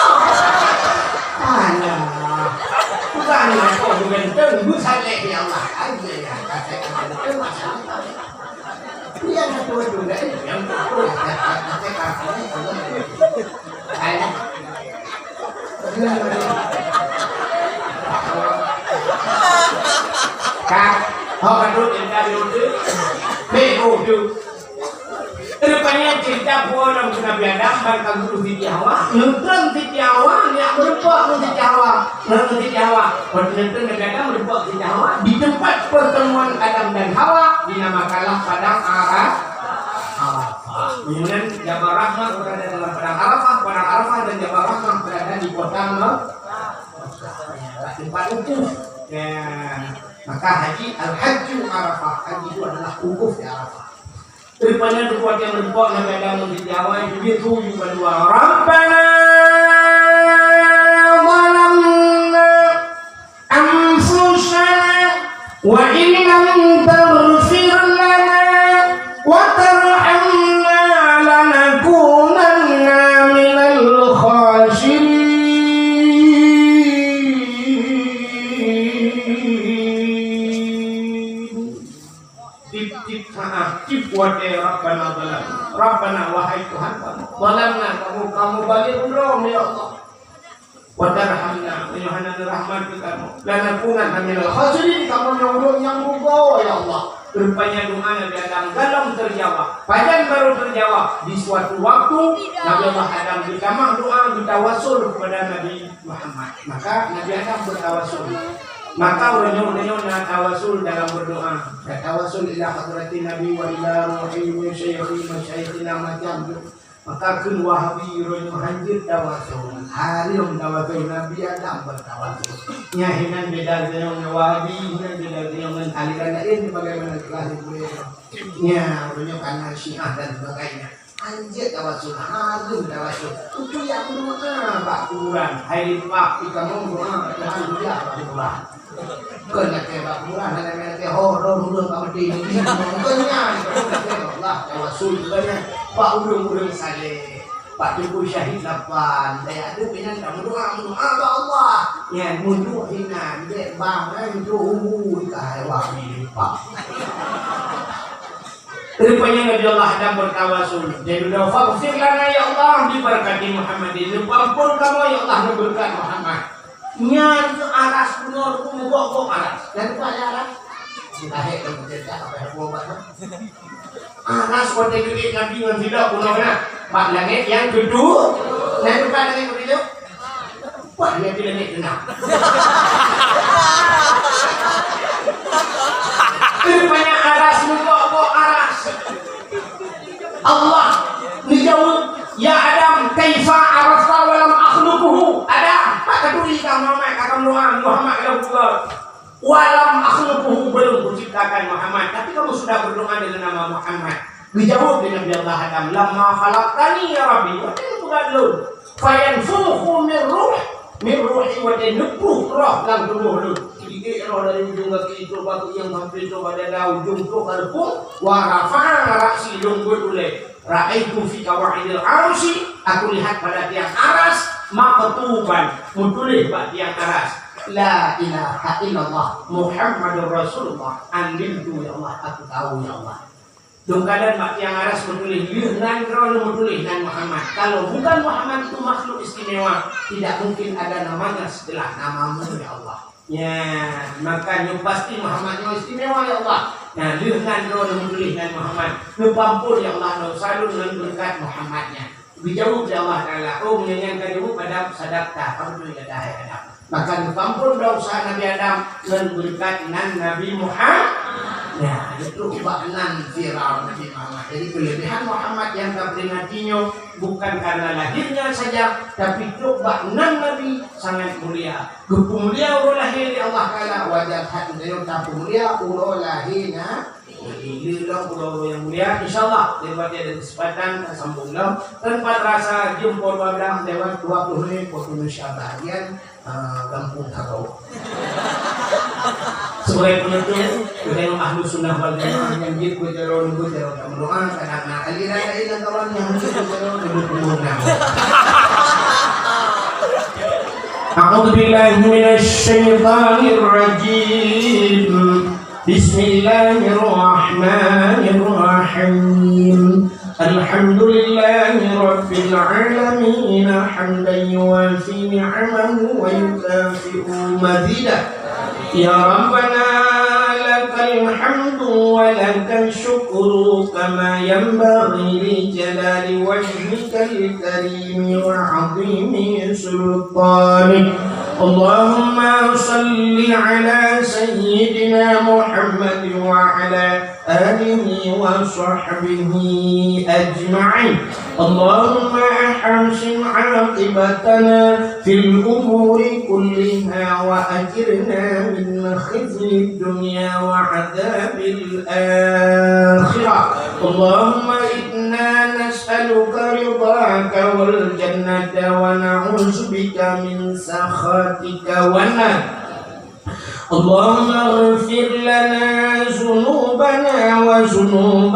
Alah. Bukan aku ganteng, bukan saleh, ya Allah. Aja ya, kata ganteng, masalah. Yang betul-betul, eh, yang betul. Alah. Ka, ho ka duek cerita di ujong. Beh, ujong. Rupanya cerita pulang ke Nabi Adam, ban ka geuduek Siti Hawa. Neutron Siti Hawa, nyak meurumpok ngon Siti Hawa. Ngon Siti Hawa. Waktu neutron Nabi Adam meurumpok Siti Hawa di tempat pertemuan Adam dan Hawa, dinamakanlah Padang Ara-, Arafah. Kemudian Jabal Rahmah berada dalam padang Arafah, padang Arafah dan Jabal Rahmah berada di kota Mekah. Tempat wukuf. Ya, maka haji, al-hajju Arafah, haji itu adalah wukuf di Arafah. Rupanya dua yang meureumpok Nabi Adam ngon Siti Hawa, itu dia tuju bandua, "Rabbana zalamna anfusana wa in lam taghfir lana wa tarhamna lanakunanna minal khasirin." Tiep-tiep saát, tiep watée, "Rabbana zalamna." Rabbana, wahai Tuhan kamoe, "zalamna," kamoe, kamoe balék ulôn, ya Allah. "Wa tarhamna," meunyoe hana neurahmat keu kamoe, "lanakunanna minal khasirin," kamoe nyoe ulôn nyang rugoe, ya Allah. Rupanya doa Nabi Adam galom teujawab. Pajan barô teujawab? Di suatu waktu, Nabi Allah Adam geutamah doa, geutawasul kepada Nabi Muhammad. Maka Nabi Adam bertawasul. Maka uroe nyoe, uroe nyoe na tawasul dalam berdoa. Tawasul ila hadratin Nabi wa ila ruhi wa syaikhina, masyaikhina macam tu. Maka kheun Wahabi uroe nyoe hanjeuet tawasul. Hareuem tawasul, Nabi Adam bertawasul. Nyan hinan beda geutanyoe ngon Wahabi, hinan beda geutanyoe ngon aliran laén bagaimana telah dibuet. Nyan uroe nyoe kana Syiah dan sebagainya. Hanjeuet tawasul, hareuem tawasul. Itu nyang meudoa bak kuburan. Hai limpah, ikamoe meudoa, Tuhan mulia bak kuburan. Kon lakée bak kuburan, hana lakée ho, roh ulôn ka meuti. Kon nyan, kon lakée bak Allah, tawasul kon nyan. Bak ureuëng-ureuëng saleh, bak teungku syahid lapan, daya tu nyan ka meudoa, meudoa bak Allah. Nyan meudoa hinan, dek bang, nyan tu uhu ka hai wah limpah. Rupanya Nabi Allah Adam bertawasul. Jadi, "Faghfir lana, ya Allah, bi barakati Muhammadin." Neupeuampôn kamoe, ya Allah, ngon beureukat Muhammad. Nyan keuh aras bunoe, mubok-bok aras. Dan apa ya aras? Lahé dalam cerita apa yang buat, Pak? Aras watée geuék Nabi ngon sidroe bunoe na. Bak langét nyang keudua. Dan apa langét keudua? Wah, Nabi langét teunang. Rupanya aras, mubok-bok aras. Allah neujaweueb, "Ya Adam, kaifa arafta wa lam akhluquhu?" Adam, pakon ka turi ka Muhammad, ka kamoe Muhammad ka buka. "Wa lam akhluquhu," belum kuciptakan Muhammad, tapi kamu sudah berdoa dengan nama Muhammad. Dijawab lé Nabi Allah Adam, "Lamma khalaqtani ya Rabbi," watée neupeugah lôn, "fayanfukhu min ruh, min ruhi," watée neupruh roh lam tuboh lôn. Diék roh dari ujong gaki trok bak keuieng sampoe trok bak dada, ujong trok bak leupông, "wa rafa'a ra'si," lôn beuet ulée. "Ra'aitu fi qawaidil arsy," aku lihat pada tiang aras, "maktuban," meutuléh bak tiang aras, "La ilaha illallah Muhammadur Rasulullah." Andeueng tu, ya Allah, aku tahu, ya Allah. Dong kadang bak tiang aras meutuléh, lheueh nan droeneuh meutuléh nan Muhammad. Kalau bukan Muhammad itu makhluk istimewa, tidak mungkin ada namanya setelah namamu, ya Allah. Ya, maka nyoe pasti Muhammad nyoe istimewa, ya Allah. Nah, lheueh nan droeneuh meutuléh nan Muhammad. Neupeuampôn, ya Allah, dosa lôn ngon beureukat Muhammad nyan. Geujaweueb lé Allah Taala, "Oh, meunyoe nyan ka jaweueb Adam, sadaqta, ka beutôi gata hai Adam." Maka neupeuampôn dosa Nabi Adam ngon beureukat nan Nabi Muhammad. Ya, itu bak nan viral Nabi Muhammad. Jadi, kelebihan Muhammad yang kita peringati nyoe bukan karena lahirnya saja, tapi trok bak nan Nabi sangat mulia. Geupeumulia uroe lahé lé Allah Taala, wajar that geutanyoe tapeumulia uroe lahé na-, Nabi. Lheueh lom uroe-uroe nyang mulia, insya Allah, lewat ada kesempatan, tasambong lom. Tanpa terasa, jeuem poh dua belas lewat dua puluh menit, poh Syaban. Nyan, ah, gampông Tagau. Sebagai penutup, geutanyoe Ahlus Sunnah wal Jamaah nyang jeuet beujaroe, beujaroe tameudoa, kadang na aliran laén lam kawan nyang hana beujaroe, beujaroe tameudoa. أعوذ بالله من الشيطان الرجيم. بسم الله الرحمن الرحيم. الحمد لله رب العالمين، حمدا يوافي نعمه ويكافئ مزيده. يا ربنا لك الحمد ولك الشكر كما ينبغي لجلال وجهك الكريم وعظيم سلطانك. اللهم صل على سيدنا محمد وعلى آله وصحبه أجمعين. اللهم أحسن عاقبتنا في الأمور كلها وأجرنا من خزي الدنيا وعذاب الآخرة. اللهم إنا نسألك رضاك والجنة ونعوذ بك من سخطك والنار. اللهم اغفر لنا ذنوبنا وذنوب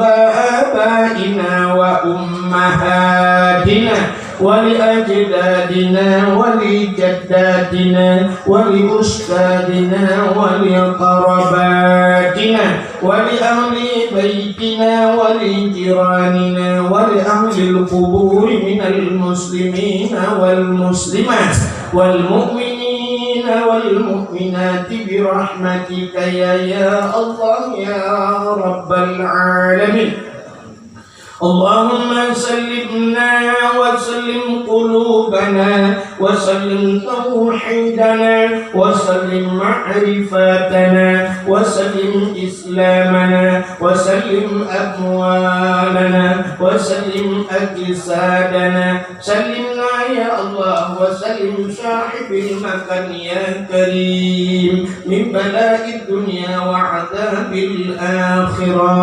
آبائنا وأمهاتنا ولأجدادنا ولجداتنا ولأستاذنا ولقراباتنا ولأهل بيتنا ولجيراننا ولأهل القبور من المسلمين والمسلمات والمؤمنين والمؤمنات برحمتك يا، يا الله يا رب العالمين. اللهم سلمنا وسلم قلوبنا وسلم توحيدنا وسلم معرفتنا وسلم إسلامنا وسلم أموالنا وسلم أجسادنا. سلمنا يا الله وسلم صاحب المكان يا كريم من بلاء الدنيا وعذاب الآخرة.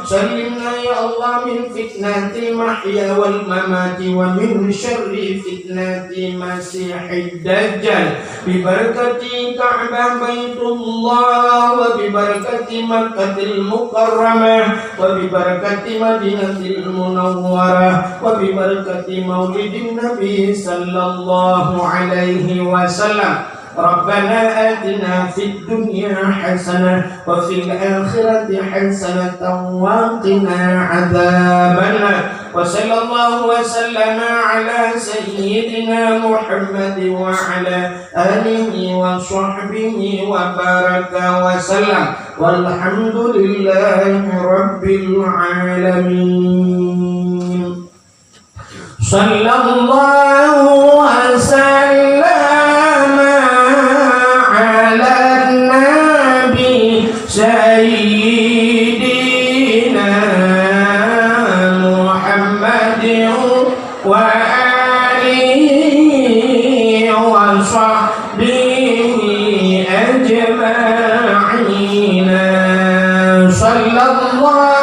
سلمنا يا الله من فتنة المحيا والممات ومن شر فتنة المسيح الدجال. ببركة كعبة بيت الله وببركة مكة المكرمة وببركة مدينة المنورة وببركة مولد النبي صلى الله عليه وسلم. ربنا آتنا في الدنيا حسنة وفي الآخرة حسنة وقنا عذاب النار. وصلى الله وسلم على سيدنا محمد وعلى آله وصحبه وبارك وسلم. والحمد لله رب العالمين. صلى الله وسلم على النبي سيدنا محمد وآله وصحبه أجمعين. صلى الله